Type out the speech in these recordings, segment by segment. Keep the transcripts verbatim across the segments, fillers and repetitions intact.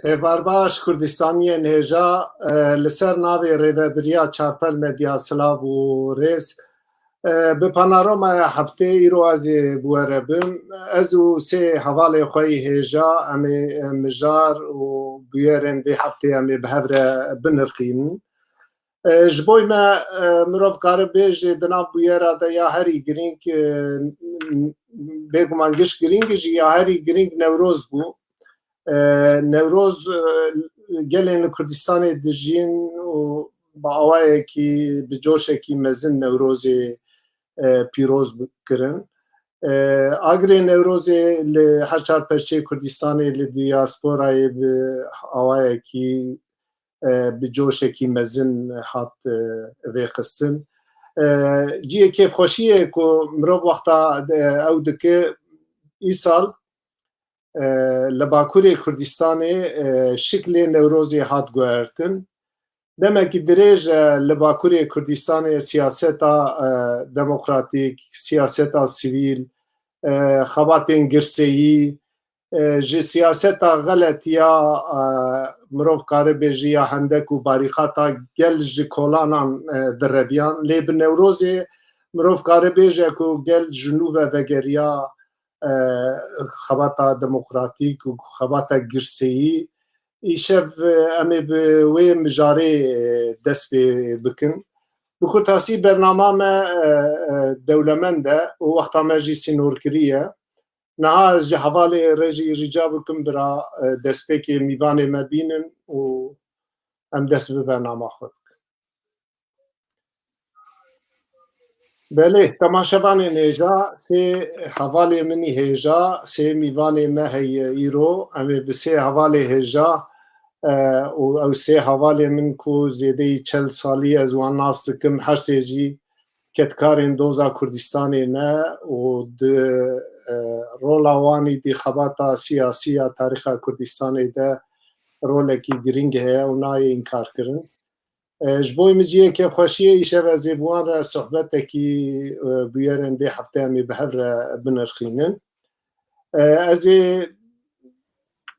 Êvar baş, Kurdistaniyên hêja, e, li ser navê Rêvebiriya Çarpel Medya silav û rêz. E, bi panorama heftê îro ez ê bi we re bim. Ez û sê hevalê xwe yî hêja, em ê, e, mijar û bûyerên vê heftê em ê bi hev re binirxînin. E, ji bo me, e, mirov kare bêje di nav bûyera de ya herî girîng, e, bêguman giş girîng jî ya herî girîng Newroz bû. E, Newroz, e, gelên li Kurdistanê dijîn û bi awayekî, bi coşekî mezin Newrozê, e, pîroz bi-, kirin. E, Agirê Newrozê li her çar perçeyê Kurdistanê li diyasporayê bi awayekî, e, bi coşekî mezin hat, e, vêxistin. E, cihê kêfxweşiyê ku mirov wexta, e, ew dike, îsal, e, li Bakurê Kurdistanê, e, şiklê Newrozê hat guhertin. Demekî dirêj e li Bakurê Kurdistanê siyaseta, e, demokratîk, siyaseta sivîl, e, xebatên girseyî, e, ji siyaseta xeletiya, e, mirov kare bêje ya hendek û barîqata gel ji kolanan, e, direviyan. Lê bi Newrozê mirov kare bêje ku gel ji nû ve vegeriya, e, xebata demokratîk û xebata girseyî. Îşev, e, em ê bi wê mijarê, e, dest pê bikin. Bi kurtasî bernama me, e, e, dewlemend e û wexta me jî sînorkirî ye. Niha ez ji hevalê re jî rica bikim bira, e, destpêkê mîvanê me bînin û em dest bi bernama xwe bikin. Belê, temaşevanên hêja, sê hevalê min î hêja, sê mîvanê me heye îro. Em ê bi sê hevalê hêja, e, û ew sê hevalê min ku zêdeyî çel salî ez wan nas dikim, her sê jî kedkarên doza Kurdistanê ne û di, e, rola wan î di xebata siyasî ya tarîxa Kurdistanê de rolekî girîng heye û nayê înkarkirin. E, ji bo min cihê kêfxweşiyê îşev ez ê bi wan re sohbetekî, e, bûyerên vê heftê em ê bi hev re binirxînin. E, ez ê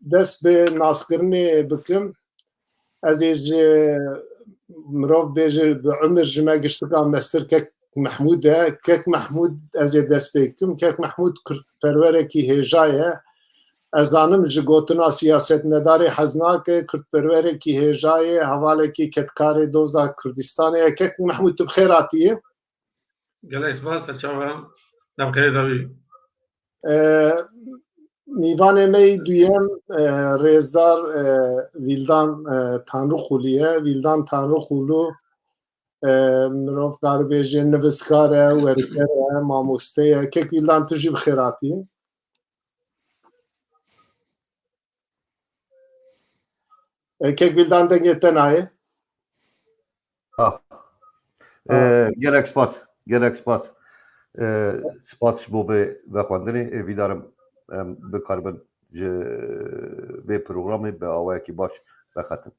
dest bi naskirinê bikim. Ez ê ji mirov bêje bi umir ji me giştika mestir kek Mehmûd e. Kek Mehmûd ez ê dest pê bikim. Kek Mehmûd kurdperwerekî hêja ye. Ez zanim ji gotina siyasetmedarê hez nake, kurdperwerekî hêja ye, hevalekî kedkarê doza Kurdistanê ye. Kek Mehmûd, tu bi xêr hatiyê. Gelek spas, te çawa? Te bi xêrê de bî. E, mîvanê me yî duyem, e, rêzdar, e, Vîldan, e, Tanrıkulu ye. Vîldan Tanrıkulu, e, mirov kar bêje nivîskar e, werker e, mamoste ye. Kek Vîldan, tu jî bi xêr hatî. E, Kek Vîldan, dengê te nayê. Ah. Ah. E, gelek spas, gelek spas. E, spas ji bo vê vexwendinê. E, vîdarim em bikaribin ji vê programê bi awayekî baş vexetin.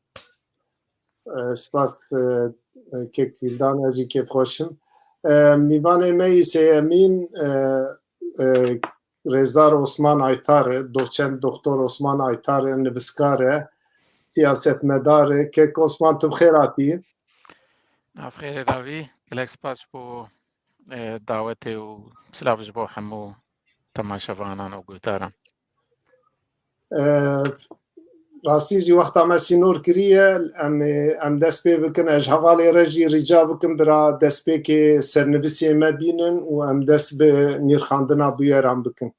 E, spas, e, e, Kek Vîldan, ez jî kêfxweş im. E, mîvanê me yî sêyemîn, e, e, Rêzdar Osman Aytar e, doçent doktor Osman Aytar e, nivîskar e, siyasetmedar e. Kek Osman, tu bi xêr hatî. Nav xêrê davî, gelek spas ji bo, e, dawetê û silav ji bo hemû temaşevanan û guhdaran. E, rastî jî wexta me sînor kiriye, em, em dest pê bikin. Ez ji hevalê re jî rica bikim bira destpêkê sernivîsê me bînin û em dest bi nirxandina bûyeran bikin.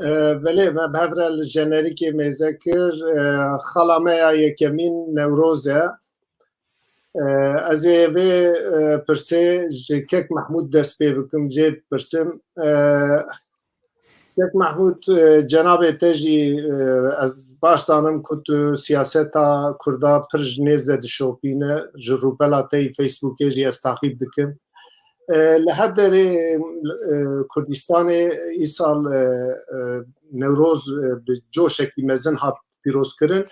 E, belê, me bi hev re li jenerîkê mêze kir. E, xala me ya yekemîn Newroz e. E, ez ê vê, e, pirsê ji Kek Mehmûd dest pê bikim, jê bipirsim. E, Kek Mehmûd, e, cenabê te jî, e, ez baş zanim ku tu siyaseta Kurda pir ji nêz de dişopîne, ji rûpela te yî Facebookê jî ez taqîb dikim. E, li her derê, e, Kurdistanê îsal, e, e, Newroz, e, bi coşekî mezin hat pîrozkirin.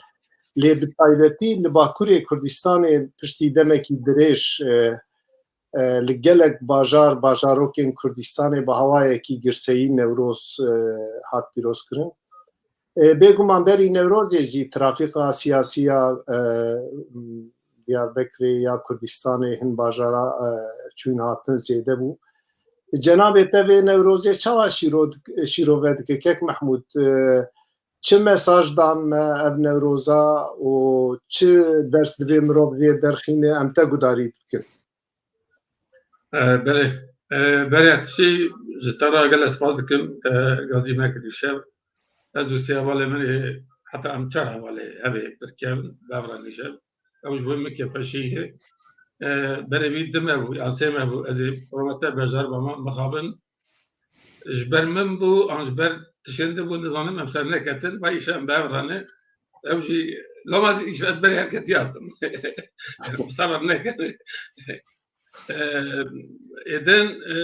Lê bi taybetî li Bakurê Kurdistanê piştî demekî dirêj, e, e, li gelek bajar, bajarokên Kurdistanê bi hawayekî girseyî Newroz, e, hat pîrozkirin. E, bêguman berî Newrozê jî trafîka siyasî ya, e, Diyarbekirê ya Kurdistanê hin bajara, e, çûn hatin zêde bû. Cenabê te vê Newrozê çawa şîro dik-, şîrove dike, Kek Mehmûd? E, çi mesaj dan me ev Newroza û çi ders divê mirov vê derxîne, em te gudarî bikin? E, belê. E, berê tiştî ji te re gelek spas dikim. Te gazî me kir îşev. Ez û sê hevalê min ê, heta em çar hevalê hevê tirkiyevin, bevra nîşev. Ew ji bo min kêfxweşî ye. E, berê wî du me bû, yan sê me bû. Ez ê roma te bejar bama, mixabin. Ji ber min bû, an ji ber tiştên din bû, nizanim em ser neketin. Vay îşev em bevra ne. Ew jî, loma jî îşev ez berê her kesî hatim. Seber nekin. Êdin, e,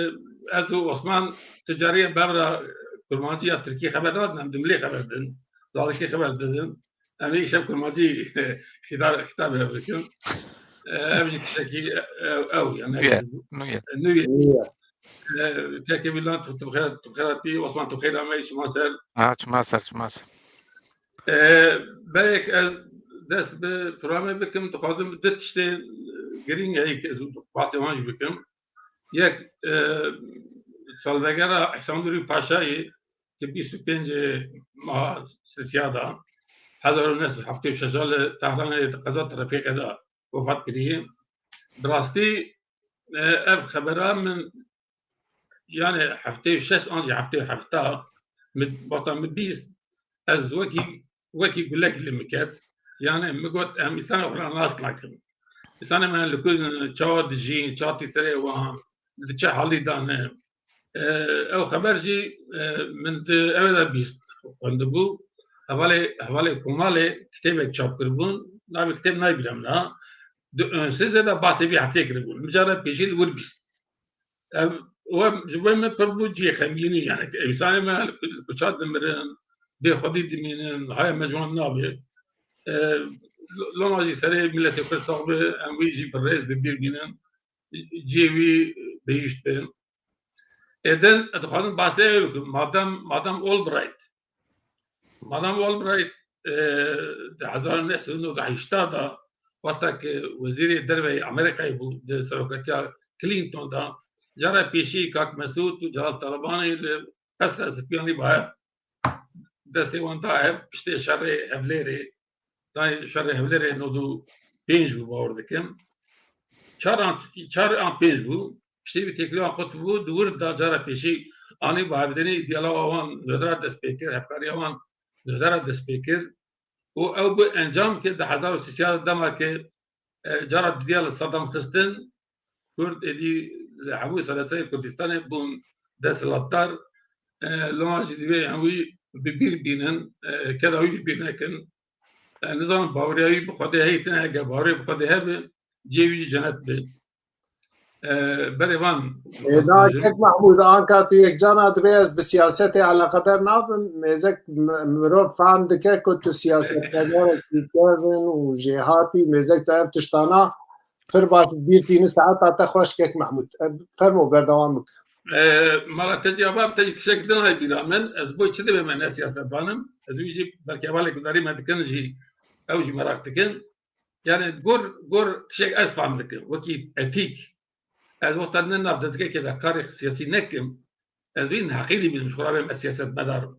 ez û Osman tu cariye bevra kurmancî ya tirkî xeber nadin, em dimlê xeber din, zazakî xeber didin. Em ê îşev kurmancî xîdar, xîtab hev bikin. E, ev jî tiştekî, e, ew, yani, Nû ye, nû ye. Nû ye. E, Kekê Mîlan, tu, tu bi xêr, tu bi xêr hatî. Osman, tu bi xêr ameyî, çima ser. Ha, çima ser, çima ser. E, belek ez dest bi programê bikim, dixwazim du tiştê girîng heyî ki ez bahsê wan jî bikim. Yek, e, salvegera Îhsan Nûrî Paşayê ki bîst û pêncê meha sisiya de, hezar û neh sed û heftê û şeş li Tehranê di qeza trafîkê de wefat kiriye. Bi rastî, e, ev xebera min, yani heftê û şeş an jî heftê û heft, min, wexta min bîst, ez wekî, wekî gulek li min ket. Yani min got, em îsana xwe nas nakin. Îsana me li ku çawa dijîn, çawa tî serê wan, di çi halî de ne. E, ew xeber jî, e, min di ew de bîst xwendibû. Hevalê, hevalê Komalê kitêbek çap kiribûn. Navê kitêb nayê bîra min a. Di onsêzê de bahsê vî heftê kiribûn. Min cara pêşî li wir bîst. Ev, we, ji we min pir bû cihê xemgînî, yani, ev însanê me li ku-, li kuça dimirin, bê xwedî dimînin, haya me ji wan nabe. E, lo-, loma jî serê miletê Kurd sax be, em wî jî bi rêz bi bîr bînin. Cihê wî bihîşt be. Êdin, ez dixwazim bahsê ew bikim. Madam, Madam Albright. Madam Albright, e, di hezar û neh sed û nod û heştê de, wexta ku wezîrê derve yê Amerîkayê bû, di serokatiya Clinton de, cara pêşî Kak Mesûd û Celal Talebanî li Qesra Sipiyanî bi hev destê wan da hev, piştê şerê Hevlêrê, danê şerê Hevlêrê nod û pênc bû, bawer dikim. Çar an, çar an pênc bû. Piştî wî têkiliya qut bû, di wir da cara pêşî anî bi hevdênê îdîala wan nodera dest pê kir, hevkariya wan nodera dest pê kir. Û ew bû encam ke di hezar û sî sê dema ke, e, cara didiya li Saddam xistin, Kurd êdî li hemû seleseyê Kurdistanê bûn desthilatdar. E, loma jî divê hemû bi bîr bînin, e, keda wî jî bîr nekin. E, nizanim baweriya wî bi Xwedê heye, tine heke bawerê bi Xwedê hebe, cihê wî jî cenet be. E, berê van Ê, na, Kek Mehmûd, anka tu yekcana dibê ez bi siyasetê eleqedar nabim. Mêzek m-, mirov fehm dike ku tu siyasetmedarekî kevin û jêhatî, mêzek tu ev tiştana pir baş bîr tînî, saeta te xweş, Kek Mehmûd. E, fermo, berdewam bike. E, mala te jî ava, te jî tiştek din hay bîra min. Ez bo çi divê me ne siyasetvan im? Ez wî jî belkî hevalê gudarî me dikin jî, ew jî meraq dikin. Yani gor, gor tiştek ez fam dikim. Wekî etîk. Ez wexta ne nav dezgehekê de karê siyasî nekim. Ez wî neheqî dibînim, ji xwe re bêm ez siyasetmedar im.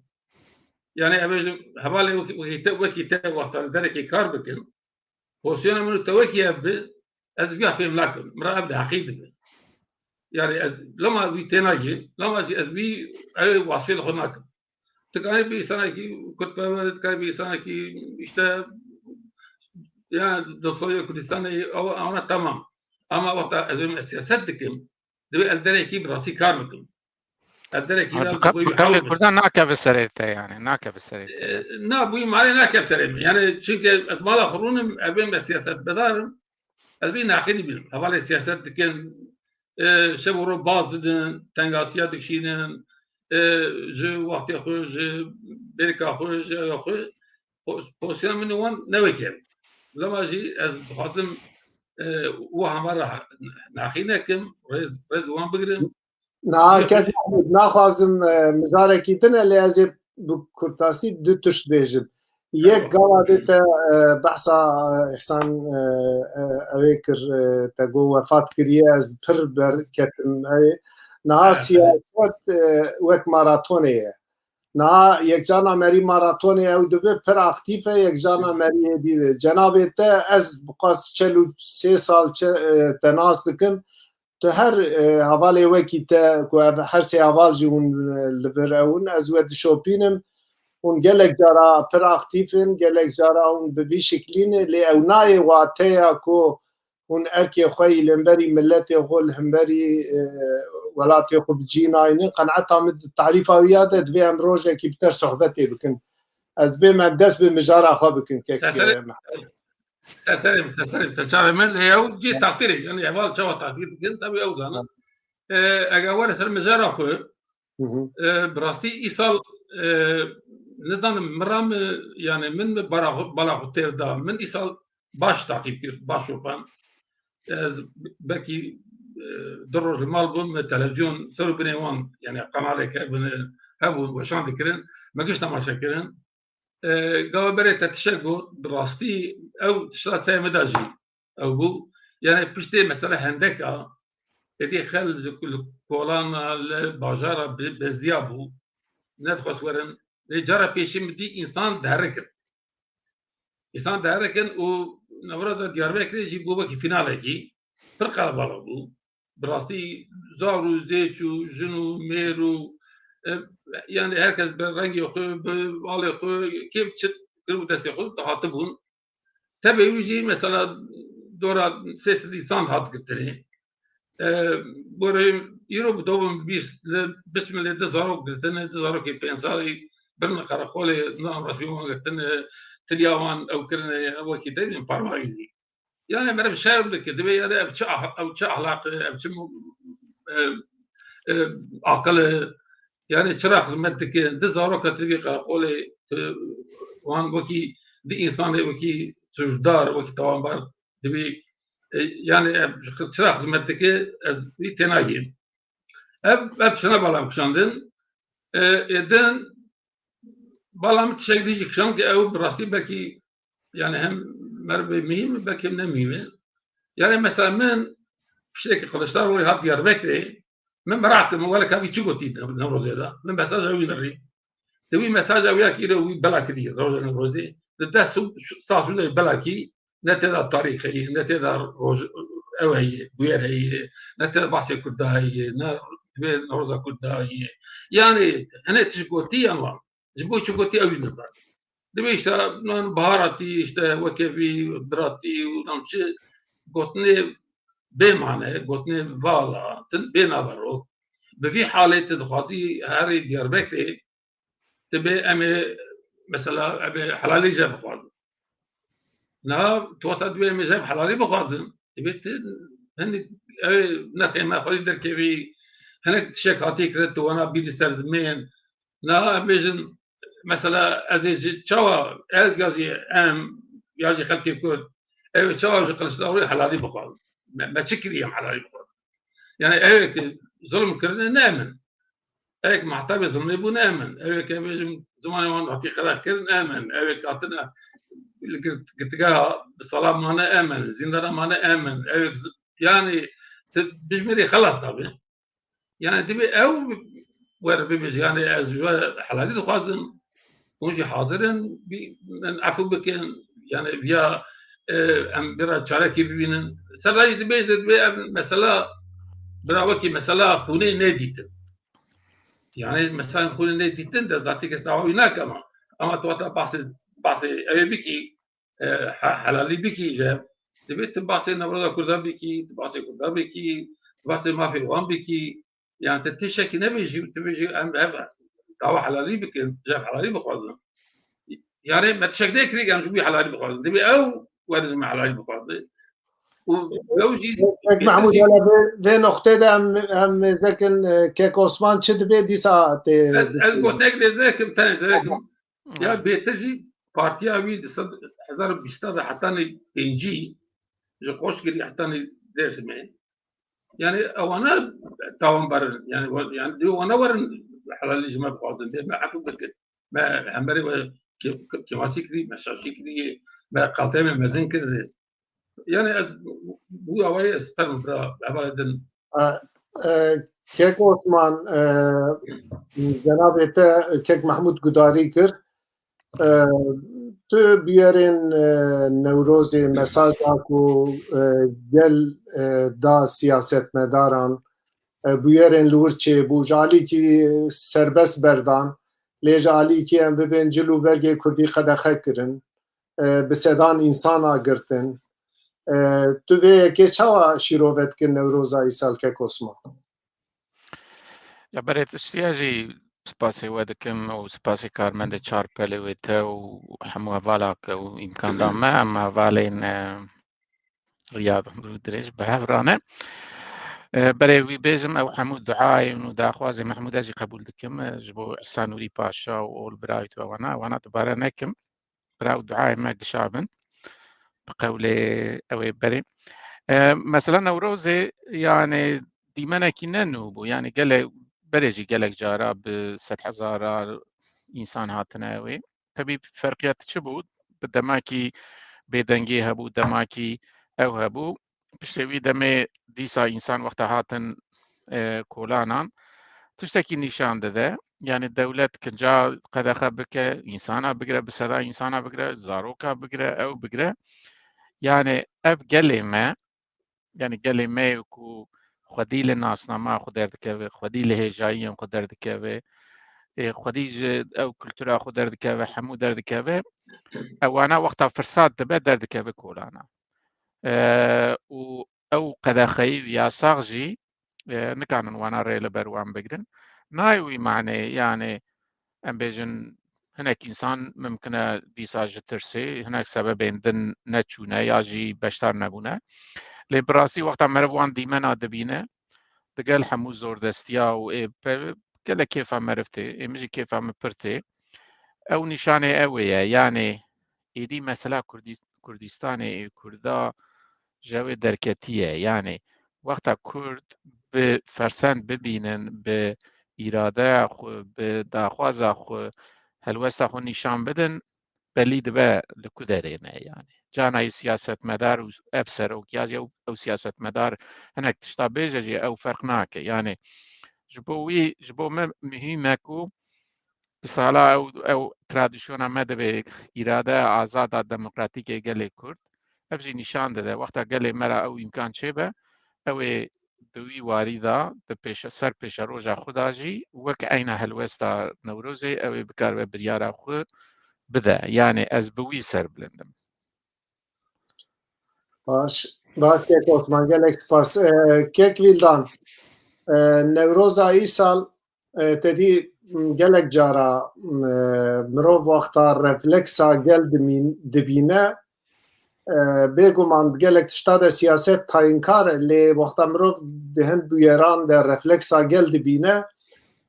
Yani ev jî hevalê wekî, wekî te, wekî te wexta li derekê kar bikin. Pozisyona min û te wekî ev bi, ez viya fêm nakim. Min re ev neheqî dibe. Yani ez loma wî tênagê, loma jî ez wî ew wasfê li xwe nakim. Dikanî bir insanekî Kurdperwer, dikanî bir insanekî işte, yani, dostoyê Kurdistanê, ew, ewana tamam. Ama wexta ez ê siyaset dikim, divê ez derekî bi rastî kar bikim. Ez derekî Ha, de bi ka-, bi kevê Kurdan nakeve serê te yani, nakeve serê te. E, na, bu îmanê nakeve serê min. Yani, çünkü ez mala xwe rûnim, ez bêm siyaset bedarim, ez bî naqîdî bînim. Hevalê siyaset dikin, e, şev û roj baz didin, tengasiya dikişînin, e, ji wextê xwe, ji bêrka xwe, ji ewa xwe, po-, pozîsyona min û wan ne wek e. Lema jî ez dixwazim, e, û hema re naqî nekim, rêz, rêz wan bigirim. Niha Yok, ket hocam. Naxwazim, e, mijarekî din e, lê ez ê bi kurtasî du tişt bêjim. Yek, tamam, gava dê te, e, behsa, e, Îhsan, e, e, ew ê kir, e, te got wefat kiriye, ez pir ber ketim. E, niha, evet, siyaset, e, wek maratonê ye. Niha yek carna merî maratonê ew dibe pir aktîf e, yek carna merî êdî de. Cenabê te, ez bi qas çel û sê sal çe-, e, te nas dikim. Tu her, e, hevalê wekî te, ku ev her sê heval jî hûn, e, li vir ew in, ez we dişopînim. Hûn gelek cara pir aktîf in, gelek cara hûn bi vî şiklî ne, lê ew nayê wateya ku hûn erkê xwe yî li hemberî miletê xwe, li hemberî, e, welatê xwe bi cî naynin. Qenaeta min di tarîfa wî ya de divê em rojekî bi te sohbetê bikin. Ez bêm em dest bi mijara xwe bikin, kek, Ser serê, e, Mehmet. Ser serê min, ser serê min, ser çavê min, lê ew cê, evet, takdîrê, yani heval çawa takdîr dikin, tabii ew zanin. Evet. E, eger were ser mijara xwe, Hı hı. e, bi rastî îsal, e, nizanim, min ra mi, yani min mi bara xwe, bala xwe têr da, min îsal baş taqîb kir, baş şopand. Ez belkî, e, du roj li mal bûm, me televizyon ser û binê wan, yani kanalek hebûne, hebûn, weşan dikirin, me giş temaşe kirin. E, gava berê te tişek got, bi rastî ew tişta te me de jî ew bû. Yani piştê mesela hendeka, êdî xel ji ku-, li kolana, li bajara be-, bezdiya bû. Nedixwest werin. Lê cara pêşî min dî însan diherikin. Însan diherikin û navra de Diyarbekirê jî bû wekî fînalekî. Pir qelebalix bû. Bi rastî zar û zêç û jin û mêr û, e, yani her kes bi rengê xwe, bi alê xwe, kêm çi kir û destê xwe dihatibûn. Tevê wî jî mesela dora sê sed însan hat girtinê. E, borê îro bi dovin bîst, li Bismilê du zarok girtine, du zarokê pênc salî birine qereqolê, nizanim resmî wan girtine, tiliya wan ew kirine, wekî te dibên parmarî zî. Yani meriv şerm dike, divê yani ev çi ah-, ev çi ahlak e, ev çi mu-, e, e, aqil e, yani çira xizmet dike, di zaroka tu dibî qereqolê, tu wan wekî di însanê wekî sucdar, wekî tawanbar dibî, e, yani ev çira xizmet dike, ez wî tênagîm. Ev, ev çina bala min kişandin, e, êdin bala min tişek dî jî kişand ki ew bi rastî belkî yani hem merivê muhîm e, belkî hem ne muhîm e. Yani mesela min pişteke Kiliçdaroglu hat Diyarbekirê, min merak kir, min wele ka vî çi gotî Newrozê de. Min mesaj ew nirî. Di wî mesaja wî ya ki îro wî bela kiriye, roja Newrozê. Di deh sal şûnde bela kî ne tê de tarîx heye, ne tê de roj, ew heye, bûyer heye, ne tê de bahsê Kurda heye, ne divê Newroza Kurda heye. Yani, hene tişt gotî yan wan. Ji bo çi gotî ew jî nizane. Dibê işte, nan bahar hatî, işte weke vî biratî û nam çi gotinê bê mane, gotinê vala, tin bê navero. Bi vî halê tu dixwazî herî Diyarbekirê, tu bê em ê mesela em ê helalî je bixwazin. Niha tu wata dibê em ê je helalî bixwazin, divê tu hinek ew ê nexê me xwedî derkevî, hinek tişek hatî kirin, tu wana bînî ser zimên. Niha em bêjin, mesela ez ê ji çawa ez ya jî em ya jî xelkê Kurd, ew ê çawa ji Kiliçdaroglu helalî bixwazin? Me, me çi kiriye em helalî bixwazin? Yani ew ê ki zulm kirine ne em in. Ew ê ki mehtebê zilmê bûne em in. Ew ê ki em bêjin zimanê wan hatî qedex kirin em in. Ew ê ki hatine li gir-, girtîgeha bi sala mane em in. Zîndana mane em in. Ew ê ki zi-, yani tu bijmirî xelas tabi. Yani divê ew were bibêje, yani ez ji we helalî dixwazim, hûn jî hazir in, bî-, min efû bikin, yani viya, e, em vira çarekê bibînin. Serra jî dibêje, divê ev mesela, bira wekî mesela xûnê nedîtin. Yani mesela xwînê nê dîtin de zaten kes dawa wî nake ama. Ama tu hata bahsê, bahsê ewê bikî, e, he-, helalî bikî je. Divê tu bahsê newroza Kurda bikî, tu bahsê Kurda bikî, tu bahsê mafê wan bikî. Yani tu tiştekî nebêjî, tu bêjî em ev dawa helalî bikin, ji ev helalî bixwazin. Yani me tiştek nekirî em ji wî helalî bixwazin. Divê ew werin ji me helalî bixwazin. Û ew jî Kek Mahmûd, hele vê, vê noqtê de em, em mêzekin, e, Kek Osman çi dibê dîsa tê. Ez, ez gotek lê zekim, tenê zekim. Ya bêtir jî partiya wî di sed, hezar û bîst de hetanî pêncî ji Qoşgirî hetanî Dêrsimê. Yani ewana tawanbar in. Yani, wa-, yani diyo wana werin helalî ji me bixwazin. Dê me efû bikin. Me hemberê we ke-, ke-, kemasî kirî, me şaşî kirî, me qalteyê me mezin kirî. Yani ez bu awayê ez ferm bira hevalê din. E, e, Kek Osman, e, cenabê te Kek Mehmûd gudarî kir. E, tu bûyerên, e, Newrozê, mesaja ku, e, gel, e, da siyasetmedaran, e, bûyerên li wir çêbû, ji alîkî serbest berdan, lê ji alîkî em bibên cil û bergê kurdî qedexe kirin, e, bi sedan însan a girtin. E, tu vê yekê çawa şîrove dikin Newroza îsal Kek Osman? Ya berê tiştiya jî spasê we dikim û spasê karmendê Çarpelê wê te û hemû hevala ke û îmkan da me em hevalên, e, riya rû dirêj bi hev rane. E, berê wî bêjim ew hemû duayên û daxwazê Mehmûde jî qebûl dikim, e, ji bo Îhsan Nûrî Paşa û ol birayê tu ewana, ewana dubare nekim. Bira û duayê me gişa bin. Bi qewlê ew ê berê. E, mesela Newrozê, yani, dîmenekî ne nû bû. Yani, gelek, berê jî gelek cara bi sedhezara însan hatine wê. Tebî ferqiyet çi bû? Bi demakî bêdengî hebû, demakî ew hebû. Piştê wî demê dîsa însan wexta hatin, e, kolanan, tiştekî nîşan dide. Yani dewlet kinca qedexe bike, însana bigire, bi seda însana bigire, zaroka bigire, ew bigire. Yani ev gelê me, yani gelê me yê ku xwedî li nasnama xwe derdikeve, xwedî li hêjayiyên xwe derdikeve, ê, xwedî ji ew kultura xwe derdikeve, hemû derdikeve, ewana wexta firsat dibe derdikeve kolana. E, û ew qedexeyî û yasax jî, e, nikanin wana rê li ber wan bigrin. Nayê wî maneyê, yani em bêjin hinek însan mimkin e dîsa ji tirsê, hinek sebebên din neçûne ya jî beşdar nebûne. Lê bi rastî wexta meriv wan dîmena dibîne, digel hemû zordestiya û ê pe-, gelek kêfa meriv tê, ê min jî kêfa min pir tê. Ew nîşanê ew ê ye, yani êdî mesela Kurdî-, Kurdistanê ê Kurda ji ew ê derketiye. Yani wexta Kurd bi fersend bibînin, bi îradeya xwe, bi daxwaza xwe, helwesta xwe nîşan bidin, belî dibe li ku derê ne yani. Canayî siyasetmedar û ev serok ya jî ew, ew siyasetmedar hinek tişta bêje jî ew ferq nake. Yani ji bo wî, ji bo me muhîm e ku bi sala ew, ew tradisyona me dibe îrade azada demokratîk ê gelê Kurd. Ev jî nîşan dide wexta gelê me re ew îmkan çêbe, ew ê di wî warî de di pêşe-, ser pêşeroja xwe de jî wek eyna helwesta Newrozê ew ê bikaribe biryara xwe bide. Yani ez bi wî serbilind im. Baş, baş Kek Osman, gelek spas. E, Kek Vîldan, e, Newroza îsal, e, te dî, m, gelek cara, m, e, mirov wexta refleksa gel dimîn-, dibîne, e, bêguman gelek tişta de siyaset tayînkar e, lê wexta mirov di hin bûyeran de refleksa gel dibîne,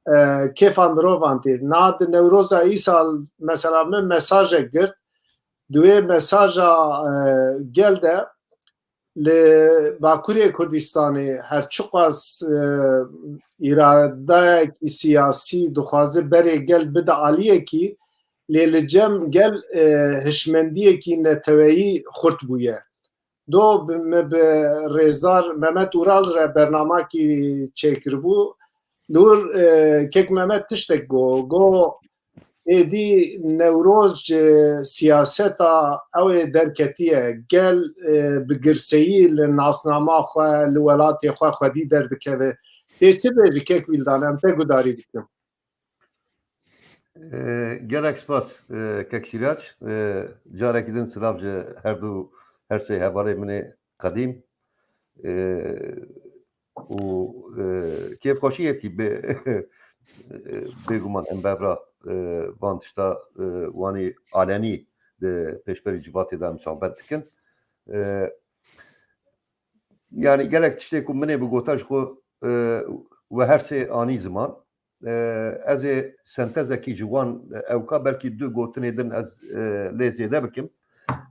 e, kêfa mirovan tê. Na di Newroza îsal mesela min mesajek girt, di wê mesaja, e, gel de li Bakurê Kurdistanê her çiqas, e, îradeyekî siyasî dixwaze berê gel bide aliyekî, lê li cem gel, e, hişmendiyekî neteweyî xurt bûye. Do bi, me bi rêzdar Mehmet Ural re bernamakî çêkiribû. Li wir, e, Kek Mehmet tiştek got. Got, êdî Newroz ji siyaseta ew ê derketiye. Gel, e, bi girseyî li nasnama xwe, li welatê xwe xwedî derdikeve. Tê çi bêjî Kek Vîldan, em te gudarî dikin. Gelek spas, e, kek Sîrac. E, carekî din silav ji her du, her sê hevalê min ê qedîm. E, û, e, kêfxweşiyekî bê, e, bêguman em bevra, e, van tişta, e, wanî alenî di pêşberî civatê de em sohbet dikin. E, yanî gelek tiştê ku min ê bigota ji xwe, e, we her sê anî ziman. E, ez ê sentezekî ji wan ewka, belkî du gotinê din ez, e, lê zêde bikim.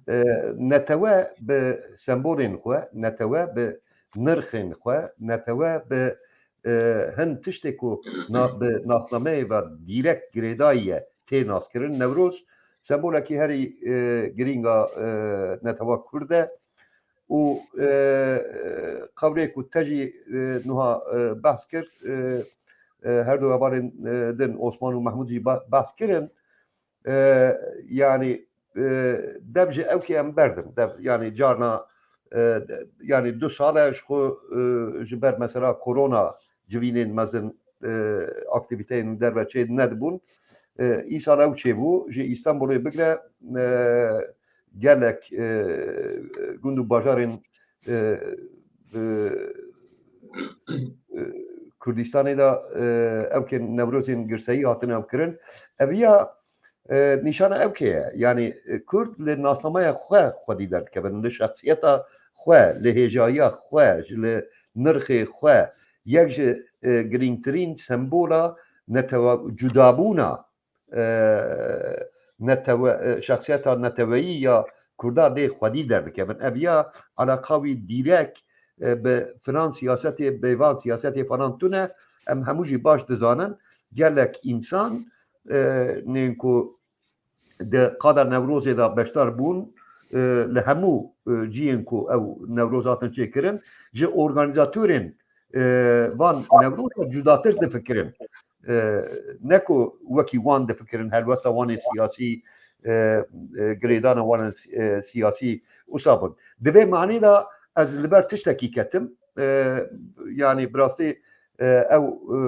E, netewe bi sembolên xwe, netewe bi nirxên xwe, netewe bi, e, hin tiştê ku na-, bi nasnameyê ve dîrek girêdayî ye tê naskirin. Newroz sembolekî herî, e, girîng a, e, netewa Kurd e. Û, e, e, qewlê ku te jî, e, nuha, e, behs kir, e, e, her du hevalên, e, din Osman û Mehmûd jî ba-, behs kirin. E, yanî, e, dev ji ewkê em berdin. Dev, yanî carna, e, de-, yanî du sal e ji xwe, e, ji ber mesela korona civînên mezin, e, aktîvîteyên derve çê nedibûn. E, îsal ew çêbû, ji Îstanbulê bigre, e, gelek, e, gund û bajarên, e, e, e, Kurdistanê de, e, ewkên Newrozên girseyî hatine ew kirin. Ev ya, e, nîşana ewkê ye. Yanî, e, Kurd li nasnameya xwe xwedî derdikevin, li şexsiyeta xwe, li hêjayiya xwe, ji li nirxê xwe, yek ji, e, girîngtirîn sembola netewa-, cudabûna, e, netewe-, e, şexsiyeta neteweyî ya Kurda dê xwedî derdikevin. Ev ya eleqa wî dîrek, e, bi filan siyasetê, bêvan siyasetê falan tune. Em hemû jî baş dizanin, gelek însan, e, nên ku di qada Newrozê de beşdar bûn, e, li hemû, e, ciyên ku ew Newroz hatin çêkirin, ji organîzatorên, e, van Newroza cudatir difikirin. E, ne ku wekî wan difikirin, helwesta wan ê siyasî, e, e, girêdana wan ê si-, e, siyasî wisa bin. Di vê manî de ez li ber tiştekî ketim. E, yanî bi rastî, e, ew, e,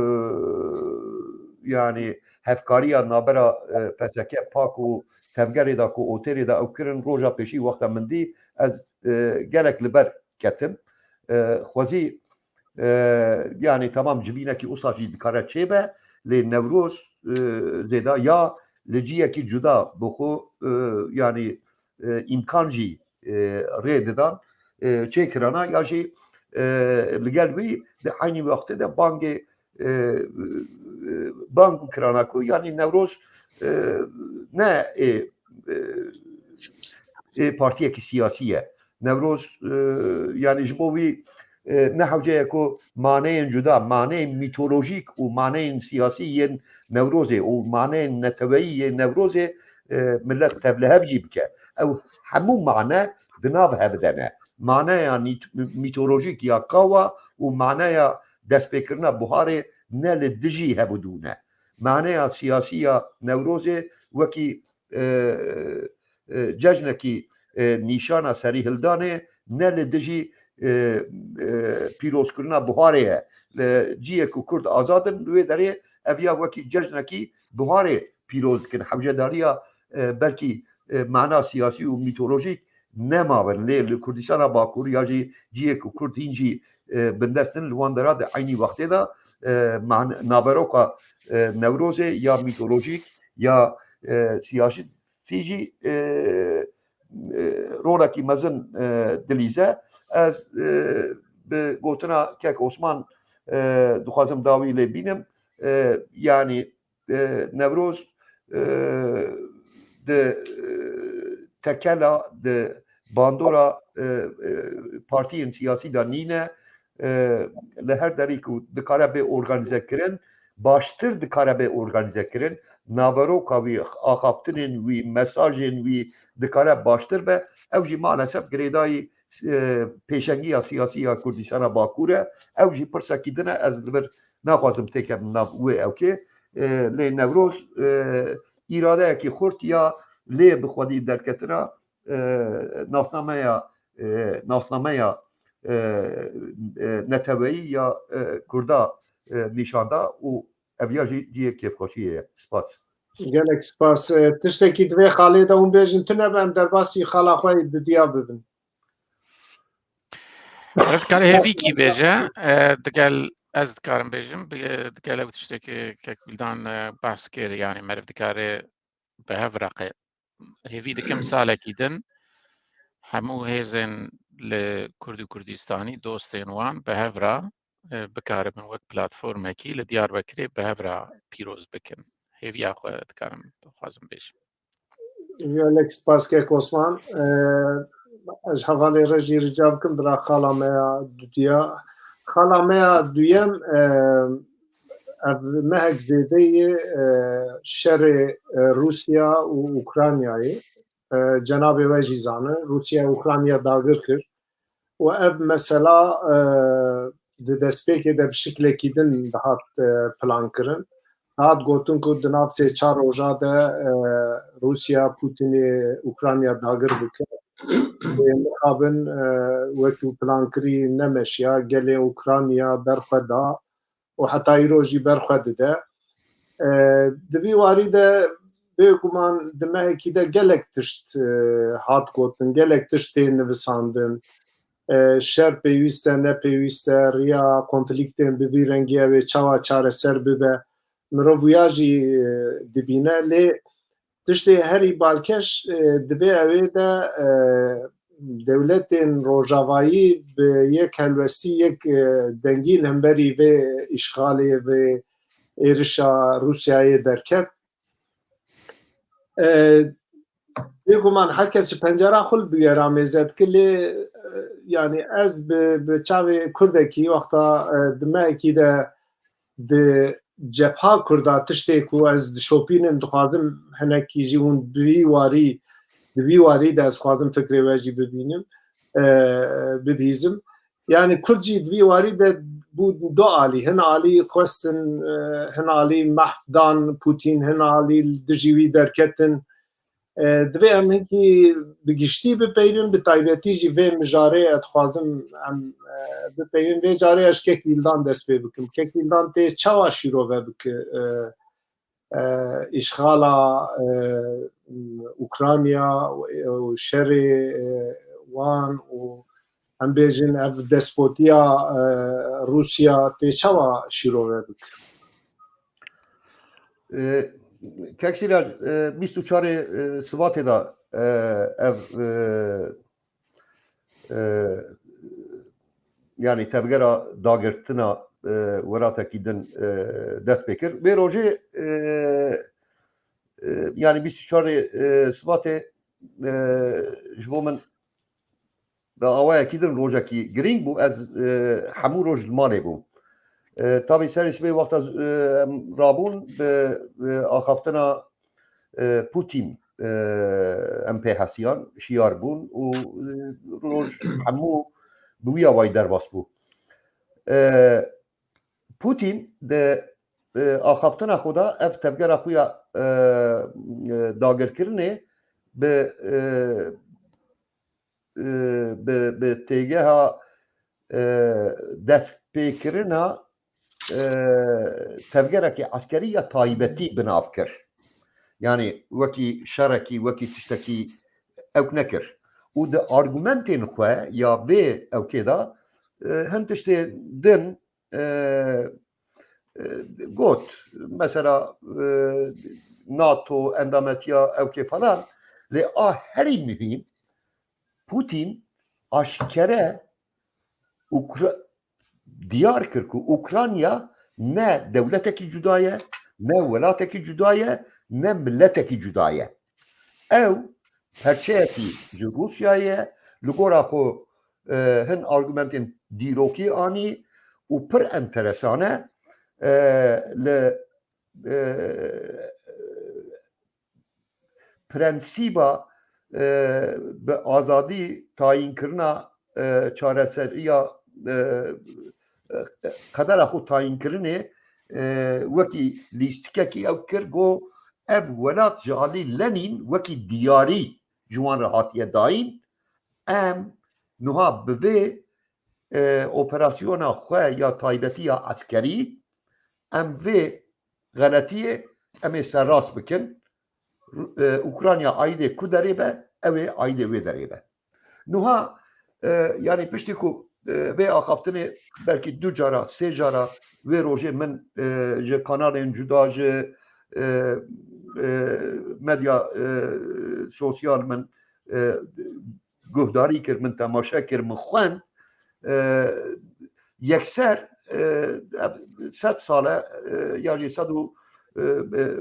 yanî hevkariya navbera, e, P S K, PAK û Tevgerê de ku otêlê de ew kirin, roja pêşî wexta min dî, ez, e, gelek li ber ketim. E, xwezî, e, yanî temam civînekî usa jî dikare çêbe, lê Newroz, e, zêda ya li ciyekî cuda bi xwe, e, yanî, e, îmkan jî, e, rê didan, e, çêkirana ya jî, e, li gel wî di eynî wextê de bangê, e, e, bang kirana ku yanî Newroz, e, ne ê, e, ê partiyekî siyasî ye. Newroz, e, yanî ji bo wî, e, ne hewce ye ku maneyên cuda, maneyên mîtolojîk û maneyên siyasî yên Newrozê û maneyên neteweyî yên Newrozê, e, millet tevlihev jî bike. Ew hemû mane di nav hev de ne. Maneya nît-, mîtolojîk ya kawa û maneya destpêkirina buharê ne li dijî hev û dû ne. Maneya siyasî ya Newrozê wekî, e, e, cejnekî, e, nîşana serîhildanê ne li dijî, e, e, pîrozkirina buharê ye. Li ciyê ku Kurd azad in, li wê derê ev ya wekî cejnekî buharê pîroz dikin. Hewcedariya, e, belkî, e, mana siyasî û mîtolojîk nemabin. Lê li Kurdistana Bakur ya jî ciyê ku Kurd hîn jî, e, bindest in, li wan dera di eynî wextê de, e, man-, naveroka, e, Newrozê ya mîtolojîk ya, e, siyasî jî, e, e, rolekî mezin, e, dilîze. Ez, e, bi gotina kek Osman, e, dixwazim dawî lê bînim. E, yanî, e, Newroz, e, di, e, tekela, di bandora, e, e, partiyên siyasî de nîne. E, li her derî ku dikare bê organîze kirin, baştir dikare bê organîze kirin. Naveroka wî, axaftinên wî, mesajên wî dikare baştir be. Ew jî maalesef girêdayî, e, pêşengiya siyasî ya Kurdistana Bakur e. Ew jî pirsekî din e, ez li vir naxwazim têkevim nav wê ewkê. E, lê Newroz, e, îradeyekî xurt ya lê bi xwedî derketina, e, nasnameya, e, nasnameya, e, e, neteweyî ya, e, Kurda, e, nîşan da û ev ya jî cihê kêfxweşiyê ye. Spas. Gelek spas. E, tiştekî divê xalê de hûn bêjin, tune be em derbasî xala xwe yê dudiya bibin. Meriv dikare hêvîkî bêje, e, digel ez dikarim bêjim, bi- digel ew tiştekî kek Wîldan, e, behs kir, yanî meriv dikare bi hev re qe-, hêvî dikim salekî din hemû hêzên li Kurd û Kurdistanî, dostên wan bi hev re, e, bikaribin wek platformekî li Diyarbekirê bi hev re pîroz bikin. Hêviya xwe dikarim, dixwazim bêjim. Gelek spas kek Osman. E, ez hevalê re jî rica bikim bira xala me ya dudiya. Xala me ya duyem, e, ev mehek zêde ye, e, şerê, e, Rûsya û Ukraynayê. E, cenabê we jî zanin, Rûsya Ukrayna dagir kir. Û ev mesela, e, di destpêkê de bi şiklekî din dihat, e, plankirin. Dihat gotin ku di nav sê çar roja de, e, Rûsya Putinê Ukrayna dagir bike. Ê mixabin, e, wekî plankirî nemeşiya, gelê Ukrayna berxwe da û heta îro jî berxwe dide. E, di vî warî de bêguman di mehekî de gelek tişt, e, hat gotin, gelek tişt tê nivisandin. E, şer pêwîst e, ne pêwîst e, riya konflîktên bi vî rengî ew ê çawa çareser bibe. Mirov wiya jî, e, dibîne. Lê tiştê herî balkêş, e, divê ew ê de, e, dewletên rojavayî bi yek helwestî, yek, e, dengî li hemberî vê îşxalê, vê êrişa Rûsyayê derket. E, bêguman her kes ji pencera xwe li bûyera mêze dike, lê, e, yanî ez bi, bi çavê Kurdekî wexta, e, di mehekî de di cepha Kurda tiştê ku ez dişopînim, dixwazim hinekî jî hûn bi vî warî, di vî warî de ez dixwazim fikrê we jî bibînim, e, bibîzim. Yanî Kurd jî di vî warî de bû du alî. Hin alî xwestin, e, hin alî mahv dan Pûtîn, hin alî li dijî wî derketin. E, divê em hinkî bi giştî bipeyvin, bi taybetî jî vê mijarê ez dixwazim em, e, bipeyvin. Vê carê ez ji kek Wîldan dest pê bikim. Kek Wîldan tê çawa şîrove bike, e, e, îşxala, e, Ukrayna û, û şerê, e, wan û em bêjin ev despotiya, e, Rûsya tê çawa şîrove bike? E, Kek Sîlac, e, bîst û çarê, e, Sibatê de, e, ev, e, e, yanî tevgera dagirtina, e, welatekî din, e, dest pê kir. Vê rojê, e, e, yanî bîst û çarê, e, Sibatê, e, ji bo min bi awayekî din rojekî girîng bû. Ez, e, hemû roj li malê bûm. E, tabî serê sibê wexta, e, em rabûn bi, e, axaftina, e, Putin, e, em pê hesiyan, şiyar bûn û, e, roj hemû bi wî awayî derbas bû. E, Putin di, e, axaftina xwe de ev tevgera xwe ya, e, e, dagirkirinê bi, e, e, bi, bi têgeha, e, destpêkirina, e, tevgerekî eskerî ya taybetî bi nav kir. Yanî wekî şerekî, wekî tiştekî ewk nekir. Û di argumentên xwe ya vê ewkê de, e, hin tiştê din, e, e, got, mesela, e, NATO, endametiya ewkê falan, lê a herî muhîm, Putin aşkere Ukra-, diyar kir ku Ukrayna ne dewletekî cuda ye, ne welatekî cuda ye, ne miletekî cuda ye. Ew perçeyekî ji Rûsyayê ye, li gora xwe, e, hin argumentên dîrokî anî û pir enteresan e, e, li, e, prensîba, e, bi azadî tayînkirina, e, çareseriya, e, e, qedera xwe tayînkirinê, e, wekî lîstikekî ew kir, got, ev welat ji alî Lenîn wekî diyarî ji wan re hatiye dayîn. Em niha bi vê, e, operasyona xwe ya taybetî ya eskerî, em vê xeletiyê em ê serrast bikin. Ru- e, Ukrayna aîdê ku derê be, ew ê aîdê wê derê be. Nuha e, yanî piştî ku e, vê axaftinê belkî du cara, sê cara wê rojê min e, ji kanalên cuda, ji e, e, medya e, sosyal min e, guhdarî kir, min temaşe kir, min xwend. E, yekser e, ev sed sal e e, ya jî sed û e, e,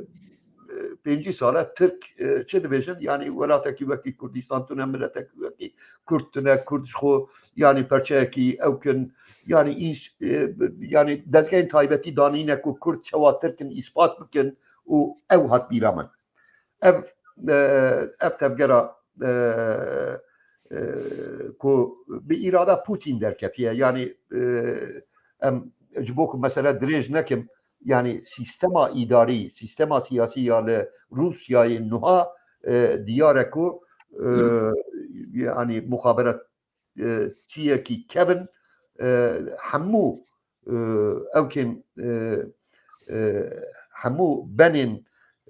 pêncî sal e Tirk e, çi dibêjin? Yanî welatekî wekî Kurdistan tune, miletekî wekî Kurd tune, Kurd ji xwe yanî perçeyekî ew kin, yanî îs, e, yanî dezgehên taybetî danîne ku Kurd çawa Tirk in îspat bikin û ew hat bîra min. Ev e, ev tevgera e, e, ku bi îrada Putin derketiye. Yanî e, em ji bo ku mesele dirêj nekim, yanî sîstema îdarî, sîstema siyasî ya li Rûsyayê nuha e, diyar e ku e, yanî muxaberat e, çiyekî kevin e, hemû e, ewkên e, e, hemû benên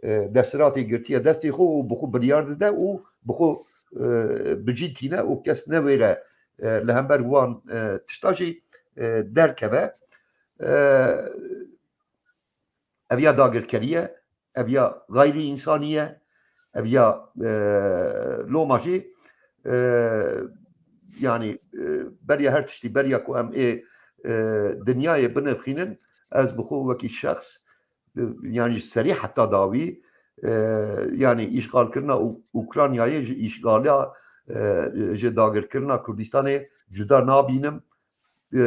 e, desthilatê girtiye destê xwe û bi xwe biryar dide û bi xwe e, bi cî tîne û kes newêre e, li hember wan e, tişta jî e, derkeve. E, ev ya dagirkerî ye, ev ya xeyrî însanî ye, ev ya e, loma jî e, yanî e, beriya her tiştî, beriya ku em ê e, dinyayê binirxînin, ez bi xwe wekî şexs e, yanî ji serî heta dawî e, yanî îşgalkirina Û- Ukraynayê ji îşgala e, ji dagirkirina Kurdistanê cuda nabînim. E,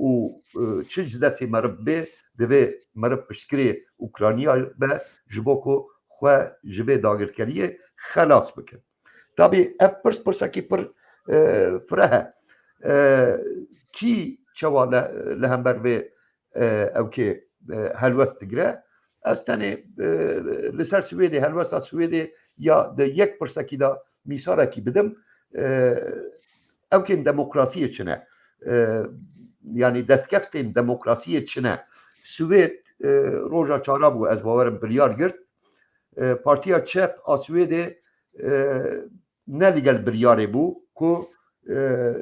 û e, çi ji destê meriv bê, divê meriv piştgirê Ukrayna be ji bo ku xwe ji vê dagirkeriyê xelas bikin. Tabî ev pirs pirsekî pir e, fireh e. E, kî çawa li, li hember vê e, ewkê e, helwest digire? Ez tenê e, li ser Swêdê, helwesta Swêdê ya di yek pirsekî de mîsalekî bidim. E, ewkên demokrasiyê çi ne? E, yanî destkeftên demokrasiyê çi ne? Swêd e, roja çara bû, ez bawerim biryar girt. E, Partiya Çep a Swêdê e, ne li gel biryarê bû ku e,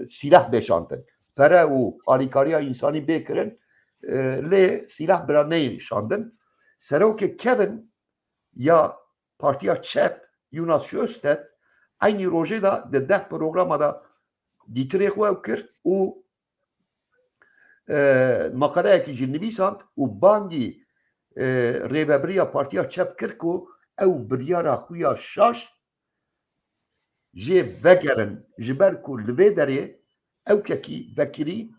sîleh bê şandin. Pere û alîkariya însanî bê kirin, e, lê sîleh bira neyê şandin. Serokê kevin ya Partiya Çep, Jonas Sjöstedt, eynî rojê de di deh programa de dîtirê xwe ew kir û e, maqaleyekî jî nivîsand û bangî e, rêvebiriya Partiya Çep kir ku ew biryara xwe ya şaş jê vegerin, ji ber ku li vê derê ewkekî vekirî,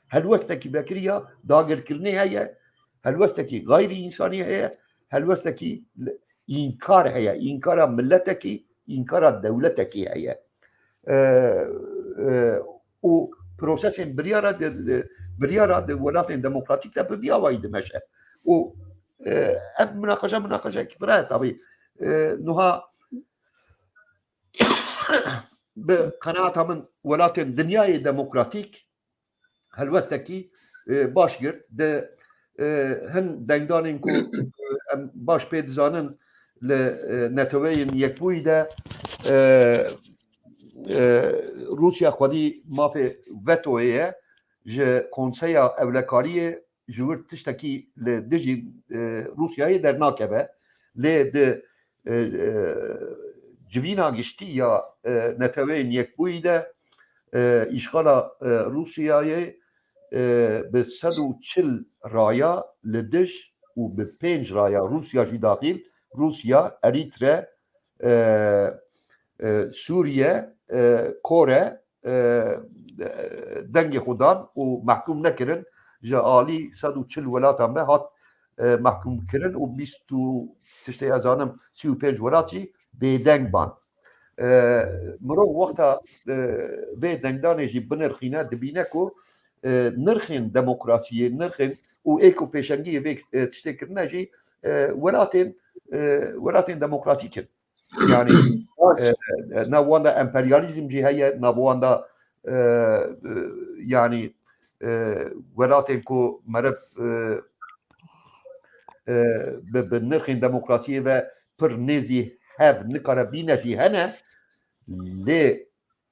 helwestekî vekirî ya dagirkirinê heye, helwestekî xeyrî însanî heye, helwestekî înkar heye, înkara miletekî, înkara dewletekî heye. E, e, û prosesên biryara di, di, biryara di welatên demokratîk de bi vî awayî dimeşe. Û e, ev minaqeşa, minaqeşekî fireh e tabî. E, nuha bi qenaeta min welatên dinyayê demokratîk helwestekî e, baş girt. Di e, hin dengdanên ku e, em baş pê dizanin li e, Neteweyên Yekbûyî de e, e, Rûsya xwedî mafê vetoyê ye ji Konseya Ewlekariyê ji wir tiştekî li dijî e, Rûsyayê dernakeve. Lê di e, e, civîna giştî ya e, Neteweyên Yekbûyî de e, îşxala e, Rûsyayê e, bi sed û çil raya li dij û bi pênc raya Rûsya jî daxîl, Rûsya, Erître, e, e, Sûriye, e, Kore, e, dengê xwe dan û mehkûm nekirin. Ji alî sed û çil welatan me hat e, mehkûm kirin û bîst û tiştê ez zanim sî û pênc welat jî bêdeng ban. E, mirov wexta e, vê dengdanê jî binirxîne, dibîne ku e, nirxên demokrasiyê, nirxên û ê ku pêşengiyê vê e, tiştê kirine jî e, welatên e, welatên demokratîk in. Yanî e, e, nav wan de emperyalîzm jî heye, nav wan de e, e, yanî e, welatên ku meriv e, e, bi, bi nirxên demokrasiyê ve pir nêzî hev nikare bîne jî hene, lê,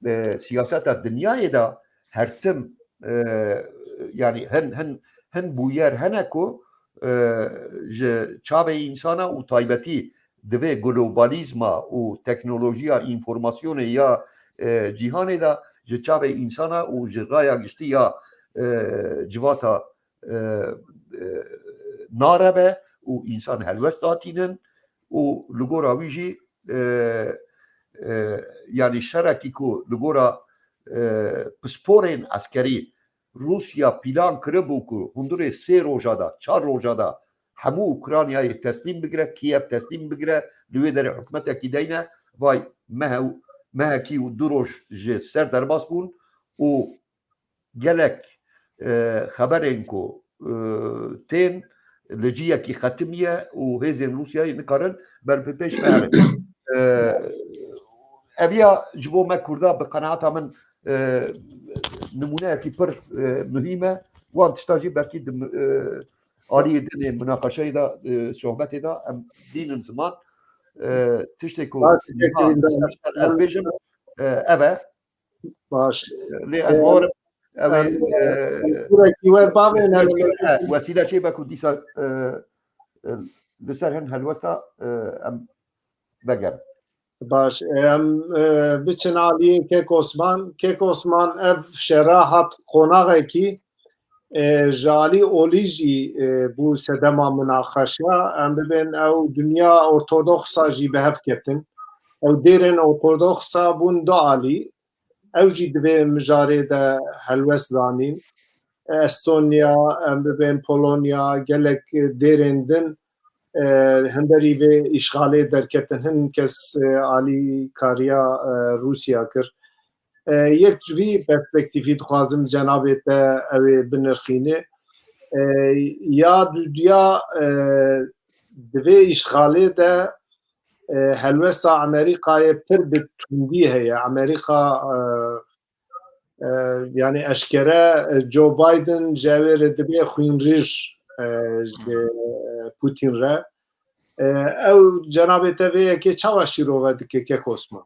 e, siyaseta dinyayê de her tim, e, yanî hin, hin, hin bûyer hene ku, e, ji çavê însana û taybetî divê globalîzma û teknolojiya înformasyonê ya, e, cîhanê de ji çavê însana û ji raya giştî ya, e, civata, e, e, narebe û însan helwest datînin û li gora wî jî, e, e, yanî şerekî ku li gora, e, pisporên eskerî Rûsya pîlan kiribû ku hundirê sê roja de, çar roja de hemû Ukraynayê teslîm bigire, Kiev teslîm bigire, li wê derê hikûmetekî deyne, vay mehe-, mehekî û du roj ji ser derbas bûn û gelek, e, xeberên ku, e, tên li ciyekî xetimiye û hêzên Rûsyayê nikarin ber bi pêş ve herin. E, ev ya ji bo me Kurda bi qenaeta min, e, nimûneyekî pir, e, muhîm e. Wan tişta jî belkî di, e, aliyê dinê munaqeşeyê de, e, sohbetê de em dînin ziman. E, tiştê ku Baş, niha teşekkür ederim. Ez bêjim, e, ev e. Baş. Lê ez bawerim, ew ê, em, e, kulturekî we bavên em. Wesîle çê be ku dîsa, e, e, li ser hin helwesta, e, em vegerin. Baş, em, e, biçin aliyê Kek Osman. Kek Osman, ev şera hat qonaxekî, e, ji alî olî jî, e, bû sedema minaqeşa. Em bibên ew dinya ortodoksa jî bi hev ketin. Ew dêrên ortodoksa bûn du alî. Ew jî divê mijarê de helwest zanîn. Estonya, em bibên Polonya, gelek dêrên din, e, hemberî vê îşxalê derketin. Hin kes, e, alîkariya, e, Rûsya kir. E, yek ji vî perspektîfî dixwazim cenabê te ew ê binirxîne. E, ya dudiya, e, di vê îşxalê de, e, helwesta Amerîkayê pir bi tundî heye. Amerîka, e, e, yanî eşkere, e, Joe Biden ji ew ê re dibe xwînrîj, e, ji Putin re. E, ew cenabê te vê yekê çawa şîrove dike, Kek Osman?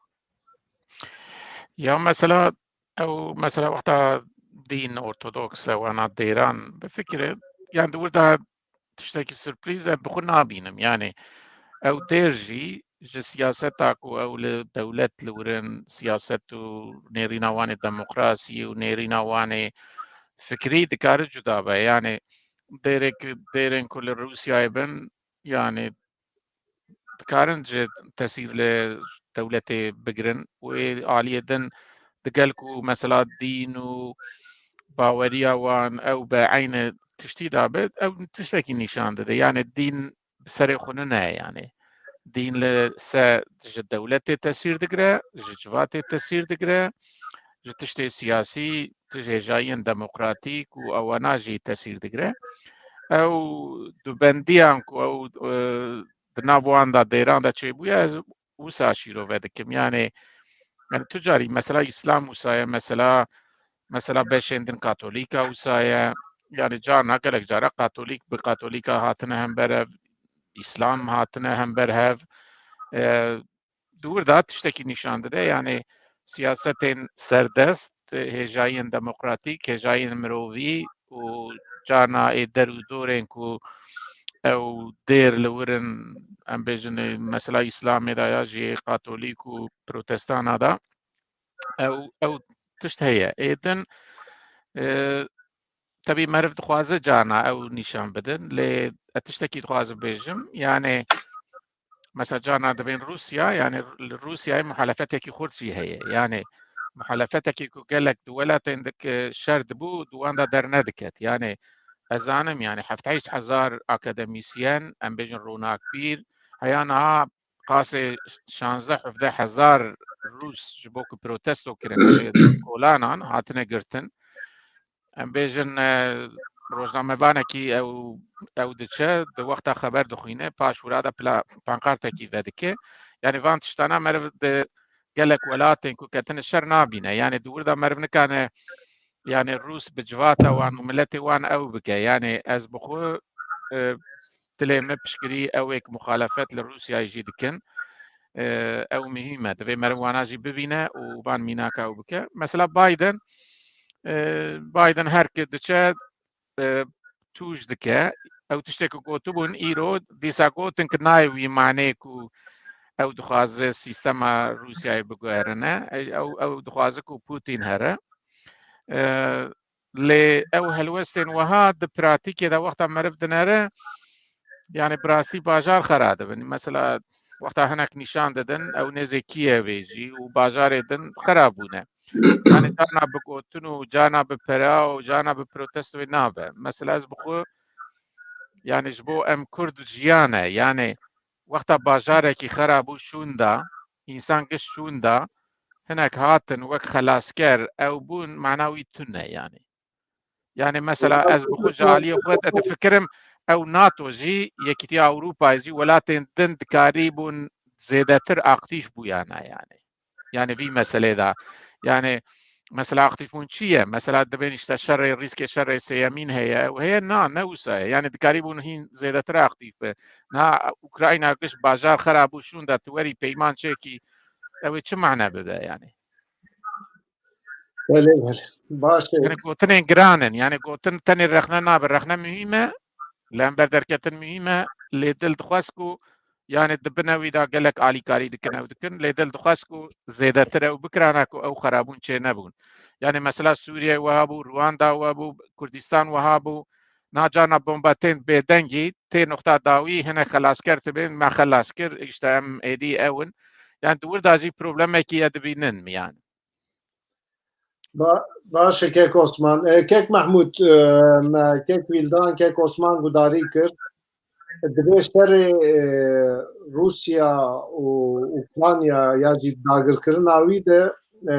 Ya mesela, ew mesela wexta dîn ortodoks e, wana dêran bifikire, yani di wir de tiştekî surprîz e, bi xwe nabînim. Yani ew dêr jî ji siyaseta ku ew li dewlet li wir in, siyaset û nêrîna wan ê demokrasiyê û nêrîna wan ê fikrî dikare cuda be. Yani dêrek, dêrên ku li Rûsyayê bin, yani dikarin ji tesîr li dewletê bigirin û ê aliyê din digel ku mesela dîn û baweriya wan ew be eyni tiştî de be, ew tiştekî nîşan dide. Yani dîn bi serê xwe nine, yani dîn li ser ji dewletê tesîr digire, ji civatê tesîr digire, ji tiştê siyasî, ji hêjayiyên demokratîk û ewana jî tesîr digire. Ew dubendiyan ku ew, e, di nav wan de, dêran de çêbûye, ez wisa şîrove dikim. Yani, yani tu carî mesela Îslam wisa ye, mesela, mesela beşên din Katolîka wisa ye. Yani carna gelek cara Katolîk bi Katolîka hatine hember hev, Îslam hatine hember hev. E, di wir de tiştekî nîşan dide. Yani siyasetên serdest, hêjayiyên demokratîk, hêjayiyên mirovî û carna ê der û dorên ku ew dêr li wir in, em bêjin, mesela Îslamê de ya jî Katolîk û Protestana de, ew, ew tişt heye. Ê din, e, tebî meriv dixwaze carna ew nîşan bidin, lê ez tiştekî dixwazim bêjim, yani, mesela carna dibên Rûsya, yani li Rûsyayê muhalefetekî xurt jî heye. Yani muhalefetekî ku gelek di welatên dik, e, şer dibû, di wan de dernediket. Yani ez zanim, yani heft heşt hezar akademîsyen, em bêjin ronakbîr, heya niha qasê şazdeh hevdeh hezar Rûs ji bo ku protesto kirin, ji kolanan hatine girtin. Em bêjin, e, rojnamevanekî ew, ew diçe, di wexta xeber dixwîne, paş wira de pla-, pankartekî vedike. Yani van tiştana meriv di gelek welatên ku ketine şer nabîne. Yani di wir de meriv nikane, yani Rûs bi civata wan û miletê wan ew bike. Yani ez bi xwe, e, dilê min piştgirî ew êk muxalefet li Rûsyayê jî dikin. E, ew muhîm e. Divê meriv wana jî bibîne û van mînaka ew bike. Mesela Biden, e, Biden her ki diçe, e, tûj dike. Ew tiştê ku gotibûn îro dîsa gotin ku nayê wî manê ku ew dixwaze sîstema Rûsyayê biguherine. Ew, ew dixwaze ku Putin here. E, lê ew helwestên wiha di pratîkê de wexta meriv dinere, yani bi rastî bajar xera dibin. Mesela wexta hinek nîşan didin, ew nêzê Kiyevê jî û bajarê din xera bûne. Yani carna bi gotin û carna bi pera û carna bi protestoyê nabe. Mesela ez bi xwe, yani ji bo em Kurd jiyan e. Yani wexta bajarekî xera bû şûnda, însan giş şûnda, hinek hatin wek xelasker ew bûn, mana wî tune yani. Yani mesela ez bi xwe ji aliyê xwe de difikirim, ew NATO jî, Yekîtiya Ewropayê jî, welatên din dikarîbûn zêdetir aktîf bûyana yani. Yani vî meselê de. Yani mesela aktîfbûn çi ye? Mesela dibên işte şerê, rîskê şerê sêyemîn heye, ew heye? Na, ne wisa ye. Yani dikarîbûn hîn zêdetir aktîf be. Na Ukrayna giş bajar xera bû şûnda, tu werî peyman çêkî, ew ê çi mane bibe yani? Belê, belê. Baş e. Yani gotinên giran in. Yani gotin tenê rexne nabe. Rexne muhîm e. Li hember derketin muhîm e. Lê dil dixwest ku, yani di bine wî de gelek alîkarî dikin, ew dikin. Lê dil dixwest ku zêdetir ew bikirana ku ew xerabûn çê nebûn. Yani mesela Sûriye wiha bû, Rwanda wiha bû, Kurdistan wiha bû. Na carna bomba tên bêdengî, tê noqta dawî hinek xelasker dibên, me xelas kir, işte em êdî ew in. Yani di wir de jî problemekî ye dibînin mi yani? Ba-, baş e kek Osman. E, kek Mehmûd, e, me kek Wîldan, kek Osman gudarî kir. Divê şerê, e, Rûsya û Ukrayna ya jî dagirkirina wî de, e,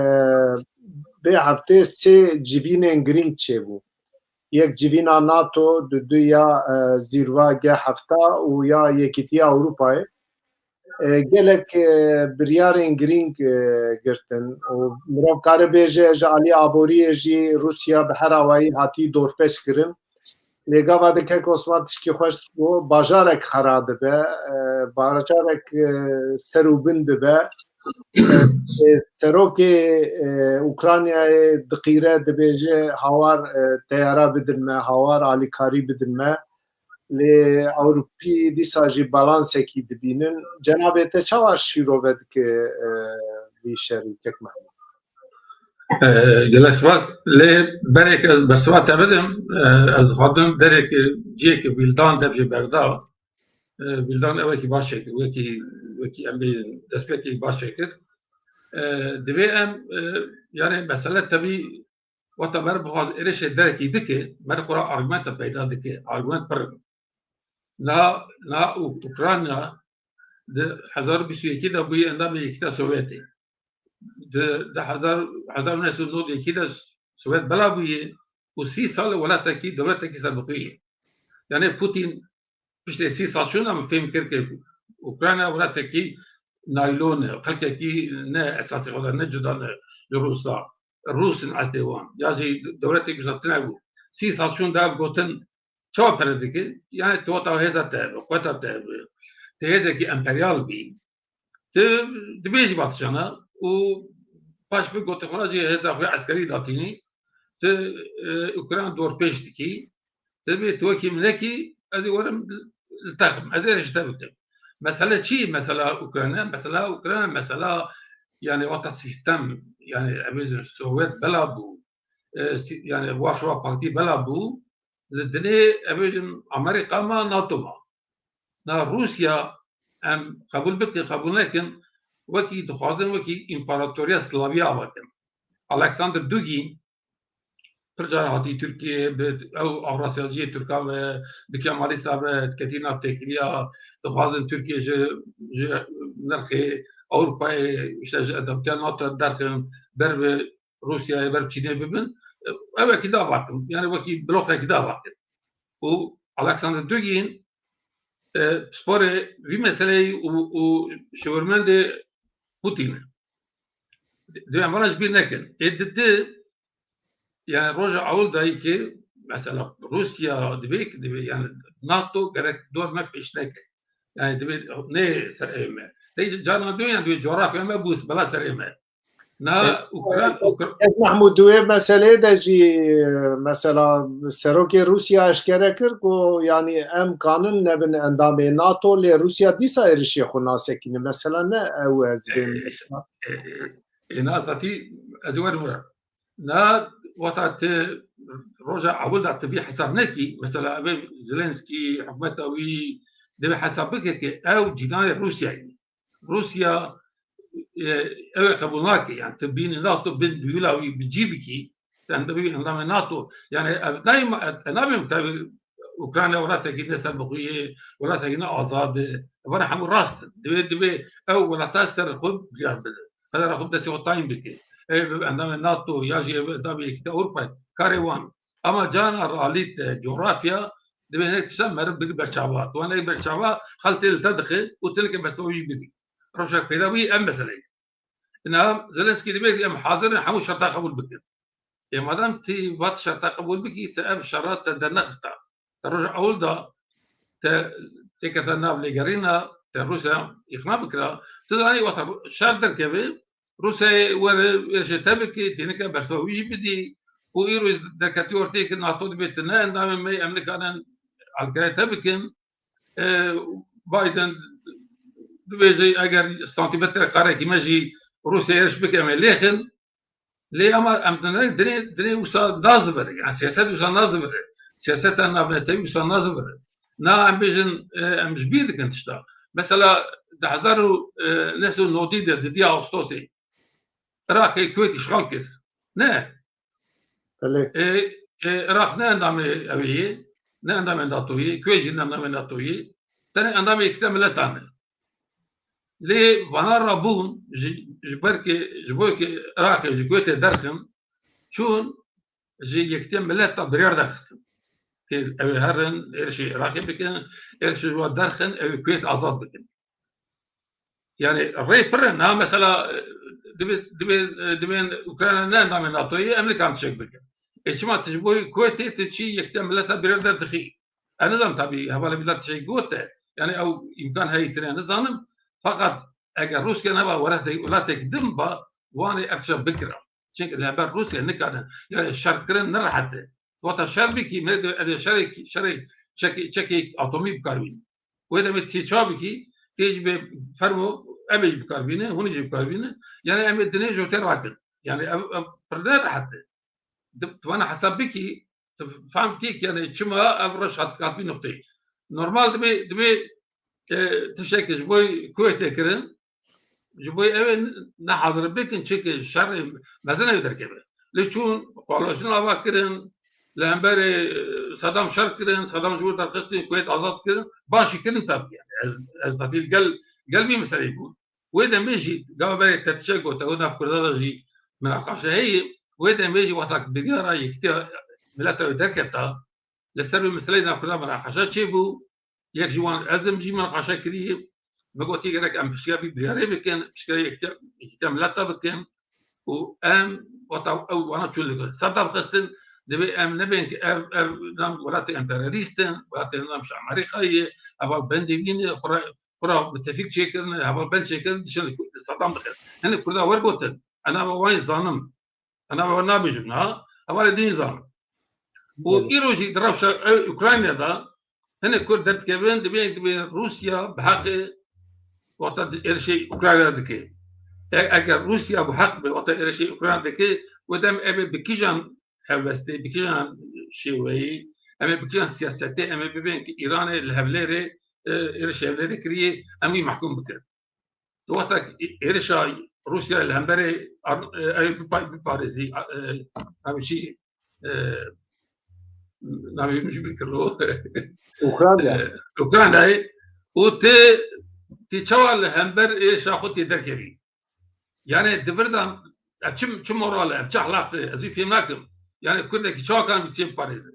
vê heftê sê civînên girîng çêbû. Yek civîna NATO, di du ya, e, zîrva G heft û ya Yekîtiya Ewropayê. E, gelek, e, biryarên girîng, e, girtin û mirov kare bêje ji alî aboriyê jî Rûsya bi her awayî hatî dorpêç kirin. Lê gava di kek Osman tişkî xweş got, bajarek xera dibe, e, bajarek, e, ser û bin dibe. E, serokê, e, Ukraynayê diqîre, dibêje hawar, e, teyara bidin me, hawar alîkarî bidin me. Lê Ewropî dîsa jî balansekî dibînin. Cenabê te çawa şîrove dike, e, vî şerî kek Mehmûd? E, gelek spas. Lê berê ku ez bersiva te bidim, e, ez dixwazim berê ku cihê ku Wîldan dev jê berda, e, Wîldan ew wekî baş çêkir, wekî, wekî em bê destpêkê baş çêkir. E, divê em, e, yani mesele tevî wexta meriv bixwaz êrişê derekî dike, meriv xwe re argumenta peyda dike, argument pir in. Niha, niha Û-, Ukrayna di hezar û bîst û yekê de bûye endamê Yekîtiya Sovyetê. Di, di hezar, hezar û neh sed û nod û yekê de Sovyet bela bûye û sî sal e welatekî, dewletekî serbixwe ye. Yani Putin piştê sî sal şûna min fêm kir ku Ukrayna welatekî naylon e, xelkekî ne esasê xwe de, ne cuda ne ji Rûsa. Rûs in eslê wan. Ya jî dewletek wisa tune bû. Sî sal şûnda ev gotin çawa pere dike? Yani tu wata hêza te, quweta te, tu hêzekî emperyal bî. Tu dibêjî vatişana û paş bi gotin xwe jî hêza xwe eskerî datînî. Tu, e, Ukrayna dorpêç dikî. Divê tu wekî min nekî, ez ê werim li te xim, ez ê ji te bikim. Mesele çi? Mesela Ukrayna, mesela Ukrayna, mesela, yani wata sîstem, yani em bêjin Sovyet bela bû, e, sî-, yani Warşawa Paktî bela bû, li dinê em bêjin Amerîka ma, NATO ma. Na Rûsya em qebûl bikin, qebûl nekin, wekî dixwazin wekî împaratoriya Slavî ava kin. Alexander Dugin, pir caran hatî Tirkiyeyê, bi ew Avrasyaciyê Tirkan ve, bi Kemalîsta ve, diketî nav têkiliya, dixwazin Tirkiye ji, ji nirxê Ewropayê, işte ji edebtiya NATO derxin, ber bi Rûsyayê, ber Çînê bibin. Ew wekî dava kin, yani wekî blokekî dava kin. Û Alexander Dugin, e, pisporê vî meseleyê û, û şivirmendê Putin e. Divê em vana ji bîr nekin. Ê di di, yani roja ewil dayîkê mesela Rûsya divê ki divê, yani NATO gerek dor me pêş neke. Yani divê ne ser ev me. Te carna diyor yani divê coğrafya me bûs bela ser ev me. Na Ukra-, Ukra- Ez Mehmûd, di wê meseleyê de jî, mesela, serokê Rûsya eşkere kir ku, yanî, em kanin nebin endamê NATO, lê Rûsya dîsa êrişê xwe nasekîne. Mesela ne ew ez bêm. E, e, e, e, na zatî ez ê werim were. Na wexta te roja ewil de tu vî hesab nekî, mesela, ev Zelenskî, hikûmeta wî divê hesab bike ke ew cîranê Rûsyayê ne. Rûsya, e, ew ê qebûl nake. Yani tu bînî NATO bin wila wî bi cî bikî, sen de bî endamê NATO. Yani ev nayê ma-, ev, ev nabê tabî Ukrayna welatekî ne serbixwe ye, welatekî ne azad e. Ev hemû rast in. Divê, divê ew welata ser xwe biryar bide. Qedera xwe bi destê xwe tayîn bike. Ew ê bibe endamê NATO ya jî ew ê endamê Yekîtiya Ewropayê. Karê wan. Ama carna realîte, coğrafya, divê hinek tiştan meriv bigir ber çava. Tu wan nekî ber çava, xelk tê li te dixe û tu neke bersiva wî bidî. Rewşa pêda wî ev mesele ye. Îna Zelenskî divê em hazir in hemû şerta qebûl bikin. Ê madem tî vat şerta qebûl bikî, te ev şera te dernexista. Te roja ewil de te têkete nav lêgerîna, te Rûsya îqna bikira. Tu zanî wata şer derkeve, Rûsyayê were êrişê te bike, tênike bersiva wî jî bidî. Û îro derketî ortê ke NATO dibê tu ne endamê me, em nikarin alîkariyê te bikin. E, Biden dibêje eger santîmetre karekî me jî Rûsyayê êriş bike, em ê lêxin. Lê ama em dinê, dinê, dinê wisa nazivire. Yani siyaset wisa nazivire. Siyaseta navnetewî wisa nazivire. Na em bêjin, e, em ji bîr dikin tişta. Mesela di hezar û neh sed û nodî de di dî Ağustosê Iraqê Kuweyt îşxal kir. Ne. Belê. E, e, Iraq ne endamê ew yê, ne endamê NATOyê, Kuweyt jî ne endamê NATOyê. Tenê endamê Yekîtiya Miletan e. Lê vana rabûn ji, ji ber ke, ji bo ke Iraqê ji Kuweytê derxin, çûn ji Yekîtiya Miletan biryar derxistin. Ke ew ê herin, êrişê Iraqê bikin, êrişê ji wa derxin, ew ê Kuweyt azad bikin. Yani rê pir in. Ha, mesela, e, divê, divê, e, divên Ukrayna ne endamê NATOyê, em nikarin tiştek bikin. Ê çima tu ji bo Kuweytê tu çî Yekîtiya Miletan biryar derdixî? Ez nizanim tabî hevalê Miletan tiştek gote. Yani ew îmkan heye tune nizanim. Fakat eger Rûsya neba welatek, welatek din ba, wanê ev tişta bikira. Çimkî li hember Rûsya nikarin, yani şer kirin ne rehet e. Wata şer bikî, me de, ez ê şerê, şerê çekê, çekê atomî bikar bînim. Wê demê tê çawa bikî, tê jî bê fermo, em ê jî bikar bîne, hûn jî bikar bîne. Yani em ê dinê ji tê rakin. Yani ev, ev pir ne rehet e. Di, tu vana hesab bikî, tu fehm kî, yani çima ev reş hat, hat vî nokteyê. Normal dibê, dibê, e, tiştekê ji bo Kuweytê kirin, ji bo ew ê nehazir bikin, çimkî şerê mezin ew derkeve. Lê çûn koalîsyon ava kirin, li hemberê, e, Sedam şer kirin, Sedam ji wir derxistin, Kuweyt azad kirin, baş jî kirin tabî. Yani ez, ez tabî li gel, gel vî meseleyê bûm. Wê demê jî, gava berê te tiştek gote, û nav Kurda de jî minaqaşe heye, wê demê jî wexta biryara Yekîtiya Mileta derketa, li ser vê meseleyê nav Kurda minaqaşe çêbû, yek ji wan ez im jî minaqaşe kiriye, min gotî gerek em piştgiriya vî biryarê bikin, piştgiriya Yekîtiya, Yekîtiya Mileta bikin û em wata ew wana çûn li Sedam xistin, divê em nebên ki ev, ev nam welatê emperyalîst in, welatê nam ji Amerîkayê ye, eva bendê wî ne, xwe re, xwe re mitefîk çêkirin, heva bend çêkirin, dişin li Sedam bixin. Hinek Kurda wergotin, ez nava wan zanim. Ena we nabêjim niha, hevalê din zanim. Û Belê. Îro jî di rewşa ew Ukrayna de hinek Kurd derdikevin, dibên, dibên Rûsya bi heqê wexta di êrişê Ukrayna dike. E-, eger Rûsya bi heq be, wexta êrişê Ukrayna dike, wê dem em ê bi kîjan helwestê, bi kîjan şêweyî, em ê bi kîjan siyasetê, em ê bibên ki Îranê li Hevlêrê, e, êrişê Hevlêrê kiriye, em wî mehkûm bikin. Di wexta êrişa Rûsya li hemberê ar-, e, ew bipa-, biparêzî, e, ew jî, e, navê min jî bîr kiribo. Ukrayna. E, Ukraynayê û tê, tê çawa li hember êrişa xwe tê derkevî? Yani di vir de ev çi, çi moral e, ev çi ehlaq e, ez wî fêm nakim. Yani Kurdekî çawa kan bî tê biparêze?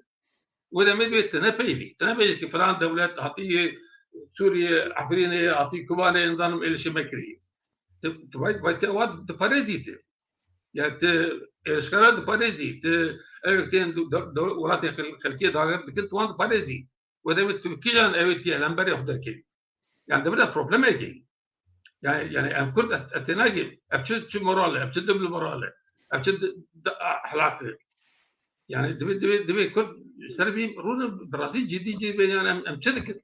Wê demê divê tu ne peyvî. Tu nebêjî ki filan dewlet hatî Sûriye, Efrînê, hatî Kobanê, nizanim êrişê me kirî. Tu, tu vay, vay te ewad diparêzî tu. Yani tu, êrişkara diparêzî, tu ew tên du-, de-, de-, welatê xel-, xelkê dagir dikin, tu wan diparêzî. Wê demê tu kîjan ew ê tî elemberê xwe derkevî. Yani, devre problemekî. Yani, yani em Kurd et-, etênakî, ev çi, çi moral e, ev çi dibli moral e, ev çi di-, di-, ahlak e. Yani, divê, divê, divê Kurd ser bî rûnin, bi rastî cidî cidî bê, yani, em, em çi dikin?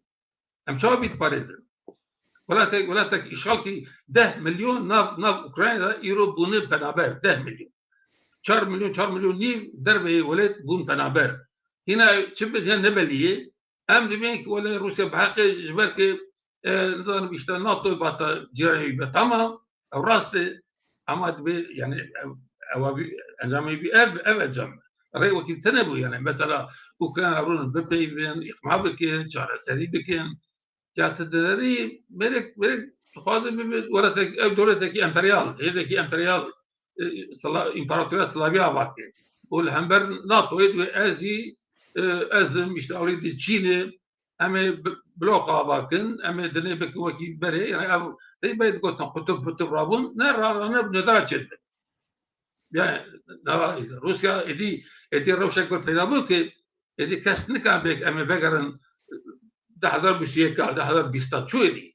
Em çawa bî diparêzin? Welatek, welatek îşxalkî deh milyon nav, nav Ukrayna'da îro bûne penaber, deh milyon. Çar milyon, çar milyon nîv derveyê welat bûn penaber. Hîna çi bi, hîna ne belî ye. Em dibên ki wele Rûsya bi heqê ji ber ki, e, nizanim işte NATO bata cîranê wî be, tamam. Ew rast e. Ama dibê, yani, ev, ew, ev encamê wî ev, ev encam e. Rê wekî tine bû, yani, mesela Ukrayna rûn bipeyvin, îqna bikin, çareserî bikin. Ya tu dinerî mêrek, mêrek dixwaze bibe welatek, ew dewletekî emperyal, hêzekî emperyal, e, sila-, împaratoriya Slavya ava ke. Û li hember NATOyê divê ez jî, e, ez im, işte, ewlî di Çînê, em ê bi-, bloka ava kin, em ê dinê bikin wekî berê, yani ev, tey bê digotin qutub qutub rabûn, ne ra, ra, ne nodara çêdibe. Yani, na, Rûsya êdî, êdî rewşek bir peyda bû ki, êdî kes nikare bêk em ê vegerin du hezar bîst û yek, du hezar bîst çû êdî.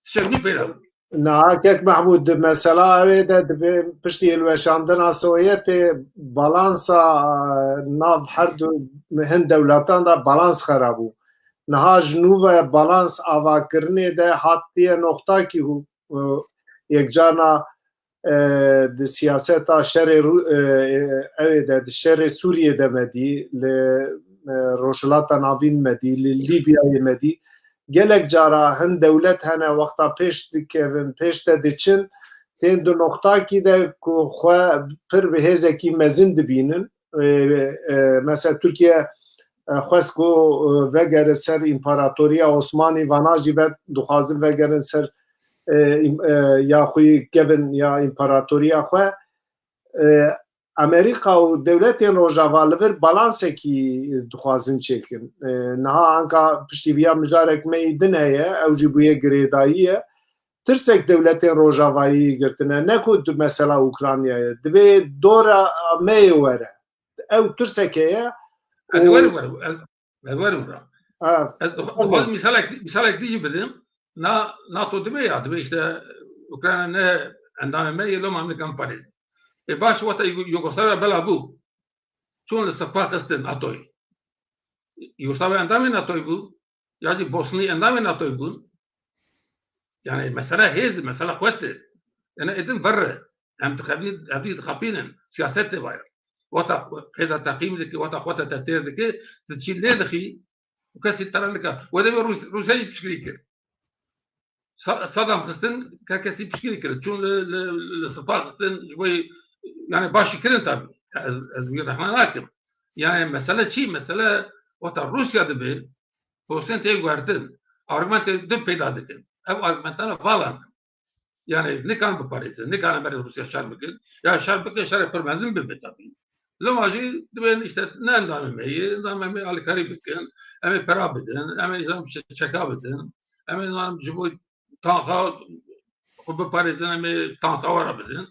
Tiştek nû peyda bû. Niha kek Mehmûd, di mesela wê de dibe piştî hilweşandina Sovyetê balansa, e, nav her du hin dewletan de balans xera bû. Niha ji nû ve balans avakirinê de hatiye noxtakî hû, e, yekcarna, e, di siyaseta şerê Rû-, e, e, ewê de, di şerê Sûriyê de me dî, li, e, Rojhilata Navîn me dî, li Lîbyayê me dî. Gelek cara hin dewlet hene wexta pêş dikevin, pêş de diçin, tên di noxtakî de ku xwe pir bi hêzekî mezin dibînin. E, e, mesela Tirkiye, e, xwest ku, e, vegere ser împaratoriya Osmanî, vana jî ve dixwazin vegerin ser, e, îm-, e, ya xwe kevin ya împaratoriya xwe. E, Amerîka û dewletên Rojava li vir balansekî dixwazin çêkin. E, niha anka piştî viya mijarek me yî din heye, ew jî bûye girêdayî ye. Tirsek dewletên Rojavayî girtine, ne ku di mesela Ukraynayê. Divê dora me yê were. Ew tirsek heye. Ez û werim, werim. Ez, ez werim ra. Ha, Ez dixwa-, tamam. dixwazim misalek, misalek dî jî bidim. Na, NATO dibe ya, dibe işte Ukrayna ne endamê me yê, loma em nikan parêz. E baş, wata Yugo-, Yugoslavya bela bû. Çûn li sipa xistin NATOyê. Yugoslavya endamê NATOyê bû. Ya jî Bosnî endamê NATOyê bûn. Yani mesele hêz, mesele quwet e. Yani êdin verre. Em dixevî-, evî dixapînin. Siyaset tê vayir. Wata hêza teqîm dike, wata xwe te têr dike, tu çî lê dixî û kesî te re nika. Wede be Rûs-, Rûsyayê piştgirî kir. Sa-, Sadam xistin, her kesî piştgirî kir. Çûn li, li, li sipa xistin, ji bo, yani, başî kirin tabi. Ez, ez wî rexne nakim. Yani, mesele çi? Mesele wata Rûsya dibe, Rûsya tê guhertin. Argumentê din peyda dikin. Ev argumentana vala ne. Yani, nikan biparêzin, nikan berê Rûsya şer bikin. Ya şer bikin, şerê pir mezin bibe tabi. Loma jî dibên işte ne endamê me yê, endamê me alîkarî bikin, em ê pera bidin, em ê zanim çe-, çeka bidin, em ê zanim ji bo tanxa xwe biparêzin, em ê tanxa we re bidin.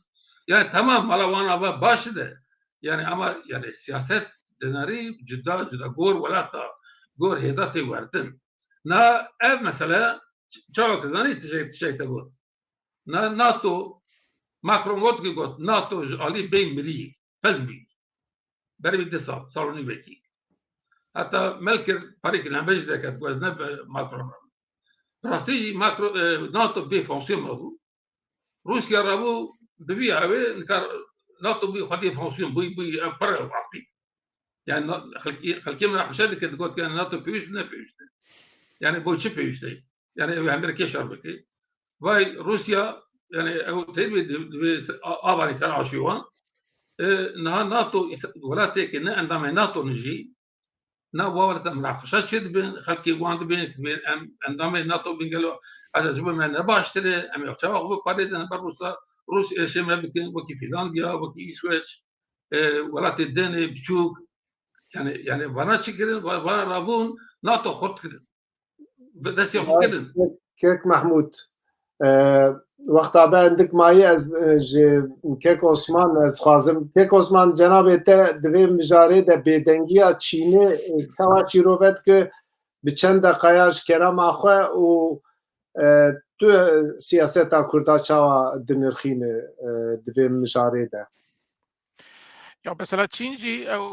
Yani tamam, mala wan ava baş de. Yani ama yani siyaset dinarî cuda cuda gor welata, gor hêza tê wertin. Na ev mesele ç-, çawa ki zanî tişek, tişek te got. Na-, NATO, Macron got ki got, NATO ji alî bê mirî, felc bî. Berê vî du sal, sal û nîvekî. Heta mel kir, parêkî hembe jî deket, got, ne be Macron. Rastî jî Macron, e, NATO bê fonksiyon mabû. Rûsya rabû, bi vî awê, nikar NATO bû xwedî fonksiyon, bû, bû, e, pir aktîf. Yani, na-, xelkî, xelkê min re hişe dikir, digot, yani, NATO pêwîst ne pêwîst e. Yani, bo çi pêwîst e? Yani, ew hember kê şer bike? Vay, Rûsya, yani, ew tê divê, divê se-, a-, avanî ser aşê wan. E, niha NATO, îs-, welatê ke ne endamê NATO ne jî, na wa welata miraxeşa çê dibin, xelkê wan dibin, dibên em endamê NATO bin gelo, ez ji bo me ne baştir e, em ê çawa xwe biparêzin, hember Rûsa, Rûs êrişê me bikin, wekî Fînlandya, wekî Îsweç, e, welatê din ê biçûk, yani, yani vana çi kirin, va-, vana rabûn, NATO xurt kirin. Bi destê xwe kirin. Kek Mehmûd, e, Wexta be hindik mayî ez, e, ji Kek Osman ez xwazim. Kek Osman, cenabê te di vê mijarê de bêdengiya Çînê, e, çawa şîrove dike, bi çend deqaya ji kerema xwe û, e, tu siyaseta Kurda çawa dinirxîne, e, di vê mijarê de? Ya mesela Çîn jî ew,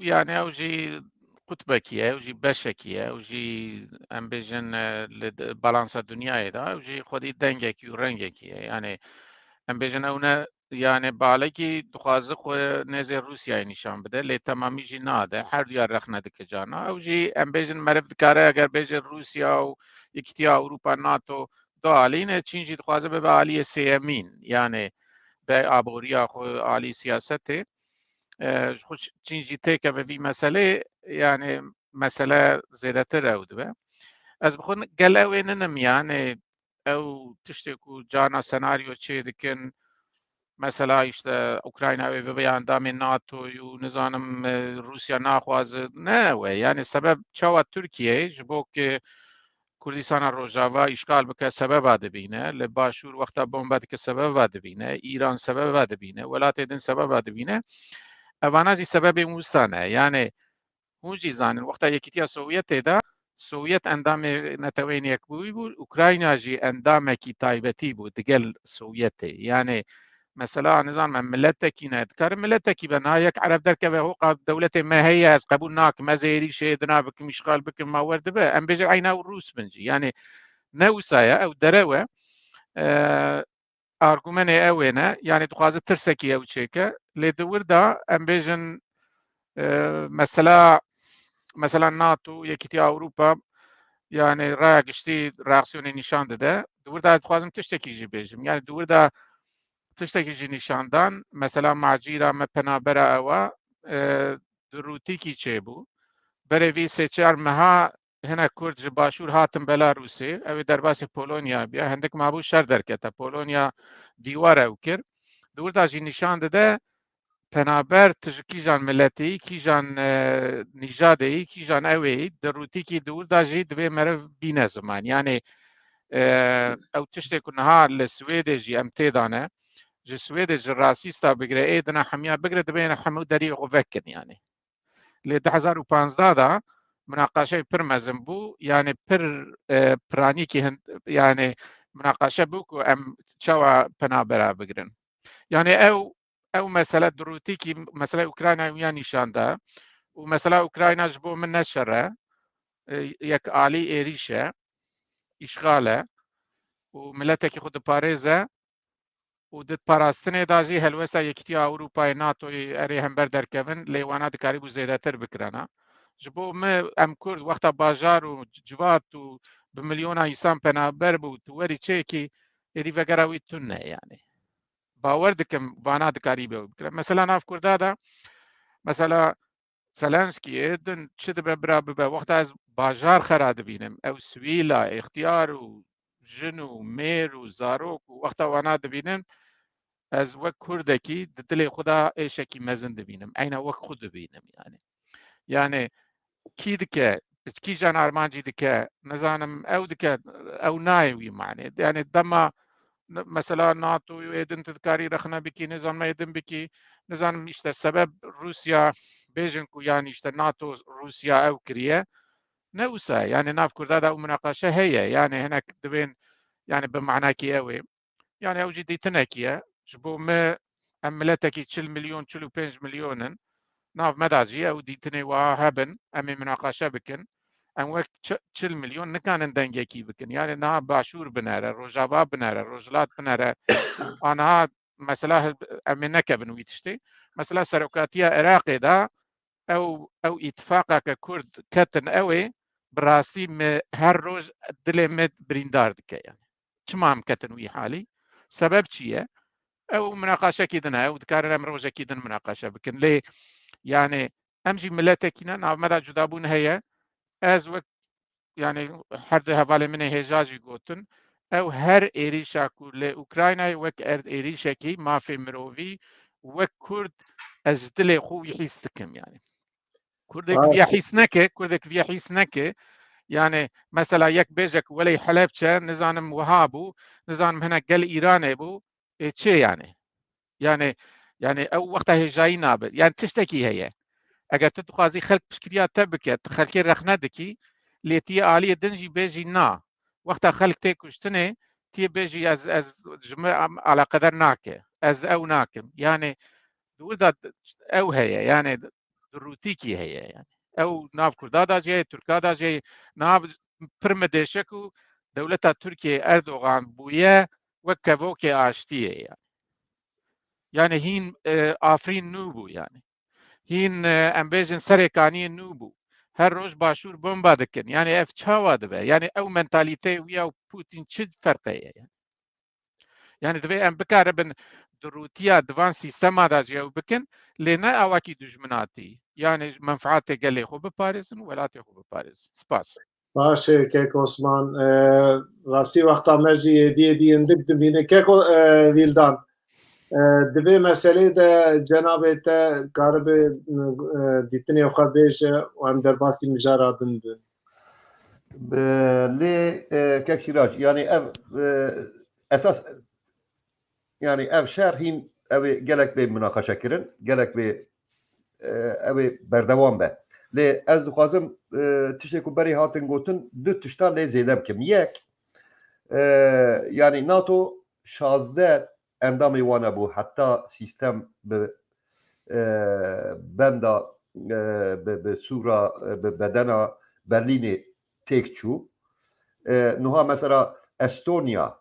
yani ew jî qutbekî ye, ew jî beşekî ye, ew jî em bêjin, e, li d-, balansa dinyayê de, ew jî xwedî dengekî û rengekî ye. Yani em bêjin ew ne, yani balekî dixwaze xwe nêzê Rûsyayê nîşan bide, lê temamî jî nade. Her duya rexne dike cana. Ew jî em bêjin meriv dikare eger bêje Rûsya û Yekîtiya Ewropa, NATO, du alî ne, Çîn jî dixwaze bibe aliyê sêyemîn. Yani be aboriya xwe alî siyasetê. E, ji xwe Çîn jî têkeve vî meselê, yani mesele zêdetir ew dibe. Ez bi xwe gel ew ê ninim, yani ew tiştê ku carna senaryo çê dikin, mesela işte Ukrayna wê bibe endamê NATO û nizanim, e, Rûsya naxwaze, ne ew e. Yani sebeb çawa Tirkiye ji bo ku Kurdistana Rojava îşgal bike sebeba dibîne, li Başûr wexta bombe dike sebeba dibîne, Îran sebeba dibîne, welatê din sebeba dibîne. Evana jî sebebên wisa ne. Yani hûn jî zanin, wexta Yekîtiya Sovyetê de, Sovyet endamê Neteweyên Yekbûyî bû, Ukrayna jî endamekî taybetî bû digel Sovyetê. Yani mesela, nizanim, em miletekî ne, dikare miletekî be, niha yek ereb derkeve, hoqa dewletê me heye, ez qebûl nakim, ez êrîşê dina bikim, îşxal bikim, ma wer dibe. Em bêjin eyna ew rûs bin jî. Yani ne wisa ye, ew derew e. E, argumenê ew ê ne, yani dixwaze tirsekî ew çêke. Lê di wir de em bêjin, e, mesela, mesela NATO, Yekîtiya Ewropa, yani raya giştî reaksiyonê nîşan dide. Di wir de ez dixwazim tiştekî jî bêjim. Yani di wir de tiştekî jî nîşan dan, mesela macîra me penabera ewa, e, di rûtîkî çêbû. Berê vî sê çar meha hinek Kurd ji Başûr hatin Belarusê, ew ê derbasî Polonya biya, hindik mabû şer derkete, Polonya dîwar ew kir. Di wir de jî nîşan dide penaber tu ji kîjan miletê yî, kîjan, e, nîjadê yî, kîjan ew ê yî, di rûtîkî di wir de jî divê meriv bîne ziman. Yani, e, ew tiştê ku niha li Swêdê jî em tê de ne, ji Swêdê ji rasîsta bigire, ê dina hemiya bigire, divê hemû deriyê xwe vekin yani. Lê du hezar û panzdeh de minaqaşeyê pir mezin bû, yani pir, e, piranîkî hin-, yani minaqaşe bû ku em çawa penabera bigirin. Yani ew, ew mesele di rûtîkî mesela Ukraynayê wiya nîşan da û mesela Ukrayna ji bo min ne şer e, e, yek alî êrîş e, îşxal e û miletekî xwe diparêze û di parastinê de jî helwesta Yekîtiya Ewropayê, NATOyê erê hember derkevin, lê wana dikarîbû zêdetir bikirana. Ji bo me, em Kurd, wexta bajar û civat û bi milyona însan penaber bû, tu werî çêkî, êdî vegera wî tune yani. Bawer dikim vana dikarîbe bikire. Mesela nav Kurda de, mesela Zelenskiyê din çi dibe bira bibe, wexta ez bajar xera dibînim, ew sivîla, ixtiyar û jin û mêr û zarok û wexta wana dibînim, ez wek Kurdekî di dilê xwe de êşekî mezin dibînim. Eyna wek xwe dibînim yani. Yani kî dike, bi kîjan armancî dike, nizanim ew dike, ew nayê wî manê. Yani dema n-, mesela NATO û êdin tu dikarî rexne bikî, nizanim êdin bikî, nizanim işte sebeb Rûsya bêjin ku yani işte NATO Rûsya ew kiriye. Ne wisa ye. Yani nav Kurda da ew minaqaşe heye. Yani hinek dibên yani bi manakî ew ê. Yani ew jî dîtinekî ye. Ji bo me em miletekî çil milyon, çil û pênc milyon in. Nav me da jî ew dîtinê wiha hebin. Em ê minaqaşe bikin. Em wek çi-, çil milyon nikanin dengekî bikin. Yani niha Başûr binere, Rojava binere, Rojhilat binere. Aniha mesela he-, em ê nekevin wî tiştê. Mesela serokatiya Iraqê de ew, ew îtifaqeke Kurd ketin ew ê, bi rastî me her roj dilê me birîndar dike yani. Çima em ketin wî halî? Sebeb çi ye? Ew minaqaşekî din e, ew dikarin em rojekî din minaqaşe bikin. Lê yani em jî miletekî ne, nav me de cudabûn heye. Ez wek yani her du hevalê min ê hêja jî gotin, ew her êrîşa ku li Ukraynayê wek er-, êrîşekî mafê mirovî, wek Kurd ez ji dilê xwe wî hîs dikim yani. Kurdek viya hîs neke, Kurdek viya hîs neke, Yani mesela yek bêje ku welê Helebçe, nizanim wiha bû, nizanim hinek gel Îranê bû, ê çê yani? Yani, yani ew wexta hêjayî nabe. Yani tiştekî heye. Eger tu dixwazî xelk piştgiriya te bike, tu xelkê rexne dikî, lê tu yê aliyê din jî bêjî na. Wexta xelk tê kuştinê, tu yê bêjî ez, ez ji min em alaqedar nake. Ez ew nakim. Yani di wir de ew heye. Yani di rûtîkî heye. Yani ew nav Kurda da jî heye, Tirka da jî heye. Niha pir mi dêşe ku dewleta Tirkiyeyê Erdogan bûye wek kevokê aştiyê yani. Yani hîn, e, Afrîn nû bû yani. Hîn, e, em bêjin Serêkaniyê nû bû. Her roj Başûr bomba dikin. Yani ev çawa dibe? Yani ew mentalîteyê wî ya û Putin çi ferqe ye yani? Yani divê em bikaribin di rûtiya di van sîstema de jî ew bikin, lê ne awakî dijminatî. Yani menfaatê gelê xwe biparêzin û welatê xwe biparêzin. Spas. Baş e, kek Osman. E, rastî wexta me jî êdî êdî hindik dimîne. Kek O-, e, Vîldan, e, di vê meselê de cenabê te karibe, e, dîtinê xwe bêje û em derbasî mijara din bin. Bi-, lê, e, kek Sîrac, yani ev, e, esas, yani ev şer hîn ew ê gelek bê munaqeşe kirin, gelek bê, e, ew ê berdewam be. Lê ez dixwazim, e, tiştê ku berê hatin gotin, du tişta lê zêde bikim. Yek, e, yani NATO şazdeh endamê wan hebû, heta sîstem bi, e, benda, e, bi, bi sûra, e, bi bedena Berlînê têk çû. E, niha mesela Estonya,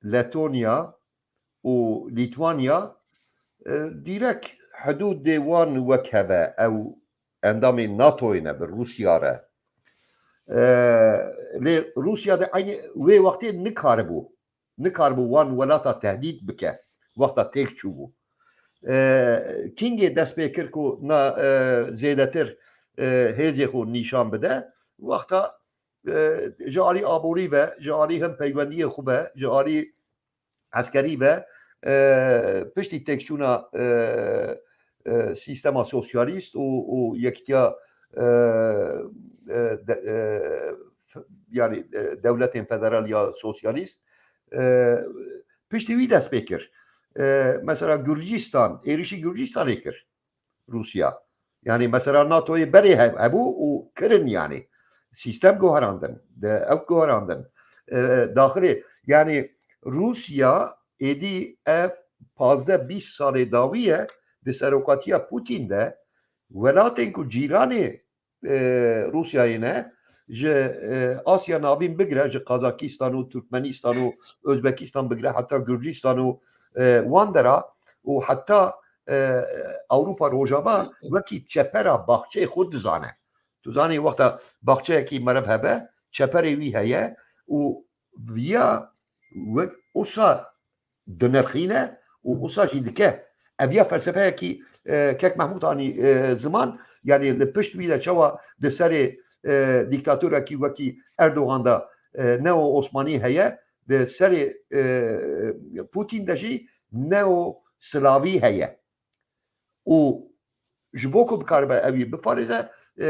Letonya û Lîtwanya, e, dîrek hidûdê wan wek heve, ew endamê NATOyê ne, bi Rûsya re. E, lê Rûsya de eynî wê wextê nikaribû, nikaribû wan welata tehdît bike, wexta têk çûbû. E, Kingê dest pê kir ku na, e, zêdetir, e, hêzê xwe nîşan bide, wexta, e, ji alî aborî ve, ji alî hin peywendiyê xwe ve, ji alî eskerî ve, e, piştî têkçûna, e, e, sîstema sosyalîst û, û yekîtiya, e, e, de, e, f-, yani, e, dewletên federal ya sosyalîst, e, piştî wî dest pê kir. E, mesela Gurcistan, êrişî Gurcistanê kir Rûsya. Yani mesela NATOyê berê hev-, hebû û kirin yani. Sîstem guherandin, de ew guherandin. E, daxilê, yani Rûsya êdî ev pazdeh bîst salê dawî ye di serokatiya Putin de welatên ku cîranê, e, Rûsyayê ne, ji, e, Asya Navîn bigire, ji Kazakistan û Turkmenistan û Özbekistan bigire, heta Gurcistan û, e, wan dera û heta, e, Ewropa Rojava wekî çepera baxçeyê xwe dizane. Tu zanî wexta baxçeyekî meriv hebe, çeperê wî heye û viya wek usa dinirxîne û usa jî dike. Ev ya felsefeyekî, e, kek Mehmûd anî, e, ziman, yani li pişt wî de çawa di serê, e, dîktatorekî wekî Erdogan de, e, neo-Osmanî heye, di serê, e, Putin de jî neo-Slavî heye. Û ji bo ku bikaribe ew ê biparêze, e,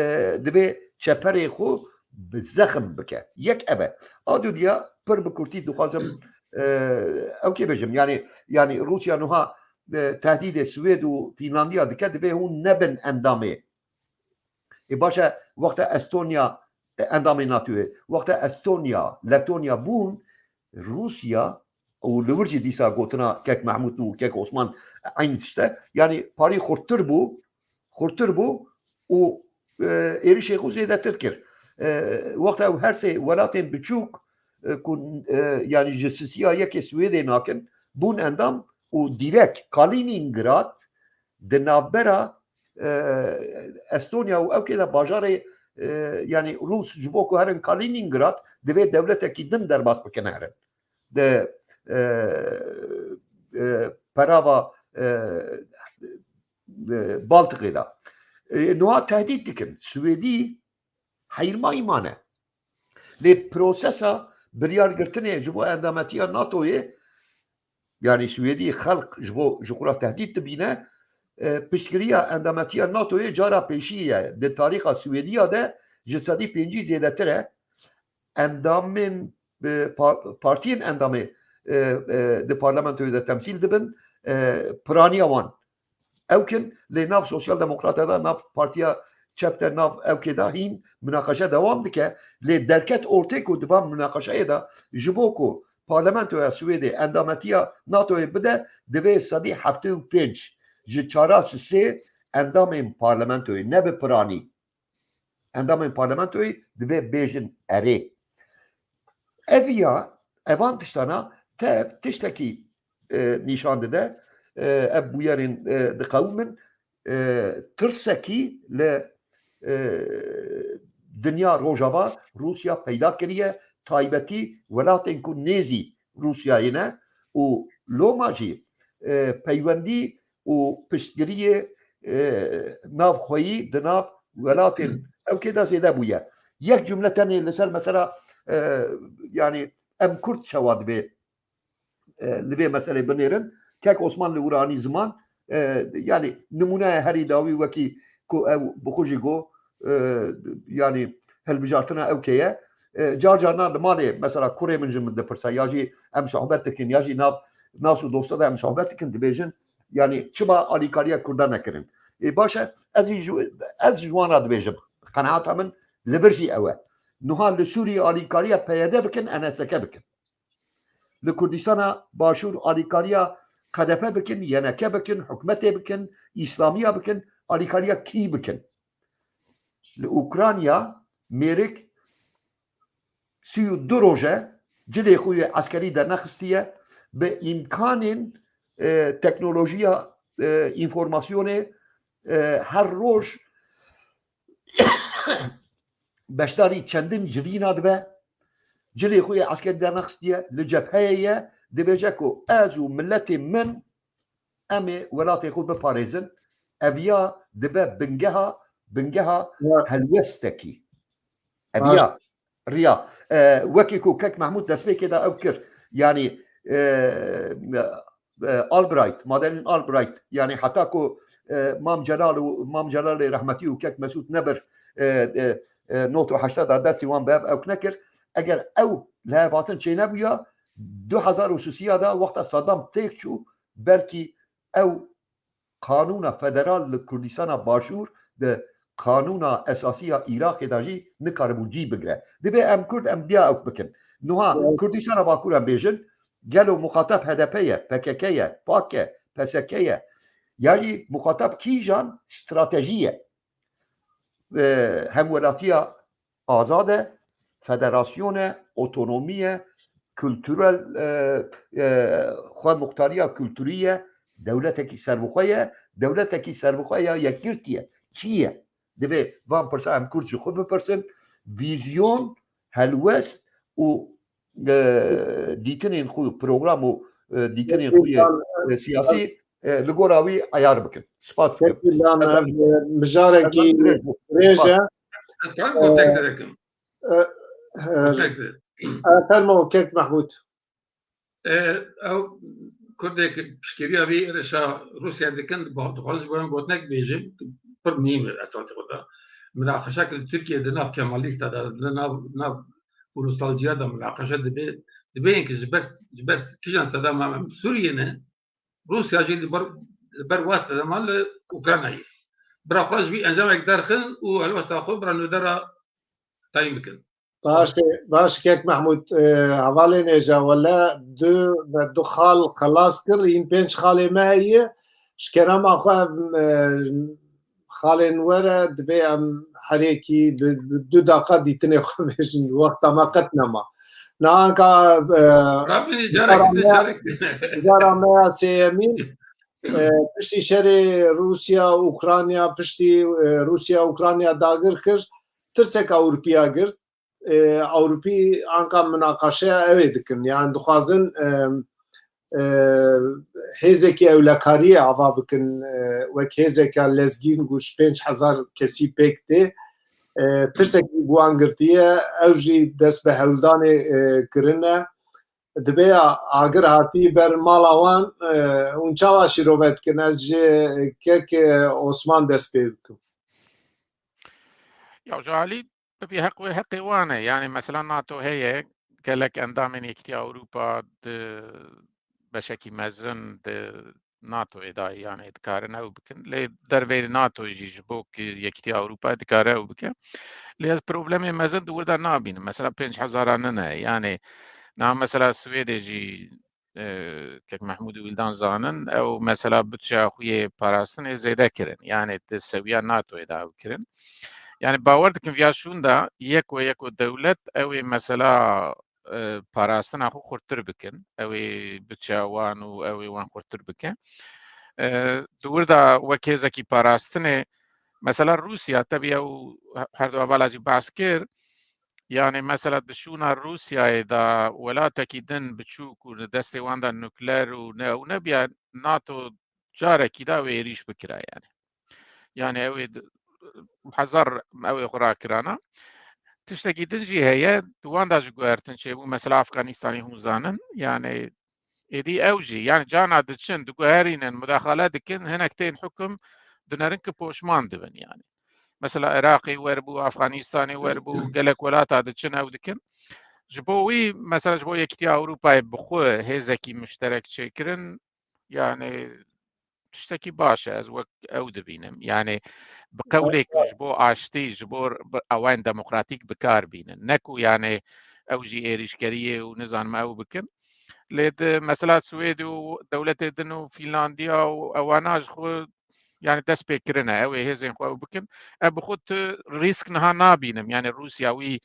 divê çeperê xwe bi zexm bike. Yek ev e. A dudiya pir bi kurtî dixwazim, e, ew kê bêjim. Yani, yani Rûsya niha, e, tehdîdê Swêd û Fînlandiya dike, divê hûn nebin endamê. Ê baş e, wexta Estonya, e, endamê NATOyê, wexta Estonya, Letonya bûn, Rûsya û li wir jî dîsa gotina kek Mehmûd û kek Osman eynî tişt e. Yanî parî xurttir bû, xurttir bû û, e, êrişê xwe zêdetir kir. E, wexta ew her sê welatên biçûk, e, ku, e, yanî ji sisiya yekê Swêdê nakin, bûn endam û dîrek Kaliningrad di navbera, e, Estonya û ewkê de bajarê, e, yanî Rûs ji bo ku herin Kaliningrad, divê dewletekî din derbas bikin herin. Di, e, e, perava, e, e, Baltiqê de. E, niha tehdît dikin. Swêdî heyirmayî mane. Lê prosesa biryargirtinê ji bo endametiya NATOyê, yanî Swêdî xelq ji bo, ji xwe re tehdît dibîne, e, piştgiriya endametiya NATOyê cara pêşî ye. Di tarîxa Swêdiya de ji sedî pêncî zêdetir e. endamên, e, pa-, partiyên endamê, e, e, di parlamentoyê de temsîl dibin, e, piraniya wan. Ew kin lê nav Sosyal Demokrata de, nav Partiya Çep de, nav ewkê de hîn minaqeşe dewam dike. Lê derket ortê ku di van minaqeşeyê de ji bo ku Parlamentoya Swêdê endametiya NATOyê bide, divê sedî heftê û pênc ji çara sisê endamên parlamentoyê, ne bi piranî. Endamên parlamentoyê divê bêjin erê. Ev ya, evan tiştana tev tiştekî, e, nîşan dide, e, ev bûyerên, e, diqewimin, e, tirsekî li, e, dinya rojava Rûsya peyda kiriye, taybetî welatên ku nêzî Rûsyayê ne û loma jî, e, peywendî û piştgiriyê, e, navxweyî di nav welatên ewkê de zêde bûye. Yek cumle tenê li ser mesela, e, yanî em Kurd çawa dibê, e, li vê meselê binêrin. Kek Osman li wir anî ziman, e, yanî nimûneya herî dawî wekî ku ew bi xwe jî got, e, yanî hilbijartina ewkê ye. E, car carna li malê mesela kurê min ji min dipirse, ya jî em sohbet dikin, ya jî nav nas û dosta de em sohbet dikin, dibêjin, yanî çima alîkariya Kurdan nekirin? Ê, baş e, ez jî ji, ez ji wan re dibêjim, qenaeta min li vir jî ew e. Niha li Sûriyê alîkariya P Y D bikin, N S K bikin. Li Kurdistana Başûr alîkariya K D P bikin, Y N K bikin, hikûmetê bikin, Îslamiya bikin, alîkariya kî bikin? Li Ukrayna mêrik sî û du roj e cilê xwe yê eskerî dernexistiye, bi îmkanên, e, teknolojiya, e, înformasyonê, e, her roj beşdarî çendin civîna dibe, cilê xwe yê eskerî dernexistiye, li cepheyê ye, dibêje ku ez û miletê min em ê welatê xwe biparêzin. Ev ya dibe bingeha, bingeha Ya. helwestekî. Ev Baş. ya, riya. E, wekî ku Kek Mehmûd destpêkê de ew kir, yanî, e, e, Albright, Madeleine Albright, yanî heta ku, e, Mam Celal û Mam Celalê rehmetî û Kek Mesûd nebir, e, e, e, nod û heştê de destî wan bi ev ewk nekir. Eger ew lihevhatin çênebûya, du hezar û sisiya de wexta Saddam têk çû, belkî ew qanûna federal li Kurdistana Başûr di qanûna esasî ya Iraqê de jî nikaribû cî bigire. Dibê em Kurd em diya ew bikin. Niha Evet. Kurdistana Bakur em bêjin, gelo muxatab H D P ye, P K K ye, pak e, P S K ye? Ya jî muxatab kîjan stratejî ye? E, hemwelatiya azad e, federasyon e, otonomî ye, kulturel, e, e, xwemixtariya kulturî ye, dewletekî serbixwe ye, dewletekî serbixwe ya yekgirtî ye. Kî ye? Divê van pirsa em Kurd ji xwe bipirsin, vîzyon, helwest û, e, dîtinên xwe, program û, e, dîtinên xwe yê, e, siyasî, e, li gora wî eyar bikin. Spas dikim. Peki, lan, Efendim? e, mijarekî Efendim, dirêj bû. dirêj e. Spas. Ez karim kontekst dikim. E, e, Kontekst. e, fermo, Kek Mehmûd. E, ew Kurdek piştgiriya vî êrişa Rûsya dikin, ba-, dixwazim ji bo wan gotinek bêjim, pir muhîm e esasê xwe de. Minaqeşek li Tirkiye di nav Kemalîsta de, di nav, nav ulusalcıya de minaqeşe dibe, dibe ki ji ber, ji ber kijan sedema em Sûriye ne, Rûsya jî li ber, li ber wasta dema li Ukraynayê. Bira xwe ji vî encamek derxin û helwesta xwe bira nûdera tayîn bikin. Baş e, baş Kek Mehmûd, e, hevalên êja wele du, me du xal xelas kir, hîn pênc xalê me heye. Ji kerema xwe ev, e, xalên we re divê em herêkî bi, bi du daqa dîtinê xwe bêjin. Wexta me qet nema. Niha anka, e, Rabînî carek din, carek din. Cara me ya sêyemîn, e, piştî şerê Rûsya, Ukrayna, piştî, e, Rûsya, Ukrayna dagir kir, tirsek Ewropiya girt. E, Ewropî anka minaqeşeya ew ê dikin. Yani dixwazin, e, e, hêzekî ewlekariyê ava bikin, e, wek hêzeka lezgîn ku ji pênc hezar kesî pêk tê. E, tirsekî bi wan girtiye, ew jî dest bi hewldanê, e, kirine. Dibe ya agir hatî ber mala wan, e, hûn çawa şîrove dikin? Ez ji kek, e, Osman dest pê bikim. Ya ji alî Tabii heq wê heqê wan e. Yani mesela NATO heye, gelek endamên Yekîtiya Ewropa di beşekî mezin di NATOyê de, yani dikarin ew bikin. Lê derveyî NATOyê jî ji bo ku Yekîtiya Ewropa dikare ew bike. Lê ez problemê mezin di wir de nabînim. Mesela pênc hezara nine. Yani niha mesela Swêdê jî, e, kek Mehmûd û Wîldan zanin, ew mesela budçeya xwe yê parastinê zêde kirin. Yani di sewiya NATOyê de ew kirin. Yani bawer dikim viya şûn de yeko yeko dewlet ew ê mesela, e, parastina xwe xurtir bikin. Ew ê budçeya wan û ew ê wan xurtir bike. E, di wir de wek hêzekî parastinê, mesela Rûsya, tebî ew her du hevala jî behs kir, yani mesela di şûna Rûsyayê de welatekî din biçûk û di destê wan de nukleer û ne ew nebiya, NATO carekî de ew ê êrîş bikira yani. Yani ew ê di-, hezar ew ê xwe rakirana. Tiştekî din jî heye, di wan de ji guhertin çêbû, mesela Afganistanê hûn zanin, yani êdî ew jî, yani carna diçin, diguherînin, mudaxale dikin, hinek tên hukum dinerin ki poşman dibin yani. Mesela Iraqê werbû, Afganistanê werbû, gelek welata diçin ew dikin. Ji bo wî, mesela ji bo Yekîtiya Ewropayê bi xwe hêzekî muşterek çêkirin, yani tiştekî baş e, ez wek ew dibînim. Yani bi qewlê ku ji bo aştî, ji bo r-, bi awayên demokratîk bi kar bînin. Ne ku yani ew jî êrîşkeriyê û nizanim ew bikin. Lê di mesela Swêd û dewletê din û Fînlandiya û ewana ji xwe yani dest pê kirine. Ew ê hêzên xwe ew bikin. Ev bi xwe tu rîsk niha nabînim. Yani Rûsya wî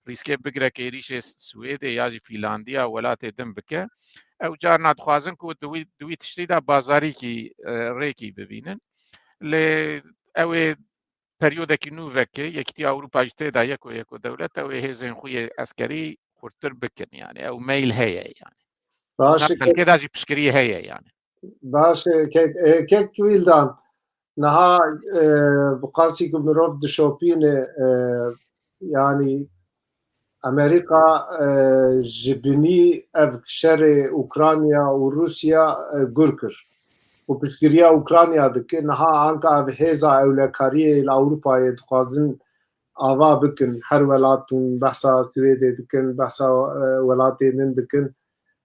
rîskê bigire ku êrîşê Swêdê ya jî Fînlandiya welatê din bike. Ew carna dixwazin ku di wî, di wî tiştî de bazarîkî, e, rêkî bibînin. Lê ew ê periyodekî nû veke, Yekîtiya Ewropa jî tê de yeko yeko dewlet, ew ê hêzên xwe yê eskerî xurtir bikin. Yani ew meyl heye yani. Baş e, xelkê de jî piştgirî heye yani. Baş e, kek, e, kek Wîldan, niha, e, bi qasî ku mirov dişopîne, e, yani Amerîka, e, ji binî ev şerê Ukrayna û Rûsya, e, gur kir û piştgiriya Ukrayna dike. Niha anka ev hêza ewlekariyê li Ewropayê dixwazin ava bikin. Her welat hûn behsa Swêdê dikin, behsa, e, welatê din dikin.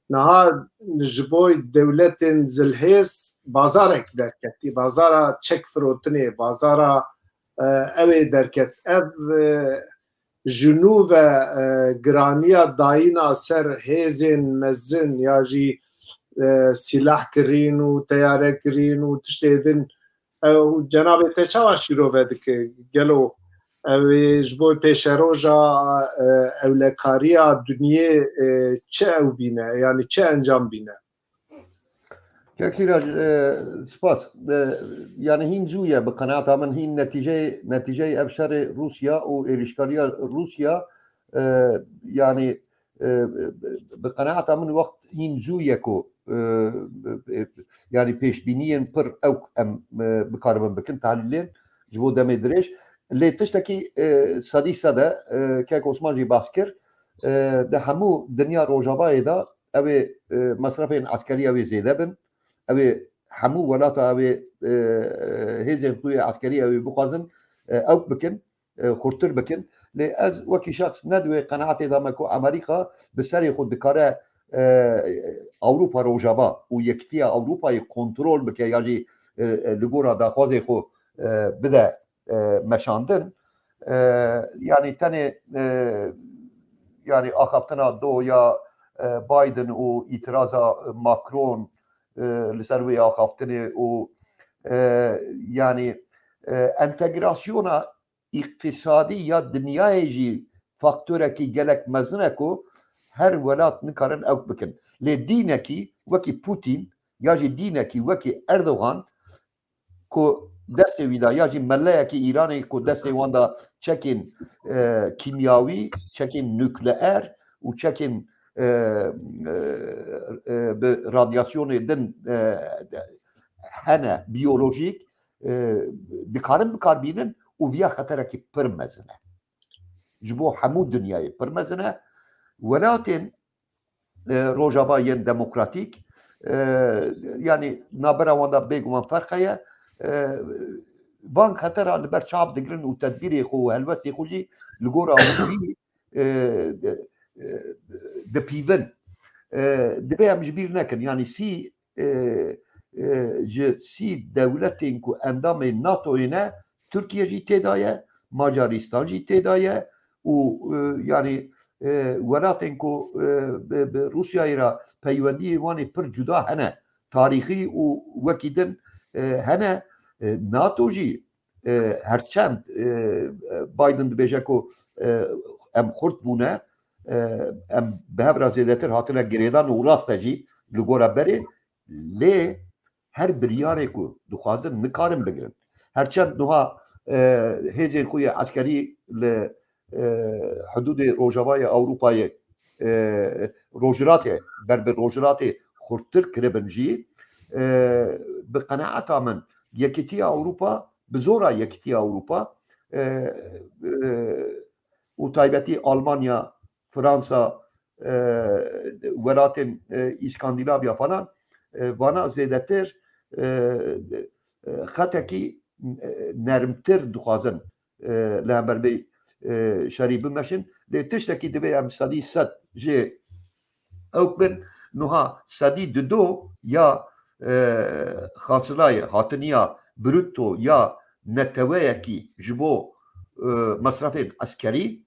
Niha ji bo dewletên zilhêz bazarek derketî, bazara çek firotinê, bazara, e, ew ê derket. Ev, e, ji nû ve, e, giraniya dayîna ser hêzên mezin ya jî, e, sîlah kirîn û teyare kirîn û tiştê din, ew cenabê te çawa şîrove dike? Gelo ew ê ji bo pêşeroja, e, ewlekariya dinyê, e, çi ew bîne, yani çi encam bîne? Kek Sîrac, e, spas. E, yani hîn zû ye bi qenaeta min, hîn netîceyê, netîceyê ev şerê Rûsya û êrîşkariya Rûsya, e, yani, e, bi qenaeta min wext hîn zû ye ku, e, e, yani pêşbîniyên pir ewk em, e, bikaribin bikin, tahlîlên ji bo demê dirêj. Lê tiştekî, e, sedî sed e, e, kek Osman jî behs kir, e, di hemû dinya Rojavayê de ew ê, e, mesrefên eskerî ew ê zêde bin. Ew ê hemû welata ew ê, e, hêzên xwe yê eskerî ew ê bixwazin, e, ewk bikin, e, xurtir bikin. Lê ez wekî şexs ne di wê qenaetê de me ku Amerîka bi serê xwe dikare, e, Ewropa Rojava û Yekîtiya Ewropayê kontrol bike ya jî, e, e, li gora daxwazê xwe, e, bide, e, meşandin. E, yani tenê, e, yani axaftina do ya, e, Biden û îtiraza Macron, e, li ser wê axaftinê û, e, yani, e, entegrasyona îqtisadî ya dinyayê jî faktorekî gelek mezin e ku her welat nikarin ewk bikin. Lê dînekî wekî Putin ya jî dînekî wekî Erdogan ku destê wî de ya jî meleyekî Îranê ku destê wan de çekên, e, kîmyawî, çekên nukleer û çekên, e, e, e, bi radyasyonê din, e, hene, biyolojîk, e, dikarin bikar bînin û viya xeterekî pir mezin e. Ji bo hemû dinyayê pir mezin e. Welatên, e, Rojava yên demokratîk, e, yanî navbera wan de bêguman ferq heye. E, van xetera li ber çav digirin û tedbîrê xwe û helwestê xwe jî li gora wî e, e, dipîvin. E, divê em ji bîr nekin. Yanî sî, e, e, ji sî dewletên ku endamê NATOyê ne, Tirkiye jî tê de ye, Macaristan jî tê de ye û, e, yanî, e, welatên ku, e, bi, bi Rûsyayê re peywendiyê wan ê pir cuda hene, tarîxî û wekî din, e, hene. E, NATO jî, e, herçend, e, Biden dibêje ku, e, em xurt bûne, e, em bi hev re zêdetir hatine girêdan û rast e jî li gora berê, lê her biryarê ku dixwazin nikarin bigirin. Herçend nuha, e, hêzên xwe yê eskerî li, e, hudûdê Rojavayê Ewropayê, e, Rojhilatê, ber bi Rojhilatê xurttir kiribin jî, e, bi qenaeta min Yekîtiya Ewropa, bi zora Yekîtiya Ewropa, e, e, û taybetî Almanya, Fransa, e, welatên, e, Îskandînavya falan, e, vana zêdetir, e, e, xetekî, e, nermtir dixwazin, e, li hember vê, e, şerî bimeşin. Lê tiştekî divê em sedî sed jê ew bin, nuha sedî dido ya, e, xasilayê hatiniya bruto ya neteweyekî ji bo, e, mesrefên eskerî,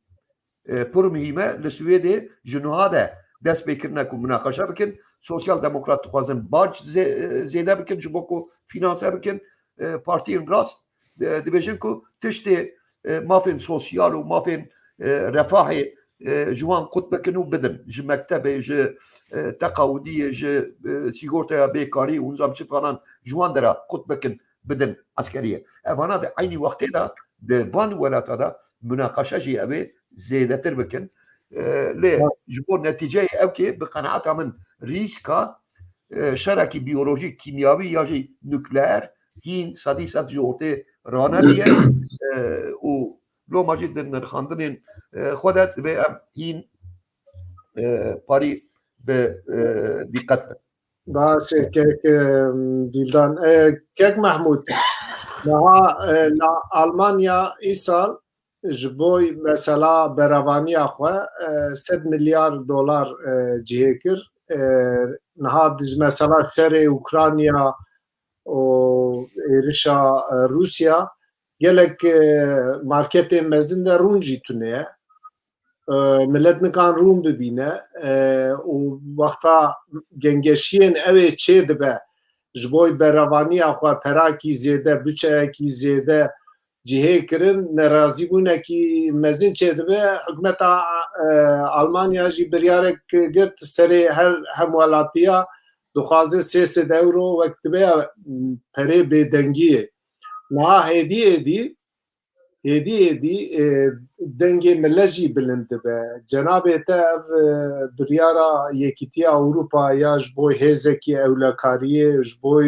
e, pir muhîm e. Li Swêdê ji nuha de dest pê kirine ku minaqeşe bikin. Sosyal Demokrat dixwazin bac zê-, zêde bikin ji bo ku finanse bikin. E, partiyên rast, e, dibêjin ku tiştê, e, mafên sosyal û mafên, e, refahê, e, ji wan qut bikin û bidin. Ji mektebê, ji, e, teqawidiyê, ji, e, sîgortaya bêkarî û nizam çi falan ji wan dera qut bikin, bidin eskeriyê. Evana di eynî wextê de di van welata de munaqeşe jî ew ê zêdetir bikin. E, lê ji bo netîceyê ew kê bi qenaeta min rîska, e, şerekî biyolojîk, kîmyawî ya jî nukleer hîn sedî sed ji ortê raneriye, e, û loma jî di nirxandinên, e, xwe de divê em hîn, e, parî bi, e, dîqet bin. Baş e, kek, e, Dîldan. E, kek Mehmûd, niha, e, la Almanya îsal ji bo mesela berevaniya xwe, e, sed milyar dolar, e, cihê kir. E, niha di, mesela şerê Ukrayna û êrişa, e, Rûsya gelek, e, marketên mezin de rûn jî tune ye. E, milet nikan rûn bibîne, e, û wexta gengeşiyên ew ê çê dibe, ji bo berevaniya xwe perakî zêde, buçeyekî zêde cihê kirin, nerazîbûnekî mezin çêdibe. Hikûmeta, e, Almanya jî biryarek girt serê her hemwelatiya dixwaze sê sed euro wek dibe ya, m, perê bêdengiyê. Niha hêdî hêdî, hêdî hêdî, e, dengê millet jî bilind dibe. Cenabê te ev, e, biryara Yekîtiya Ewropa ya ji bo hêzekî ewlekariyê, ji bo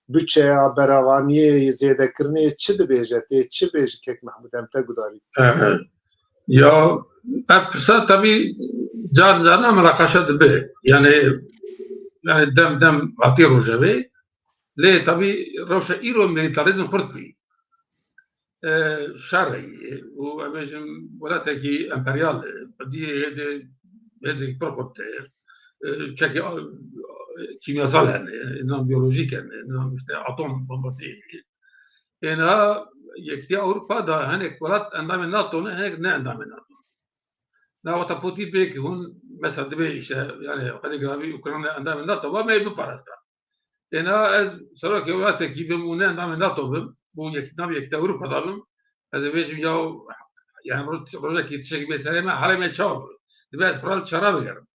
buçeya berevaniyê, zêdekirinê çi dibêje? Tê çi bêje kek Mehmûd, em te gudarî? E, ya, ev pirsa tabî car carna minaqeşe dibe. Yani, yani dem dem hatî rojevê. Lê tabî rewşa îro milîtarîzm xurt bû. E, şer e û em bêjin welatekî emperyal e. Xwediyê hêzê, hêzê pir xurt e. E, çekê, a, kîmyasal hene, nan biyolojîk hene, nan işte atom bombası hene. Êna Yekîtiya Ewropa da hinek welat endamê NATO ne, hinek ne endamê NATO. Na wexta Putin bê ki hûn mesela dibê işte, yani xwedê giravî Ukrayna endamê NATO ba me biparasta. Êna ez serokê welatekî bim û ne endamê NATO bim, bû yek, navê Yekîtiya Ewropa da bim, ez ê bêjim ya, yani roj-, rojekî tiştekî bê serê me, halê me çawa bû? Dibe ez xural çara bigerim.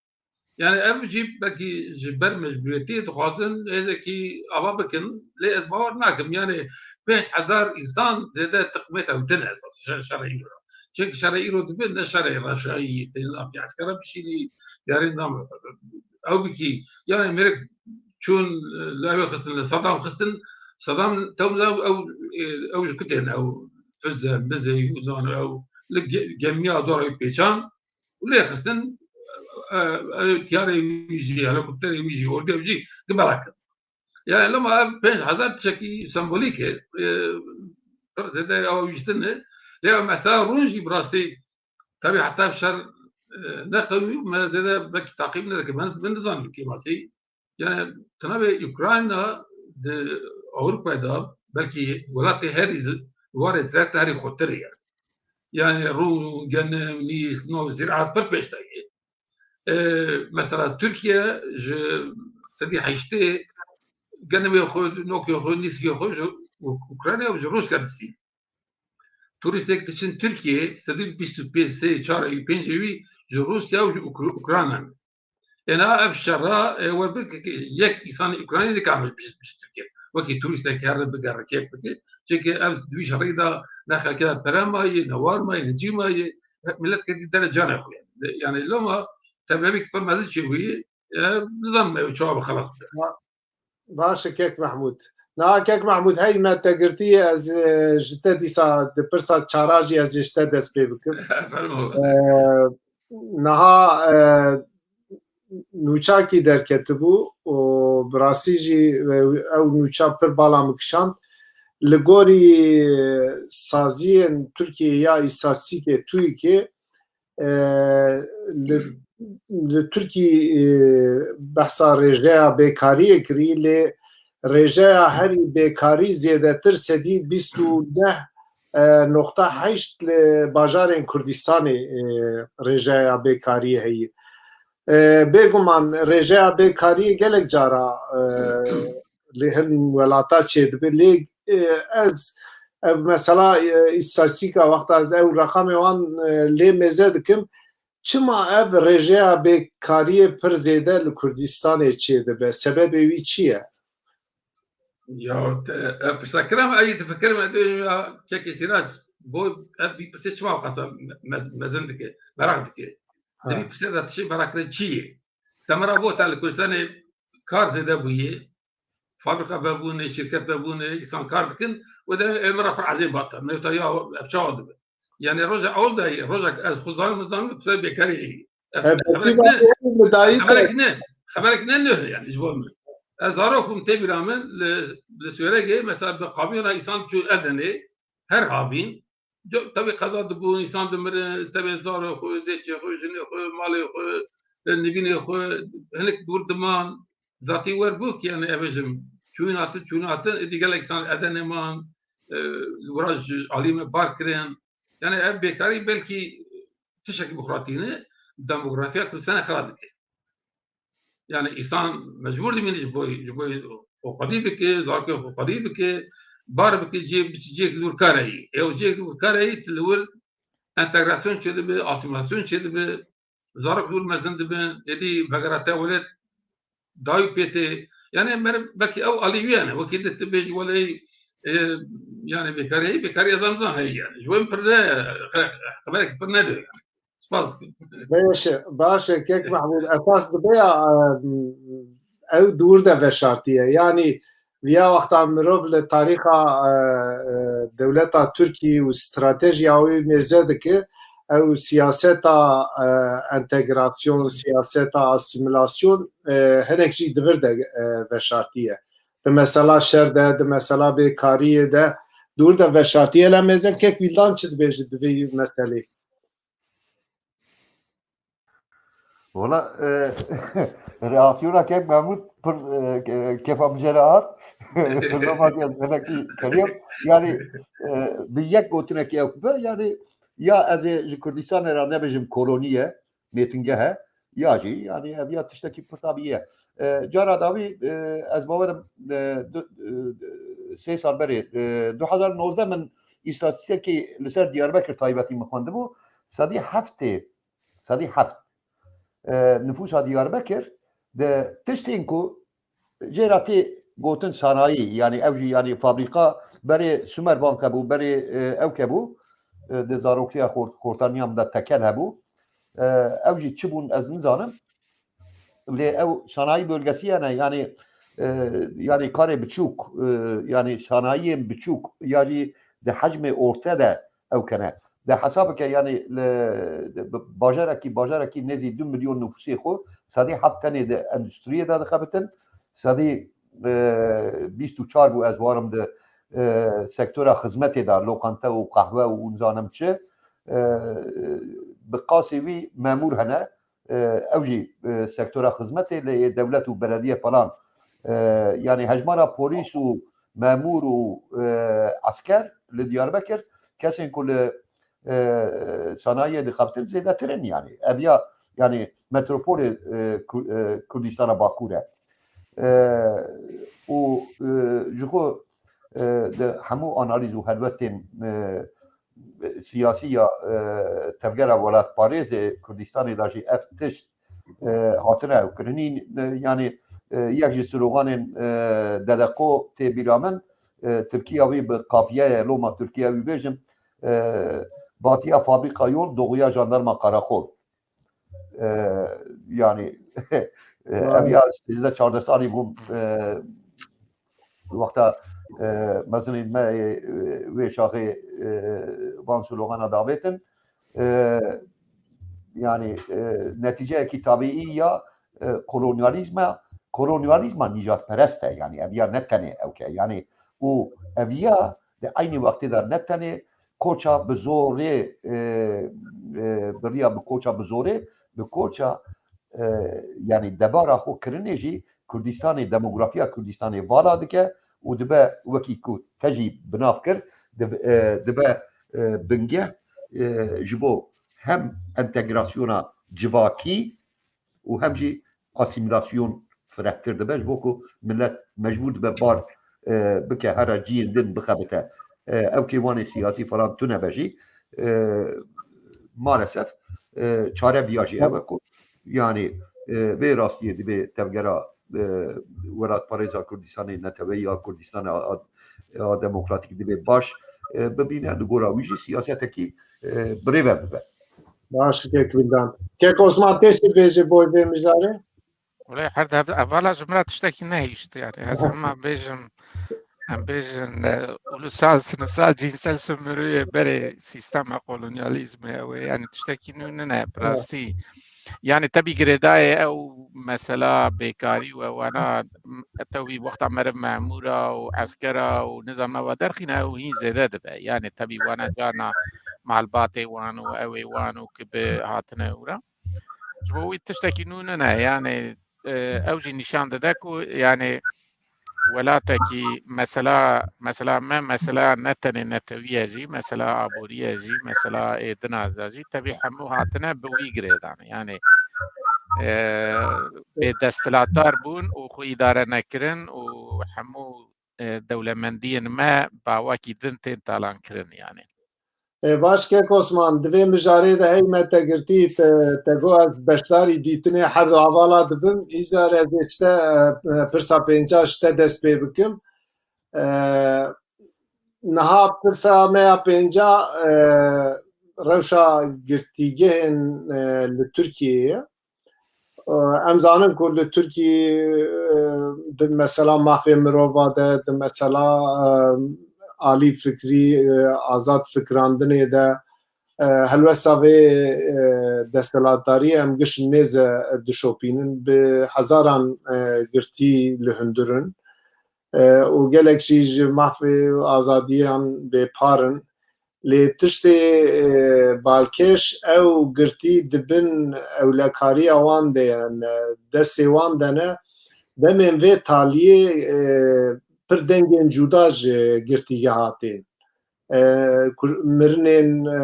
Yani ev jî belkî ji ber mecburiyetê dixwazin hêzekî ava bikin, lê ez bawer nakim. Yani pênc hezar însan zêde tiqmê tewtin esas şer-, şerê îro. Çimkî şerê îro dibe ne şerê reşayî, tê nizam eskera bişînî, yarî nizam ew bikî. Yani mêrik çûn, e, li ew xistin, li Saddam xistin, Saddam tewna ew, ew, e, ew ji ku tên ew fize, mize, Yunan ew li ge-, gemiya dora wî pêçan û lê xistin, e, e, tiyarê wî jî, helikopterê wî jî, ordê wî jî gimela kir. Yani lema ev pênc hezar tiştekî sembolîk e, e, pir zêde ew wîştin e. Lê ew mesela rûn jî bi rastî Tabii heta şer e, ne qewî me zêde belkî taqîb nedike. Ben, ben nizanim kêmasî. Yani tenavê Ukrayna di Avrupayê de belkî welatê herî zi- warê zireta herî xurtir ye. Yani rû, genim, nîx, no, ziraat pir pêş de ye. E, mesela Türkiye ji sedî heştê genimê xwe, nokê xwe, nîskê xwe ji Uk- Ukrayna û ji Rûsya distîn. Turistek diçin Tirkiyê, sedî bîst û pênc, sê, çar û pênc wî ji Rûsya û ji Ukr- Ukrayna ne. Êna ev şera e, we bike ki yek îsanê Ukraynî nikame bi bi Tirkiye. Wekî turîstek here bigere kêf bike. Çimkî ev di vî şerî de ne xelkê de pere mayê, ne war mayê, ne cî mayê. Hep millet kekî dere canê xwe. Yani loma tevlevî ki pir mezin çêbûyî, e, nizanim ew çawa bi xelas bike. Baş e, kek Mehmûd. Na, kek Mehmûd, hey me te girtî, ez, e, ji te dîsa di pirsa çara jî ez ê ji te dest pê bikim. Fermo. E, niha, e, nûçakî derketibû û bi rastî jî, e, ew nûça pir bala min kişand. Li gorî saziyên Tirkiyê ya îstatîstîkê, TÜİKê, e, li, li Tirkî, e, behsa rêjeya bêkariyê kirî, lê rêjeya herî bêkarî zêdetir sedî bîst û neh, e, noqta heşt li bajarên Kurdistanê, e, rêjeya bêkariyê heye. E, bêguman rêjeya bêkariyê gelek cara, e, li hin welata çêdibe. Lê, e, ez ev mesela, e, îstatîstîka wexta ez ew reqamê wan, e, lê mêze dikim. Çima ev rêjeya bêkariyê pir zêde li Kurdistanê çêdibe? Sebebê wî çi ye? Ya, te- ev pirsa kirim, ey difikirim, ez ya kekê Sîrac, bo ev bî pirsê çima qasa me- me- mezin dike, merak dike. Ha. Di vî pirsê de tiştê merak kirin çi ye? Te me ra got, te li Kurdistanê kar zêde bûye, fabrika vebûne, şirket vebûne, îsan kar dikin, û de ê me ra pir ecêb hate. Me wota ya ev çawa dibe? Yani roja ewil de, rojek ez xwe zanim, zanim, tu bêkarî heye. Ev E, xeberek Betî ne, Betî, Betî, xeberek ne, xeberek ne nuh yani ji bo min. Ez zarok bûm tê bîra min li, li Swêregê, mesela bi kamyona îsan çû Edenê, her havîn, co- tevî qeza dibûn, îsan dimirin, tevê zarê xwe, zêçê xwe, jinê xwe, malê xwe, e, nivînê xwe, hinek dûr diman, zatî wer bû ki yani ev jim çûn hatin, çûn hatin, êdî gelek îsan Edenê man, e, li wira ji alî me bar kirin. Yani ev bêkarî belkî tiştekî bi xwe re tîne, demografiya Kurdistanê xira dike. Yani îsan mecbûr dimîne ji bo, ji bo xwe xwedî bike, zarokê xwe xwedî bike, bar bike, cihê, biçe cihekî dûr kareyî. Ew cihekî dûr kareyî, tu li wir entegrasyon çêdibe, asîmilasyon çêdibe, zarok dûr mezin dibin, êdî vegera te welêt dayî pê tê. Yani meriv belkî ew alî wî ye ne, wekî di tu bêjî welê, e, yani bêkarî heye, bêkarî ez nizam heye yani. Ji bo min pir ne, xeberek pir ne yani. Spas dikim. Baş e, baş e, kek Mehmûd. Esas dibe ya, e, ew dûr de veşartiye. Yani viya wexta mirov li tarîxa, e, e, dewleta Tirkî û stratejiya wî mêze dike, ew siyaseta, e, entegrasyon, siyaseta asîmilasyon, e, hinek jî di vir de, e, veşartiye. Di mesela şer de, di mesela bêkariyê de dûr de veşartiye. Lê mêzen kek Wîldan çi dibêje di vê meselê? Wala, e, reaksiyona kek Mehmûd pir, e, ke- kefa min jê re hat. Pir loma geldi, hinekî keriyem. Yani, e, bi yek gotinekî ew be, yani, ya ez ê ji Kurdistanê re nebêjim koloniye, mêtingeh e, ya jî, yani, ev ya tiştekî pir tabî ye. E, cara dawî, e, ez bawerim, e, du- e, sê sal berê, e, du hezar nozdeh min îstatîstikekî li ser Diyarbekir taybetî min xwendibû, sedî heftê, sedî heft, e, nifûsa Diyarbekir di tiştên ku jê re tê gotin sanayî, yani ew jî yani fabrîka berê Sümerbank hebû, berê, e, ewk hebû, e, di zaroktiya xort-, xortaniya min de tekel hebû. E, ew jî çi bûn ez nizanim. Lê ew sanayî bölgesi ye ne, yani, e, yani karê biçûk, e, yani sanayiyên biçûk ya jî di hecmê orte de ew kene. De hesab bike, yani li, di, bi, bajarekî, bajarekî nêzî du milyon nufusê xwe, sedî heft tenê di endustriyê de dixebitin, sedî, e, bîst û çar bû ez warim di, e, sektora xizmetê de, lokante û qehwe û nizanim çi, e, bi qasî wî memûr hene, e, ew jî, e, sektora xizmetê lê yê dewlet û belediye falan. E, yanî hejmara polîs û memûr û, e, esker li Diyarbekir kesên ku li, e, sanayiyê dixebitin zêdetir in yanî. Ev ya, yanî metropolê, e, Kur-, e, Kurdistana Bakur e. E, û, e, ji xwe, e, di hemû analîz û helwestên, e, siyasî ya, e, tevgera welatparêzê Kurdistanê de jî ev tişt, e, hatine ew kirinî, e, yanî, e, yek ji sloganên, e, D D K tê bîra min, e, Tirkiya wî bi qafiyeyê loma Tirkiya wî bêjim, e, batiya fabrîka yol, doğuya jandarma qaraxol. E, yanî, e, ev ya sêzdeh çardeh salî bûm, e, wexta, e, mezinên me, e, wê çaxê, e, van slogana davêtin. E, yanî, e, netîceyekî tabiî ya, e, kolonyalîzma, kolonyalîzma nîjadperest e, yanî ev ya ne tenê ew ke, yanî û ev ya di eynî wextê de ne tenê koça bi zorê, e, e, bi riya bi koça bi zorê, bi koça, e, yanî debara xwe kirinê jî Kurdistanê, demografiya Kurdistanê vala dike û dibe wekî ku te jî bi nav kir, dib-, e, dibe, e, bingeh, e, ji bo hem entegrasyona civakî û hem jî asîmîlasyon firehtir dibe, ji bo ku milet mecbûr dibe bar, e, bike here ciyên din bixebite. E, ew kêwanê siyasî falan tune be jî, e, maalesef, e, çare viya jî ew e ku, yanî, e, vê rastiyê divê tevgera, e, welatparêza Kurdistanê, neteweyî ya Kurdistanê a, a, a demokratîk divê baş, e, bibîne, li gora wî jî siyasetekî, e, birêve bibe. Baş, kek Wildan. Kek Osman, tê çi bêje boy vê mijarê? Wele her de ev-, evala ji min re tiştekî nehişt, yani. Ez hema bêjim, em bêjin, e, ulusal, sınıfsal, cinsel sömürüyê berê sîstema kolonyalîzmê ew ê, yani tiştekî nû nine, bi rastî. Yani tebî girêdayê ew mesela bêkarî û ewana, m-, ew wî wexta meriv memûra û eskera û nizam ewa derxîne ew hîn zêde dibe. Yani tebî wana carna malbatê wan û ew ê wan û ki bi hatine û re. Ji bo wî tiştekî nû nine, yani, e, ew jî nîşan dide ku, yani, welatekî mesela, mesela me, mesela ne tenê netewî ye jî, mesela aborî ye jî, mesela ê dinaza jî, tevî hemû hatine bi wî girêdan. Yani, e, bê desthilatdar bûn û xwe îdare nekirin û hemû, e, dewlemendiyên me bawekî din tên talankirin, yani. E, baş, kek Osman, di vê mijarê de hey me te girtî, te, te got ez beşdarî dîtinê her du hevala dibim. Îcar ez ê ji te, e, pirsa pênca ji te dest pê bikim. E, niha pirsa me ya pênca, e, rewşa girtîgehên, e, li Tirkiyeyê ye. Em zanin ku li Tirkiyê, e, di mesela mafê mirova de, di mesela, e, alî fikrî, e, azad fikrandinê de, e, helwesta vê, e, desthilatdariyê em giş nêze dişopînin. Bi hezaran, e, girtî li hundir in. E, û gelek jî ji mafê û azadiyan bêpar in. Lê tiştê, e, balkêş ew girtî di bin ewlekariya wan de ye, ne, destê wan de ne. Demên vê taliyê, e, pir dengên cuda ji girtîgeha tên. E, kur-, mirinên, e,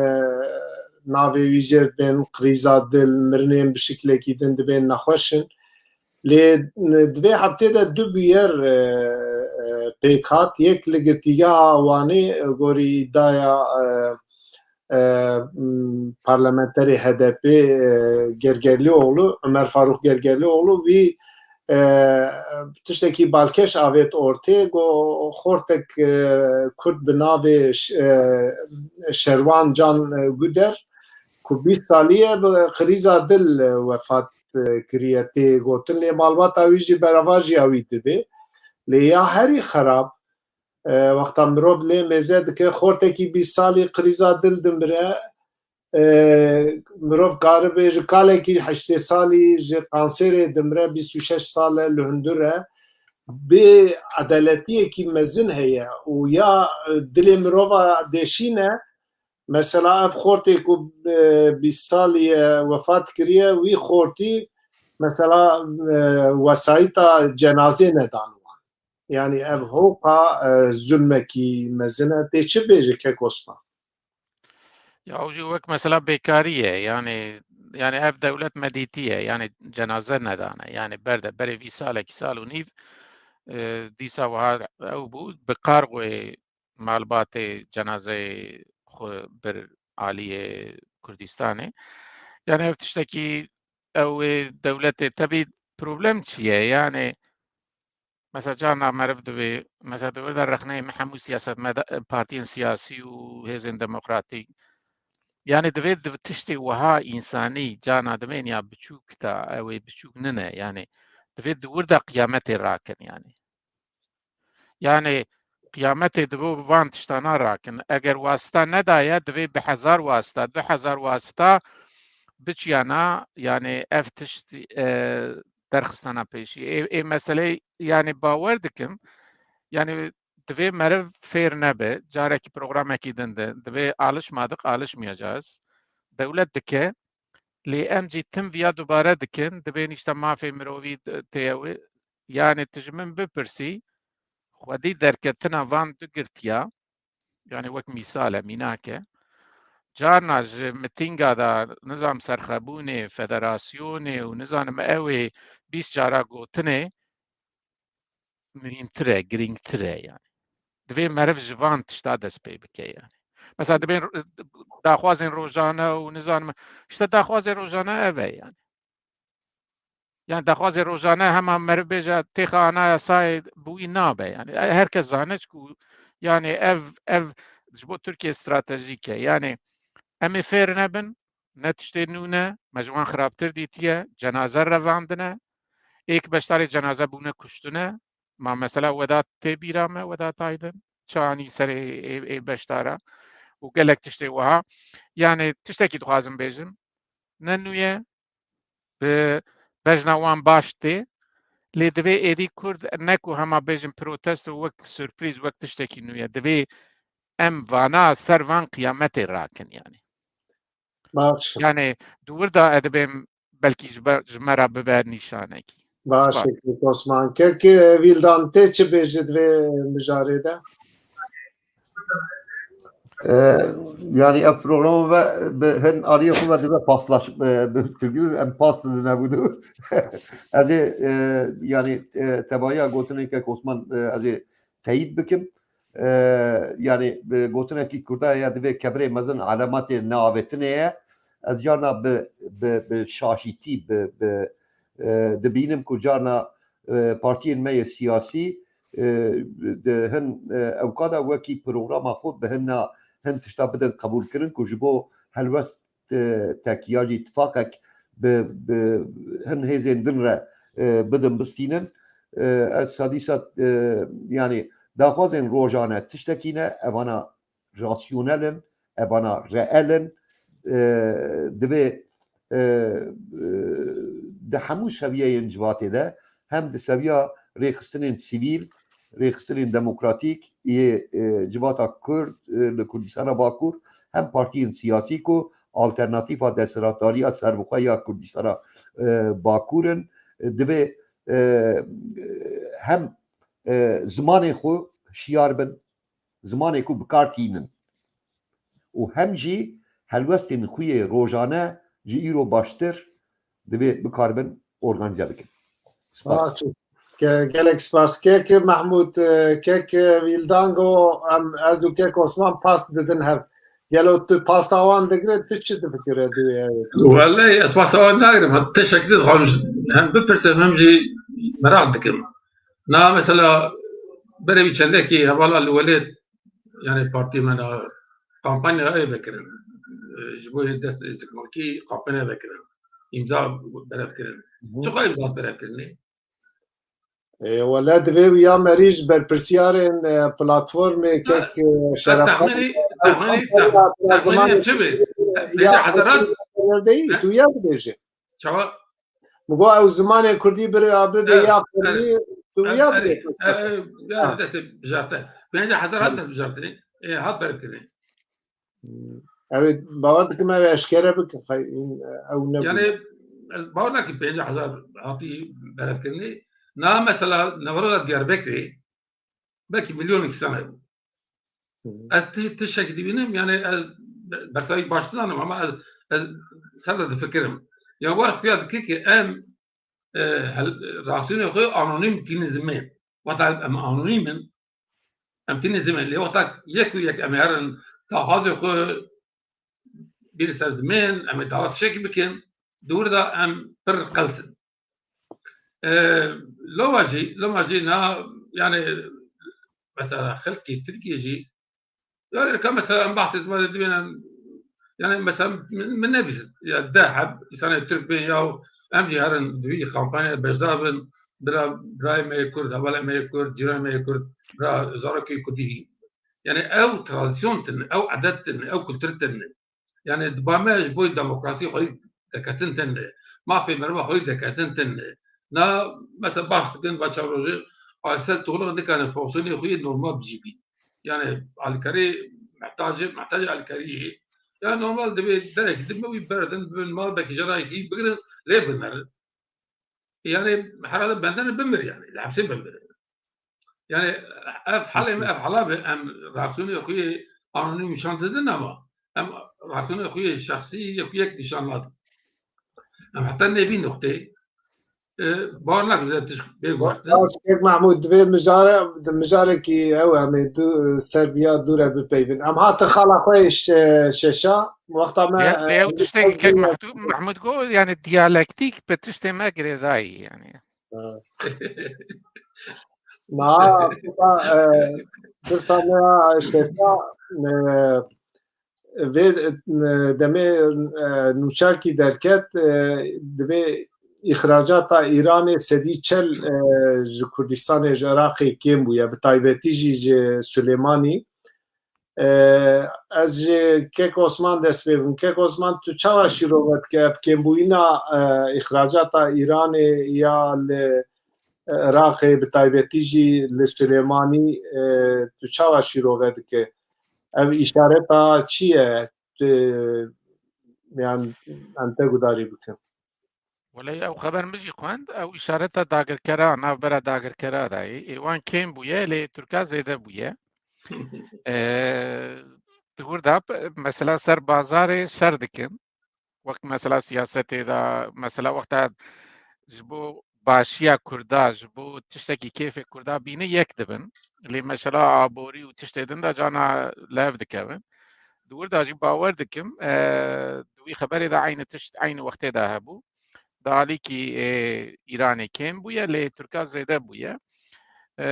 navê wî jê dibên krîza dil, mirinên bi şiklekî din dibên nexweş in. Lê di vê heftê de du bûyer, e, e, pêk hat. Yek li girtîgeha Wanê, e, gorî îdaya, e, e, m, parlamenterê H D P, e, Gergerlioğlu, Ömer Faruk Gergerlioğlu, wî, e, tiştekî balkêş avêt ortê, got xortek, e, Kurd bi navê Ş-, e, Şerwan Can, e, Guder, ku bîst salî ye bi krîza dil, e, wefat, e, kiriye, tê gotin, lê malbata wî jî berevajiya wî dibe. Lê ya herî xerab, e, wexta mirov lê mêze dike, xortekî bîst salî krîza dil dimire, e, mirov karibe ji kalekî heştê salî ji kanserê dimire, bîst û şeş sal e, li hundir e. Bê edaletiyekî mezin heye û ya, e, dilê mirova deşîne, Mesela ev xortê ku, e, bîst salî ye wefat kiriye, wî xortî mesela, e, wesayîta cenazê nedan wan. Yanî ev hoqa, e, zulmekî mezin e. Tê çi bêje kek Osman? Ya ew jî wek mesela bêkarî ye. Yanî, yanî ev dewlet medîtî ye. Yanî cenaze nedane. Yanî berde, berê vî salekî, sal û nîv, e, dîsa wiha ew bû, bi qargoyê malbatê cenazeyê xwe bir aliyê Kurdistanê. Yanî ev tiştekî ew ê dewletê, tebî problem çi ye? Yanî mesela carna meriv divê, mesela di wir de rexneyê me hemû siyasetmeda-, partiyên siyasî û hêzên demokratîk. Yanî divê di tiştê wiha însanî carna divên ya biçûk ta, ew ê biçûk nine. Yanî divê di wir de qiyametê rakin yanî. Yanî qiyametê divê bi van tiştana rakin. Eger wasita nedaye, divê bi hezar wasita, du hezar wasita biçiyana, yanî ev tişt, e, derxistana pêşî. Ê, ê meseleyê, yanî bawer dikim, yanî divê meriv fêr nebe, carekî programekî din de, divê alışmadık, alışmayacağız. Dewlet dike, lê em jî tim viya dubare dikin, divê nîşte mafê mirovî de-, tê ew ê. Yanî tu ji min bipirsî, xwedî derketina van du girtiya, yanî wek mîsal e, mînak e, carna ji mitînga de, nizam serxebûnê, federasyonê û nizanim ew ê bîst cara gotinê, muhîmtir e, girîngtir e yanî. Divê meriv ji van tişta dest pê bike yanî. Mesela dibên ro-, daxwazên rojane û nizanim, işte daxwazê rojane ev e yanî. Yanî daxwazê rojane hema meriv bêje têxa anayasayê bi wî nabe yanî. Her kes zane ku yanî ev, ev ji bo Tirkiye stratejîk e. Yanî em ê fêr nebin, ne tiştê nû ne, me ji wan xirabtir dîtiye, cenaze revandine, êk beşdarê cenaze bûne kuştine, ma mesela Wedat tê bîra me, Wedat Aydin, çi anî serê ê, ê beşdara û gelek tiştê wiha. Yanî tiştekî dixwazim bêjim, ne nû ye, bi bejna wan baş tê, lê divê êdî Kurd ne ku hema bêjin protesto wek surprîz, wek tiştekî nû ye. Divê em vana ser van qiyametê rakin yanî. Baş. Yanî di wir de ez dibêm belkî ji ber, ji me re bibe nîşanekî. Baş, Spas. Kek Osman. Kek, e, Vîldan, tê çi bêjî di vê mijarê de? E, yanî ev programa ve bi hin aliyê xwe ve dibe paslaş, e, bi Tirkî em pas didine bû. Ez ê, e, yanî, e, tevahiya gotinên kek Osman, e, ez ê teyîd bikim. E, yanî bi gotinekî Kurda ya divê kevirê mezin elematê neavêtinê ye. Ez carna bi, bi, bi şaşîtî, bi, bi, e, dibînim ku carna, e, partiyên me yê siyasî, e, di hin, e, ewka de wekî programa xwe bi hin na, hin tişta bidin qebûlkirin ku ji bo helwest, e, tek ya jî tifaqek bi, bi hin hêzên din re, e, bidin bistînin. E, ez sadîsa, e, yanî daxwazên rojane tiştekî ne, evana rasyonel in, evana reel in. E, divê, e, e, di hemû seviyeyên civatê de, hem di seviya rêxistinên sivîl, rêxistinên demokratîk yê, e, civata Kurd, e, li Kurdistana Bakur, hem partiyên siyasî ku alternatîfa desthilatdariya serbixwe ya Kurdistana, e, Bakur in, e, divê, e, hem, e, zimanê xwe hişyar bin, zimanê ku bi kar tînin û hem jî helwestên xwe yê rojane ji îro baştir divê bikaribin organîze bikin. Spas. Baş. Ge-, gelek spas. Kek Mehmûd, e, kek, e, Vîldango, em, ez û kek Osman pas didin hev. Gelo tu pasa wan digire, tu çi difikire di wê ew? Wellahî ez pasa wan nagirim. Hat tiştekî din dixwazim ji, hem bipirsim hem jî meraq dikim. Na mesela berê wî çendekî hevala li welêt, yani partî me na kampanya ev vekirin. E, ji bo yê dest êzikmakî kampanya vekirin. Îmza berev kirin. Hı hı. Çiqa îmza berev kirinê? E, wele divê wiya merî ji berpirsiyarên, e, platformê kek, e, Şeref texmînî, texmînî, texmînî çi bê? Bêje hezara, tu ya dibêje. Çawa? Min got ew zimanê kurdî bire ya bibe ya fermî, tu ya dibêje. Destê bijarte. Bêje hezara te bijartinê. E, hat berevkirinê. Hmm. Ew ê bawer dikim ew ê eşkere bikin, xey, ew nebû. Yani ez bawer nakim pêncî hezar hatî berevkirinê. Na mesela navroda Diyarbekirê belkî milyonek îsan hebû. Hı hı. Ez ti-, tiştekî dibînim, yani ez be-, bersavî baş dizanim ama ez, ez ser de difikirim. Ya war xuya dike ki em, e, hel-, reaksiyonê xwe anonîm tînin zimên. Wata em anonîm in, em tînin zimên. Lê wexta yek û yek em ê herin daxwazê xwe bînin ser zimên, em ê dawa tiştekî bikin, di wir de em pir qels in. E, loma jî, loma jî na, yani mesela xelkê Tirkiyê jî, yani ka mesela em bahsê zimanê dibên em, yani mesela min, min nebîst, ya deh heb, îsanê Tirk bên ya em jî herin di vî kampanyayê beşdar bin, bira, birayê me yê Kurd, hevalê me yê Kurd, cîranê me yê Kurd, bira zarokê Kurdî hî. Yani ew tradisyon tine, ew edet tine, ew kultur tine. Yani di ba me ji bo demokrasî xwedî deketin tine, mafê merva xwedî deketin tine. Na mesela bahs dikin va çar rojê Aysel Tuğluk nikane fonksiyonê xwe yê normal bijî bî. Yani alîkarî mehtacê, mehtacê alîkariyê. Yani normal divê derekî din wî berdin, bibin mal, belkî jarayekî bigirin, lê binerin. Yani herhalde bendene bimir yani, li hepsê bimir. Yani ev halê me, ev hala be, em reaksiyonê xwe yê anonîm nîşan didin ama em reaksiyonê xwe yê şexsî yek yek nîşan nadin. Em heta nêvî nuqteyê, e, bawer nakim de tişt bê guhertin. Baş, Kek Mahmûd, divê mijare-, di mijarekî ew em ê du-, ser viya dû re bipeyvin. Em hatin xala xwe yê şe-, şeşa, wexta me, Lê, e, lê ew tiştekî Kek Mahmûd, Mahmûd got, yani diyalektîk bi tiştê me girêdayî yani. Ha. Na, pirsa, e, pirsa me ya şeşa, e, vê, e, demê, e, nûçakî derket, e, divê îxracata Îranê sedî çel, e, ji Kurdistanê, ji Iraqê kêm bûye, bi taybetî jî ji Silêmanî. E, ez ji Kek Osman dest pê bikim. Kek Osman, tu çawa şîrove dike ev kêmbûyîna, e, îxracata Îranê ya li, e, Iraqê, bi taybetî jî li Silêmanî, e, tu çawa şîrove dike? Ev îşareta çi ye? Tu, yan, em te gudarî bikin. Wele ew xeber min jî xwend, ew îşareta dagirkera, navbera dagirkera dayê. Ê wan kêm bûye, lê Tirka zêde bûye. Ee, di wir de p-, mesela ser bazarê şer dikin. Wek mesela siyasetê de, mesela wexta ji bo başiya Kurda, ji bo tiştekî kêfê Kurda bîne yek dibin. Lê mesela aborî û tiştê din de cana lev dikevin. Di wir de jî bawer dikim, e, di wî xeberê de eynî tişt, eynî wextê de hebû. Di alîkî, e, Îranê kêm bûye, lê Tirka zêde bûye. E,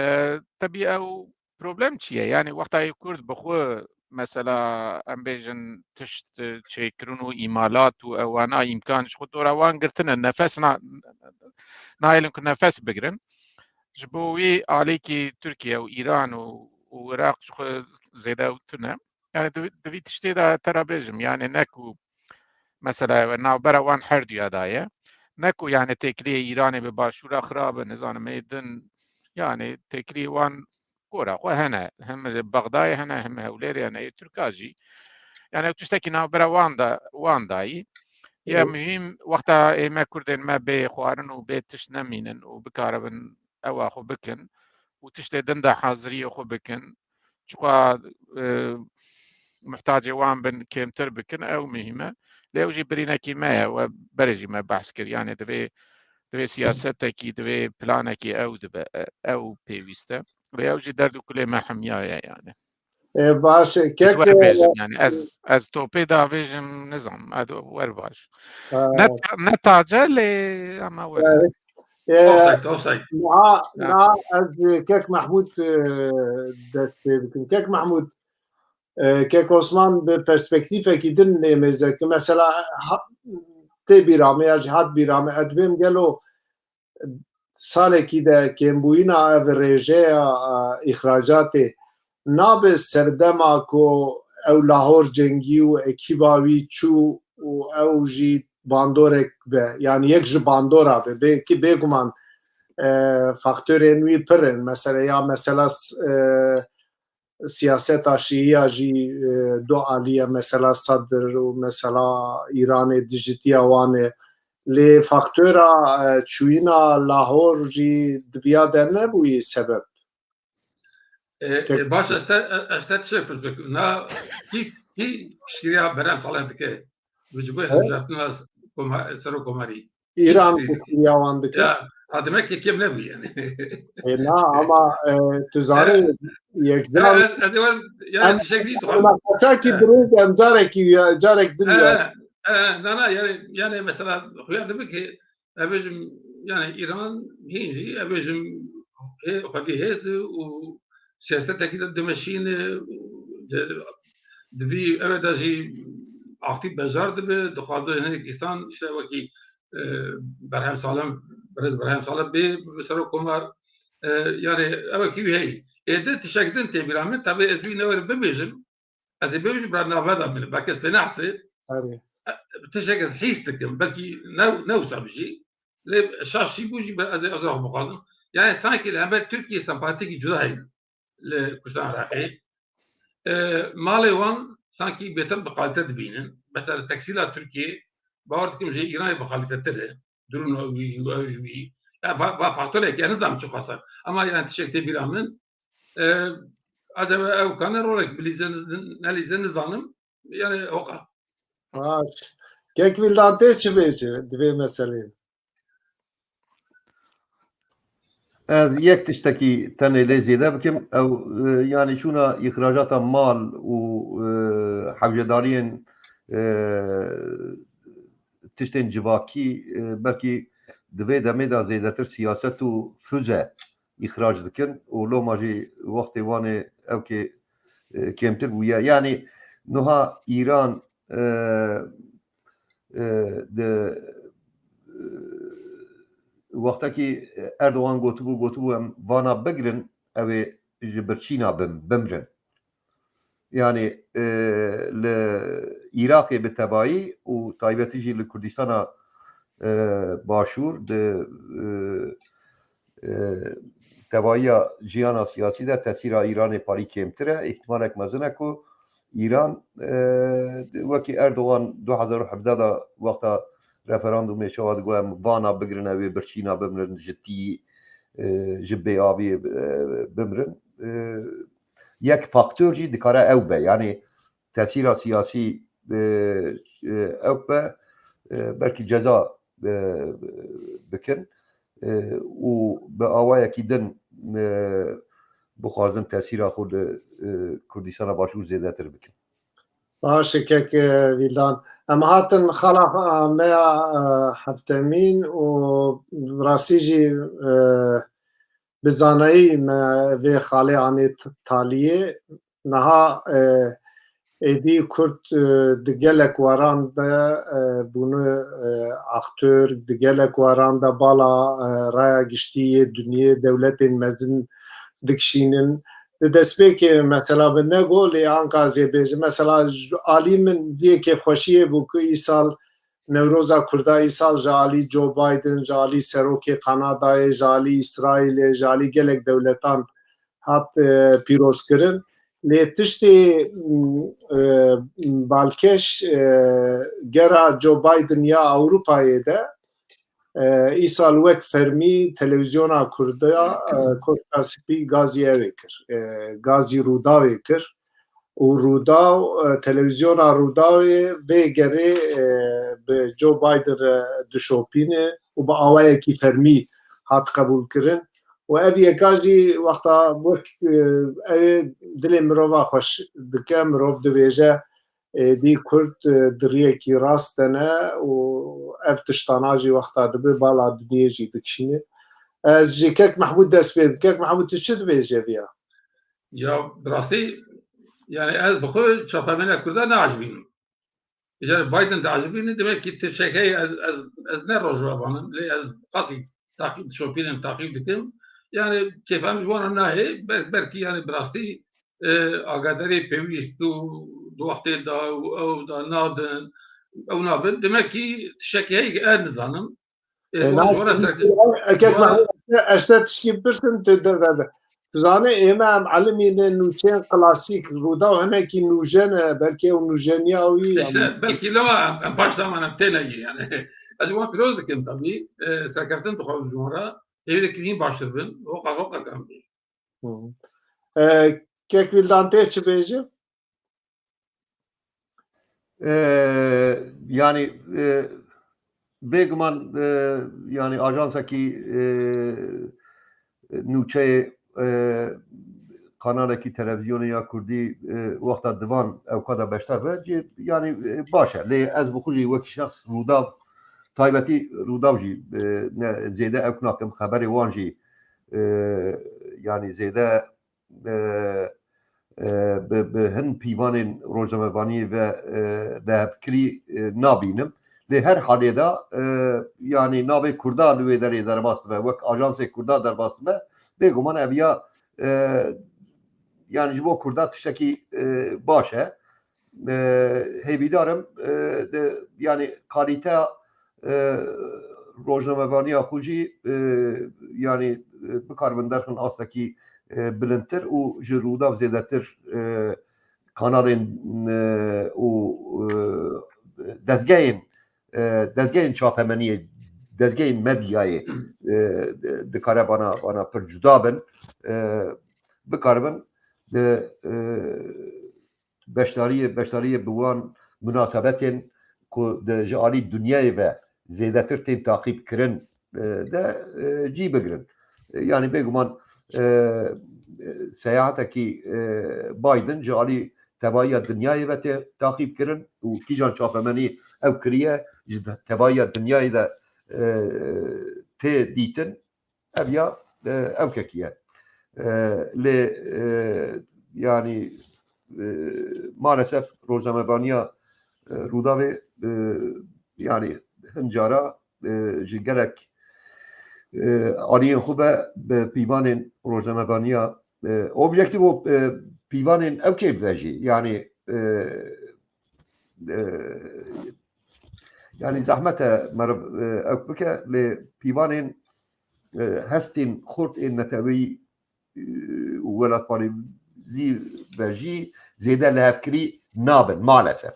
tebî ew problem çi ye? Yani wexta yê Kurd bi xwe mesela em bêjin tişt, e, çêkirin û îmalat û ewana îmkan ji xwe dora wan girtine, nefes na-, nahêlin ku nefes bigirin. Ji bo wî alîkî Tirkiye û Îran û, û Iraq ji xwe zêde ew tune. Yani di, di vî tiştê de te re bêjim, yani ne ku mesela we navbera wan her duya de ye. Ne ku yani têkiliyê Îranê bi başûra xirab e, nizanim ê din, yani têkiliyê wan gora xwe hene. Hem li Bexdayê hene, hem Hewlêrê hene, ê Tirka jî. Yani ew tiştekî navbera wan de, wan dayî. Ya Hı. Muhîm, wexta ê me Kurdên me bê xwarin û bê tişt nemînin û bikaribin ewa xwe bikin û tiştê din de haziriyê xwe bikin. Çiqa, e, muhtacê wan bin, kêmtir bikin, ew muhîm e. Lê ew jî birînekî me ye, we berê jî me behs kir. Yani divê, divê siyasetekî, divê planekî ew dibe, e, ew pêwîst e. Lê ew jî derd û kulê me hemiya ye yani. E, baş, Kek, e, yani ez, ez topê davêjim, nizanim, ez wer baş. Ha. Ne ta-, ne tace lê ama wer. Evet. E, Offside, offside. Niha, Ha. niha ez Kek Mahmûd, e, dest pê bikim. Kek Mahmûd, e, Kek Osman bi perspektîfekî din lê mêze ki mesela ha-, tê bîra me ya jî hat bîra me, ez dibêm gelo salekî de kêmbûyîna ev rêjeya, e, îxracatê nabe serdema ku ew Lahor Cengî û ekîba wî çû û ew jî bandorek be, yani yek ji bandora be, belkî bêguman, e, faktorên wî pir in. Mesela ya mesela s-, e, siyaseta şîiya jî, e, du alî ye, mesela Sadr û mesela Îranê dijitiya wan e. Lê faktora, e, çûyîna Lahor jî di viya de nebûyî sebeb? E, e, baş, ez te, ez te tiştek pirs bikim. Na, kî, kî piştgiriya Berhem Salih dike? Bi cibû hilbijartina koma-, serokomarî. Îran piştgiriya wan dike. Ya, ha, demek ki kêm nebû yani. E, na, ama, e, tu zanî, e, yekcan, ez, ez, ez, yani em, tiştek dî em, dixwazim. Em, kaçakî, e, dirêj, em carekî, ya, carek din, e, ya. E, na, na, yani, yani mesela, xuya dibe ki, ez bêjim, yani Îran hîn jî, ez bêjim, hê, xwedî hêz û siyasetekî de dimeşîne, di, di vî ev de jî aktîf bejar dibe, dixwaze hinek însan, işte wekî, e, Berhem Salih, Birêz Berhem Salih bê, bi serokkomar, e, yani ew wekî wî heyî. Êdî tiştek din tê bîra min, tabi ez wî ne were bibêjim, ez ê bêjim, bira navbera min, belkî ez pê nehsê. Erê. E, tiştek ez hîs dikim, belkî ne, ne wisa bijî. Lê şaş jî bû jî, ez ê, ez ê bixwazim. Yani sanki li hember Tirkiye sempatikî cuda heye li Kurdistan Iraqê. E, malê wan sanki bêtir bi kalite dibînin. Mesela teksîla Tirkiye, bawer dikim jê Îranê bi kalitetir e. Dirûna wî, ew wî. Ya, va, va faktorek, yani nizanim çi xwestan. Ama yani tiştek tê bîra min, e, acaba ew kane rolek bilîze, nelîze nizanim. Yani hoqa. Baş. Kek Vildan tê çi bêje di vê meseleyê? Ez yek tiştekî tenê lê zêde bikim. Ew, e, yani şûna îxracata mal û, e, hewcedariyên, e, tiştên civakî, e, belkî di vê demê de zêdetir siyaset û füze îxrac dikin û loma jî wextê wan ê ewkê, e, kêmtir bûye. Yani niha Îran, e, e, di, e, wextekî Erdogan gotibû, gotibû, em vana bigirin, ew ê ji birçîna bim-, bimrin. Yani, e, li Iraqê bi tevayî û taybetî jî li Kurdistana, e, Başûr di, e, e, tevahiya jiyana siyasî de tesîra Îranê parî kêmtir e. Îhtimalek mezin e ku Îran, e, wekî Erdogan du hezar û hevdeh de wexta referandumê çawa digot, em vana bigirin, ew ê birçîna bimrin, ji tî, e, ji bêaviyê, e, bimrin. E, yek faktor jî dikare ew be. Yani tesîra siyasî, e, e, ew be, e, belkî ceza, e, bikin, e, û bi awayekî din, e, bixwazin tesîra xwe li, e, Kurdistana Başûr zêdetir bikin. Baş e, kek, e, Vîldan. Em hatin xala, e, me ya, e, heftemîn û rastî jî, e, bi zanayî me vê xalê anî t-, taliyê. Niha, e, êdî Kurd, e, di gelek waran de, e, bûne, e, aktör, di gelek waran de bala, e, raya giştî yê dinyê, dewletên mezin dikişînin. Di destpêkê mesela bi nego lê anka ez ê bêjim. Mesela ji alî min cihê kêfxweşiyê bû ku îsal Newroza Kurda îsal ji alî Joe Biden, ji alî Serokê Kanadayê, ji alî Îsraîlê, ji alî gelek dewletan hat, e, pîrozkirin. Lê tiştê, m, e, balkêş, e, gera Joe Biden ya Ewropayê de, e, îsal wek fermî televîzyona Kurda, e, Koşka Spî gazî ew ê kir. E, gazî Rûdawê kir. û Rûdaw, e, televîzyona Rûdawê vê gerê, e, bi Joe Biden re dişopîne û bi awayekî fermî hat qebûlkirin. Û ev yeka jî wexta wek, e, ew ê dilê mirova xweş dike, mirov dibêje, êdî Kurd, e, di riyekî rast de ne û ev tiştana jî wexta dibe bala dinyê jî dikişîne. Ez ji Kek Mehmûd dest pê bikim. Kek Mehmûd, tu çi dibêje viya? Ya, bi rastî, yani ez bi xwe çapemêna Kurda neajibînim. Eger Biden diajibîne, demek ki tiştek heye, ez, ez, ez ne Rojava banim, lê ez qatî taqîb, dişopînim, taqîb dikim. Yani kêfa min ji wan re nayê, ber-, belkî yani bi rastî, e, agadarî pêwîst û di wextê de û ew de nadin, ew nabin. Demek ki tiştek heye ki ez nizanim. E, e, wan ji wan re serkir. Ekek Mehmet, ez te tişkî bipirsim, tu de, de, de. Dizane ême em elimîne nûçeyên klasîk, Rûdaw hinekî nûjen e, belkî ew nûjeniya wî, Îşte, belkî lema em, em baş daman em têne yî yani. Ez wan pîroz dikim tabî. E, serkeftin dixwazim ji wan re. Hêvî dikim hîn baştir bin. Hoqa hoqa kam bî. E, Kek Vîldan tê çi bêje? E, yani e, bêguman e, yani ajansekî e, nûçeyê e, kanalekî televîzyonê ya kurdî e, wexta divan ewka de beşdar be, cê, yani e, baş e. Lê ez bi xwe jî wekî şexs Rûdav, taybetî Rûdav jî e, ne zêde ewk nakim, xeberê wan jî e, yani zêde e, e, bi, bi hin pîvanên rojnamevaniyê ve e, lihevkirî e, nabînim. Lê her halê de e, yani navê Kurda li wê derê derbas dibe, wek ajansê Kurda derbas dibe, bêguman ev ya e, yani ji bo Kurda tiştekî e, baş e. E, hêvîdar im e, de, yani kalîteya e, rojnamevaniya xwe jî e, yani e, bikaribin derxin astekî e, bilindtir û ji Rûdaw zêdetir e, kanalên e, û e, dezgehên e, dezgehên çapemeniyê, dezgehên medyayê e, dikare bana bana pir cuda bin. E, bikaribin de e, beşdariyê beşdariyê bi wan munasebetên ku di ji alî dinyayê ve zêdetir tên taqîb kirin e, de e, cî bigirin. E, yani bêguman e, e, seyahatekî e, Biden ji alî tevahiya dinyayê ve tê taqîb kirin û kîjan çapemenî ew kiriye ji tevahiya dinyayê de e, tê dîtin. Ev ya e, ewkekî ye. E, lê e, yani e, maalesef rojnamevaniya e, Rûdawê e, yani hin cara e, ji gelek e, aliyên xwe ve bi pîvanên rojnamevaniya e, objektîf û e, pîvanên ew kêf ve jî yani e, e, yani zehmet e meriv e, ew bike lê pîvanên e, hestên xurt ên neteweyî e, û welatparêzî ve jî zêde lihevkirî nabin maalesef.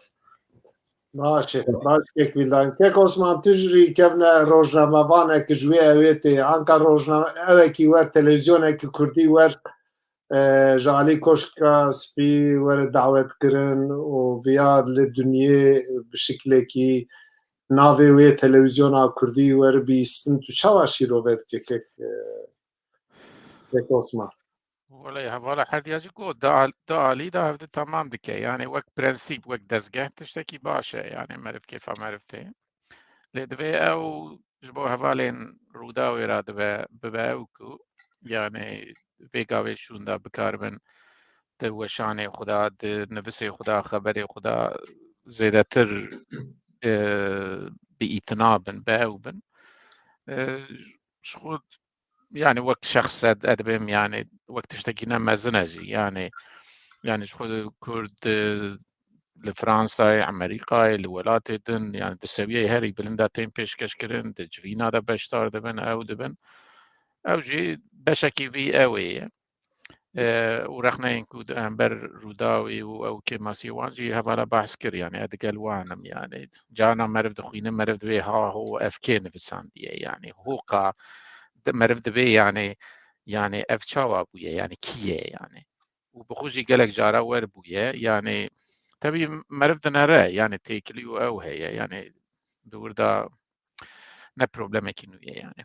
Baş e, baş Kek Vîldan. Kek Osman, tu jî kevne rojnamevanek ji wê ewê tê. Anka rojname ewekî wer, televîzyonekî kurdî wer e, ji alî Koşka Spî were dawet kirin û viya li dinyê bi şiklekî navê wê televîzyona kurdî were bihîstin. Tu çawa şîrove dike Kek, e, Kek Osman? Wele hevala herdiya jî got, da, da alî da hevdi tamam dike. Yani wek prensîp, wek dezgeh tiştekî baş e. Yani meriv kêfa meriv tê. Lê divê ew ji bo hevalên Rûdawê re dibe, bibe ew ku yani vê gavê şûnda bikaribin di weşanê xwe de, di nivisê xwe de, xeberê xwe de zêdetir e, bi îtina bin, bi ew bin. E, ji xwe yani wek şexs ez dibêm yani wek tiştekî ne mezin e jî yani yani ji xwe kurd e, li Fransayê, Amerîkayê, li welatê din yani di sewiyeyê herî bilind de tên pêşkeşkirin, di civîna de beşdar dibin, ew dibin. Ew jî beşekî vî ew ê ye. E, û rexneyên ku di hember Rûdawê û ew kêmasiyê wan jî hevala behs kir, yani ez digel wan im, yani carna meriv dixwîne, meriv divê ha ho ev kê nivisandiye, yani hoqa di-, meriv divê, yani, yani ev çawa bûye, yani kî ye, yani û bi xwe jî gelek cara wer bûye, yani tebî meriv dinere, yani têkilî û ew heye, yani di wir de ne problemekî nû ye yani.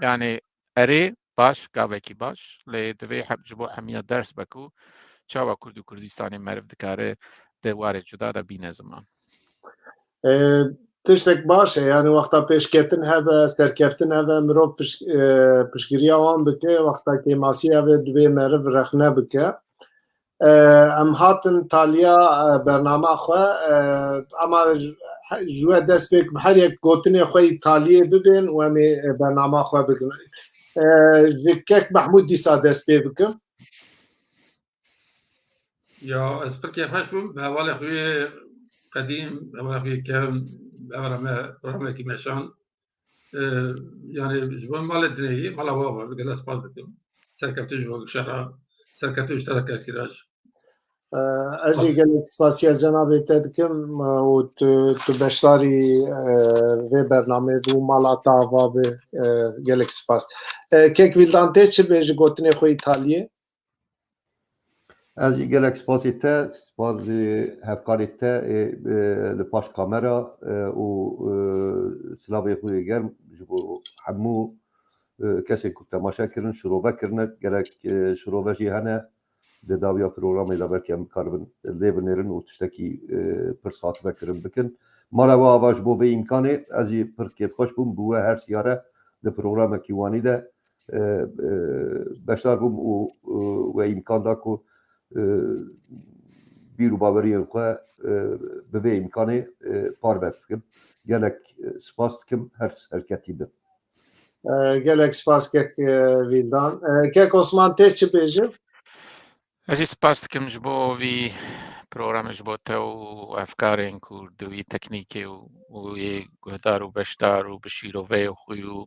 Yani erê baş, gavekî baş, lê divê heb-, ji bo hemiya ders be ku çawa Kurd û Kurdistanê meriv dikare di warê cuda de bîne ziman. E, tiştek baş e, yani wexta pêşketin hebe, serkeftin hebe, mirov piş-, e, piştgiriya wan bike, wexta kêmasî hebe divê meriv rexne bike. E, em hatin taliya, e, bernama xwe, e, ama ji, ji we dest pêk bi her yek gotinê xwe yî taliyê bibên û em ê, e, bernama xwe bikin. E, ji Kek Mehmûd dîsa dest pê bikim. Ya, ez pir kêfxweş bûm, bi hevalê xwe yê qedîm, hevalê xwe yê kevn, hevala me, programekî meşan. E, yani, ji bo malê dinê yî, mala bava, bi gelek spas dikim. Serkeftin ji bo şehra, serkeftin ji te de Kerkîrac. Ez jî gelek spasiya cenabê te dikim û tu, tu beşdarî vê bernameyê bû, mala te ava be, gelek spas. Kek Vîldan, tê çi bêjî gotinê xwe Îtaliyê? Ez jî gelek spasî te, spas jî hevkarê te ê li paş kamera û silavê xwe yê germ ji bo hemû kesên ku temaşe kirin, şirove kirine, gerek şirove jî hene di dawiya programê de belkî em karibin lê binêrin û tiştekî pir sax vekirin bikin. Mala we ava ji bo vê îmkanê, ez jî pir kêfxweş bûm bi we her siyare di programekî wanî de beşdar bûm û we îmkan da ku bîr û baweriyên xwe bi vê îmkanê parve bikim. Gelek spas dikim, her serketî bin. Gelek spas kek Vîldan. Kek Osman, tê çi bêjim? Ez jî spas dikim ji bo vî programê, ji bo te û hevkarên ku di wî teknîkê û, û yê guhdar û beşdar û bi şîroveyê xwe û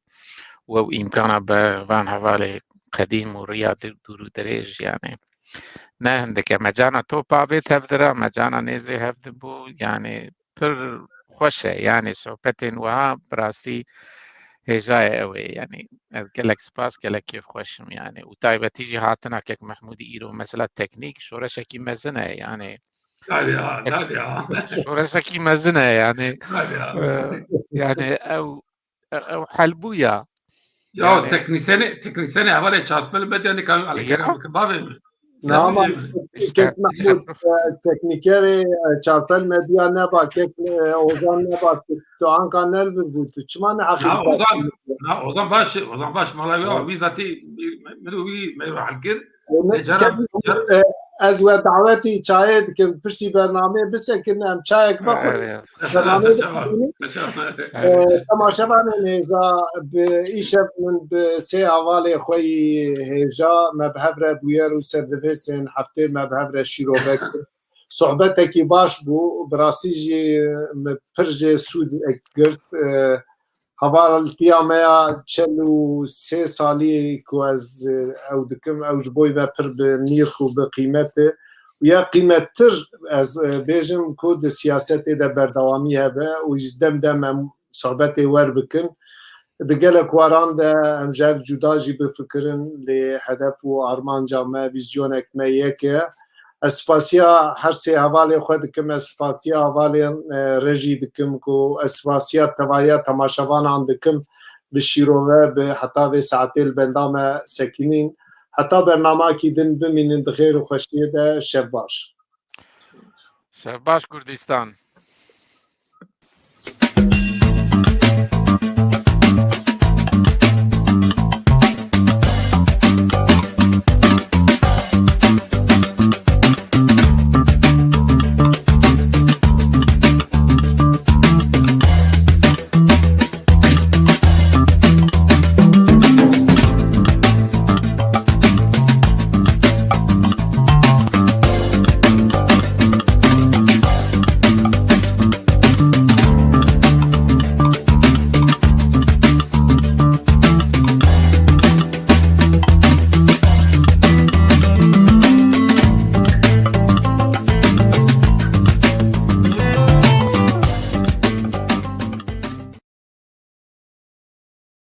we û îmkana be van hevalê qedîm û riya di-, dûr û dirêj, yani ne hindike me cana top avêt hevdira, me cana nêzê hev dibû, yani pir xweş e, yani sohbetên wiha bi rastî hêjayê ew ê, yani ez gelek spas, gelek kêfxweş im, yani û taybetî jî hatina kek Mehmûdî îro mesela teknîk şoreşekî mezin e, yani Hadi ya, hadi ya. şoreşekî mezin e, yani Hadi ya. e, yani ew ew helbûya. Ya teknisyenê, teknisyenê hevalê çarpil be yani kan alekere bavê mi? Na ama İşte, Kek Mehmûd, e, teknîkerê e, Çarpel Medya neba, Kek e, Ozan neba, tu, tu anka nelvir bû, tu çima ne Na heqî Ozan, na Ozan baş, Ozan baş mala ya, wî zatî min û wî me helkir. Cara, cara Ez we dawetî çayê dikim, piştî bernameyê bisekin, em çayek vexwin. Evet. Bernameyê Teşekkür. E, temaşevanên hêja, bi îşev min bi sê hevalê xwe yî hêja me bi hev re bûyer û serdivêsên heftê me bi hev re şîrove kir. Sohbetekî baş bû, bi rastî jî min pir jê sûd girt. E, hevaltiya me ya çel û sê salî ku ez, e, ew dikim, ew ji bo me pir bi nîrx û bi qîmet e. Û ya qîmettir ez, e, bêjim ku di siyasetê de berdewamî hebe û ji dem dem em sohbetê wer bikin. Di gelek waran de em ji hev cuda jî bifikirin, lê hedef û armanca me, vîzyonek me yek e. Ez spasiya her sê hevalê xwe dikim, ez spasiya hevalên, e, rejî dikim ku ez spasiya tevahiya temaşevanan dikim, bi şîrove, bi heta vê saetê li benda me sekinîn. Heta bernamekî din bimînin di xêr û xweşiyê de, şev baş. Şev baş Kurdistan.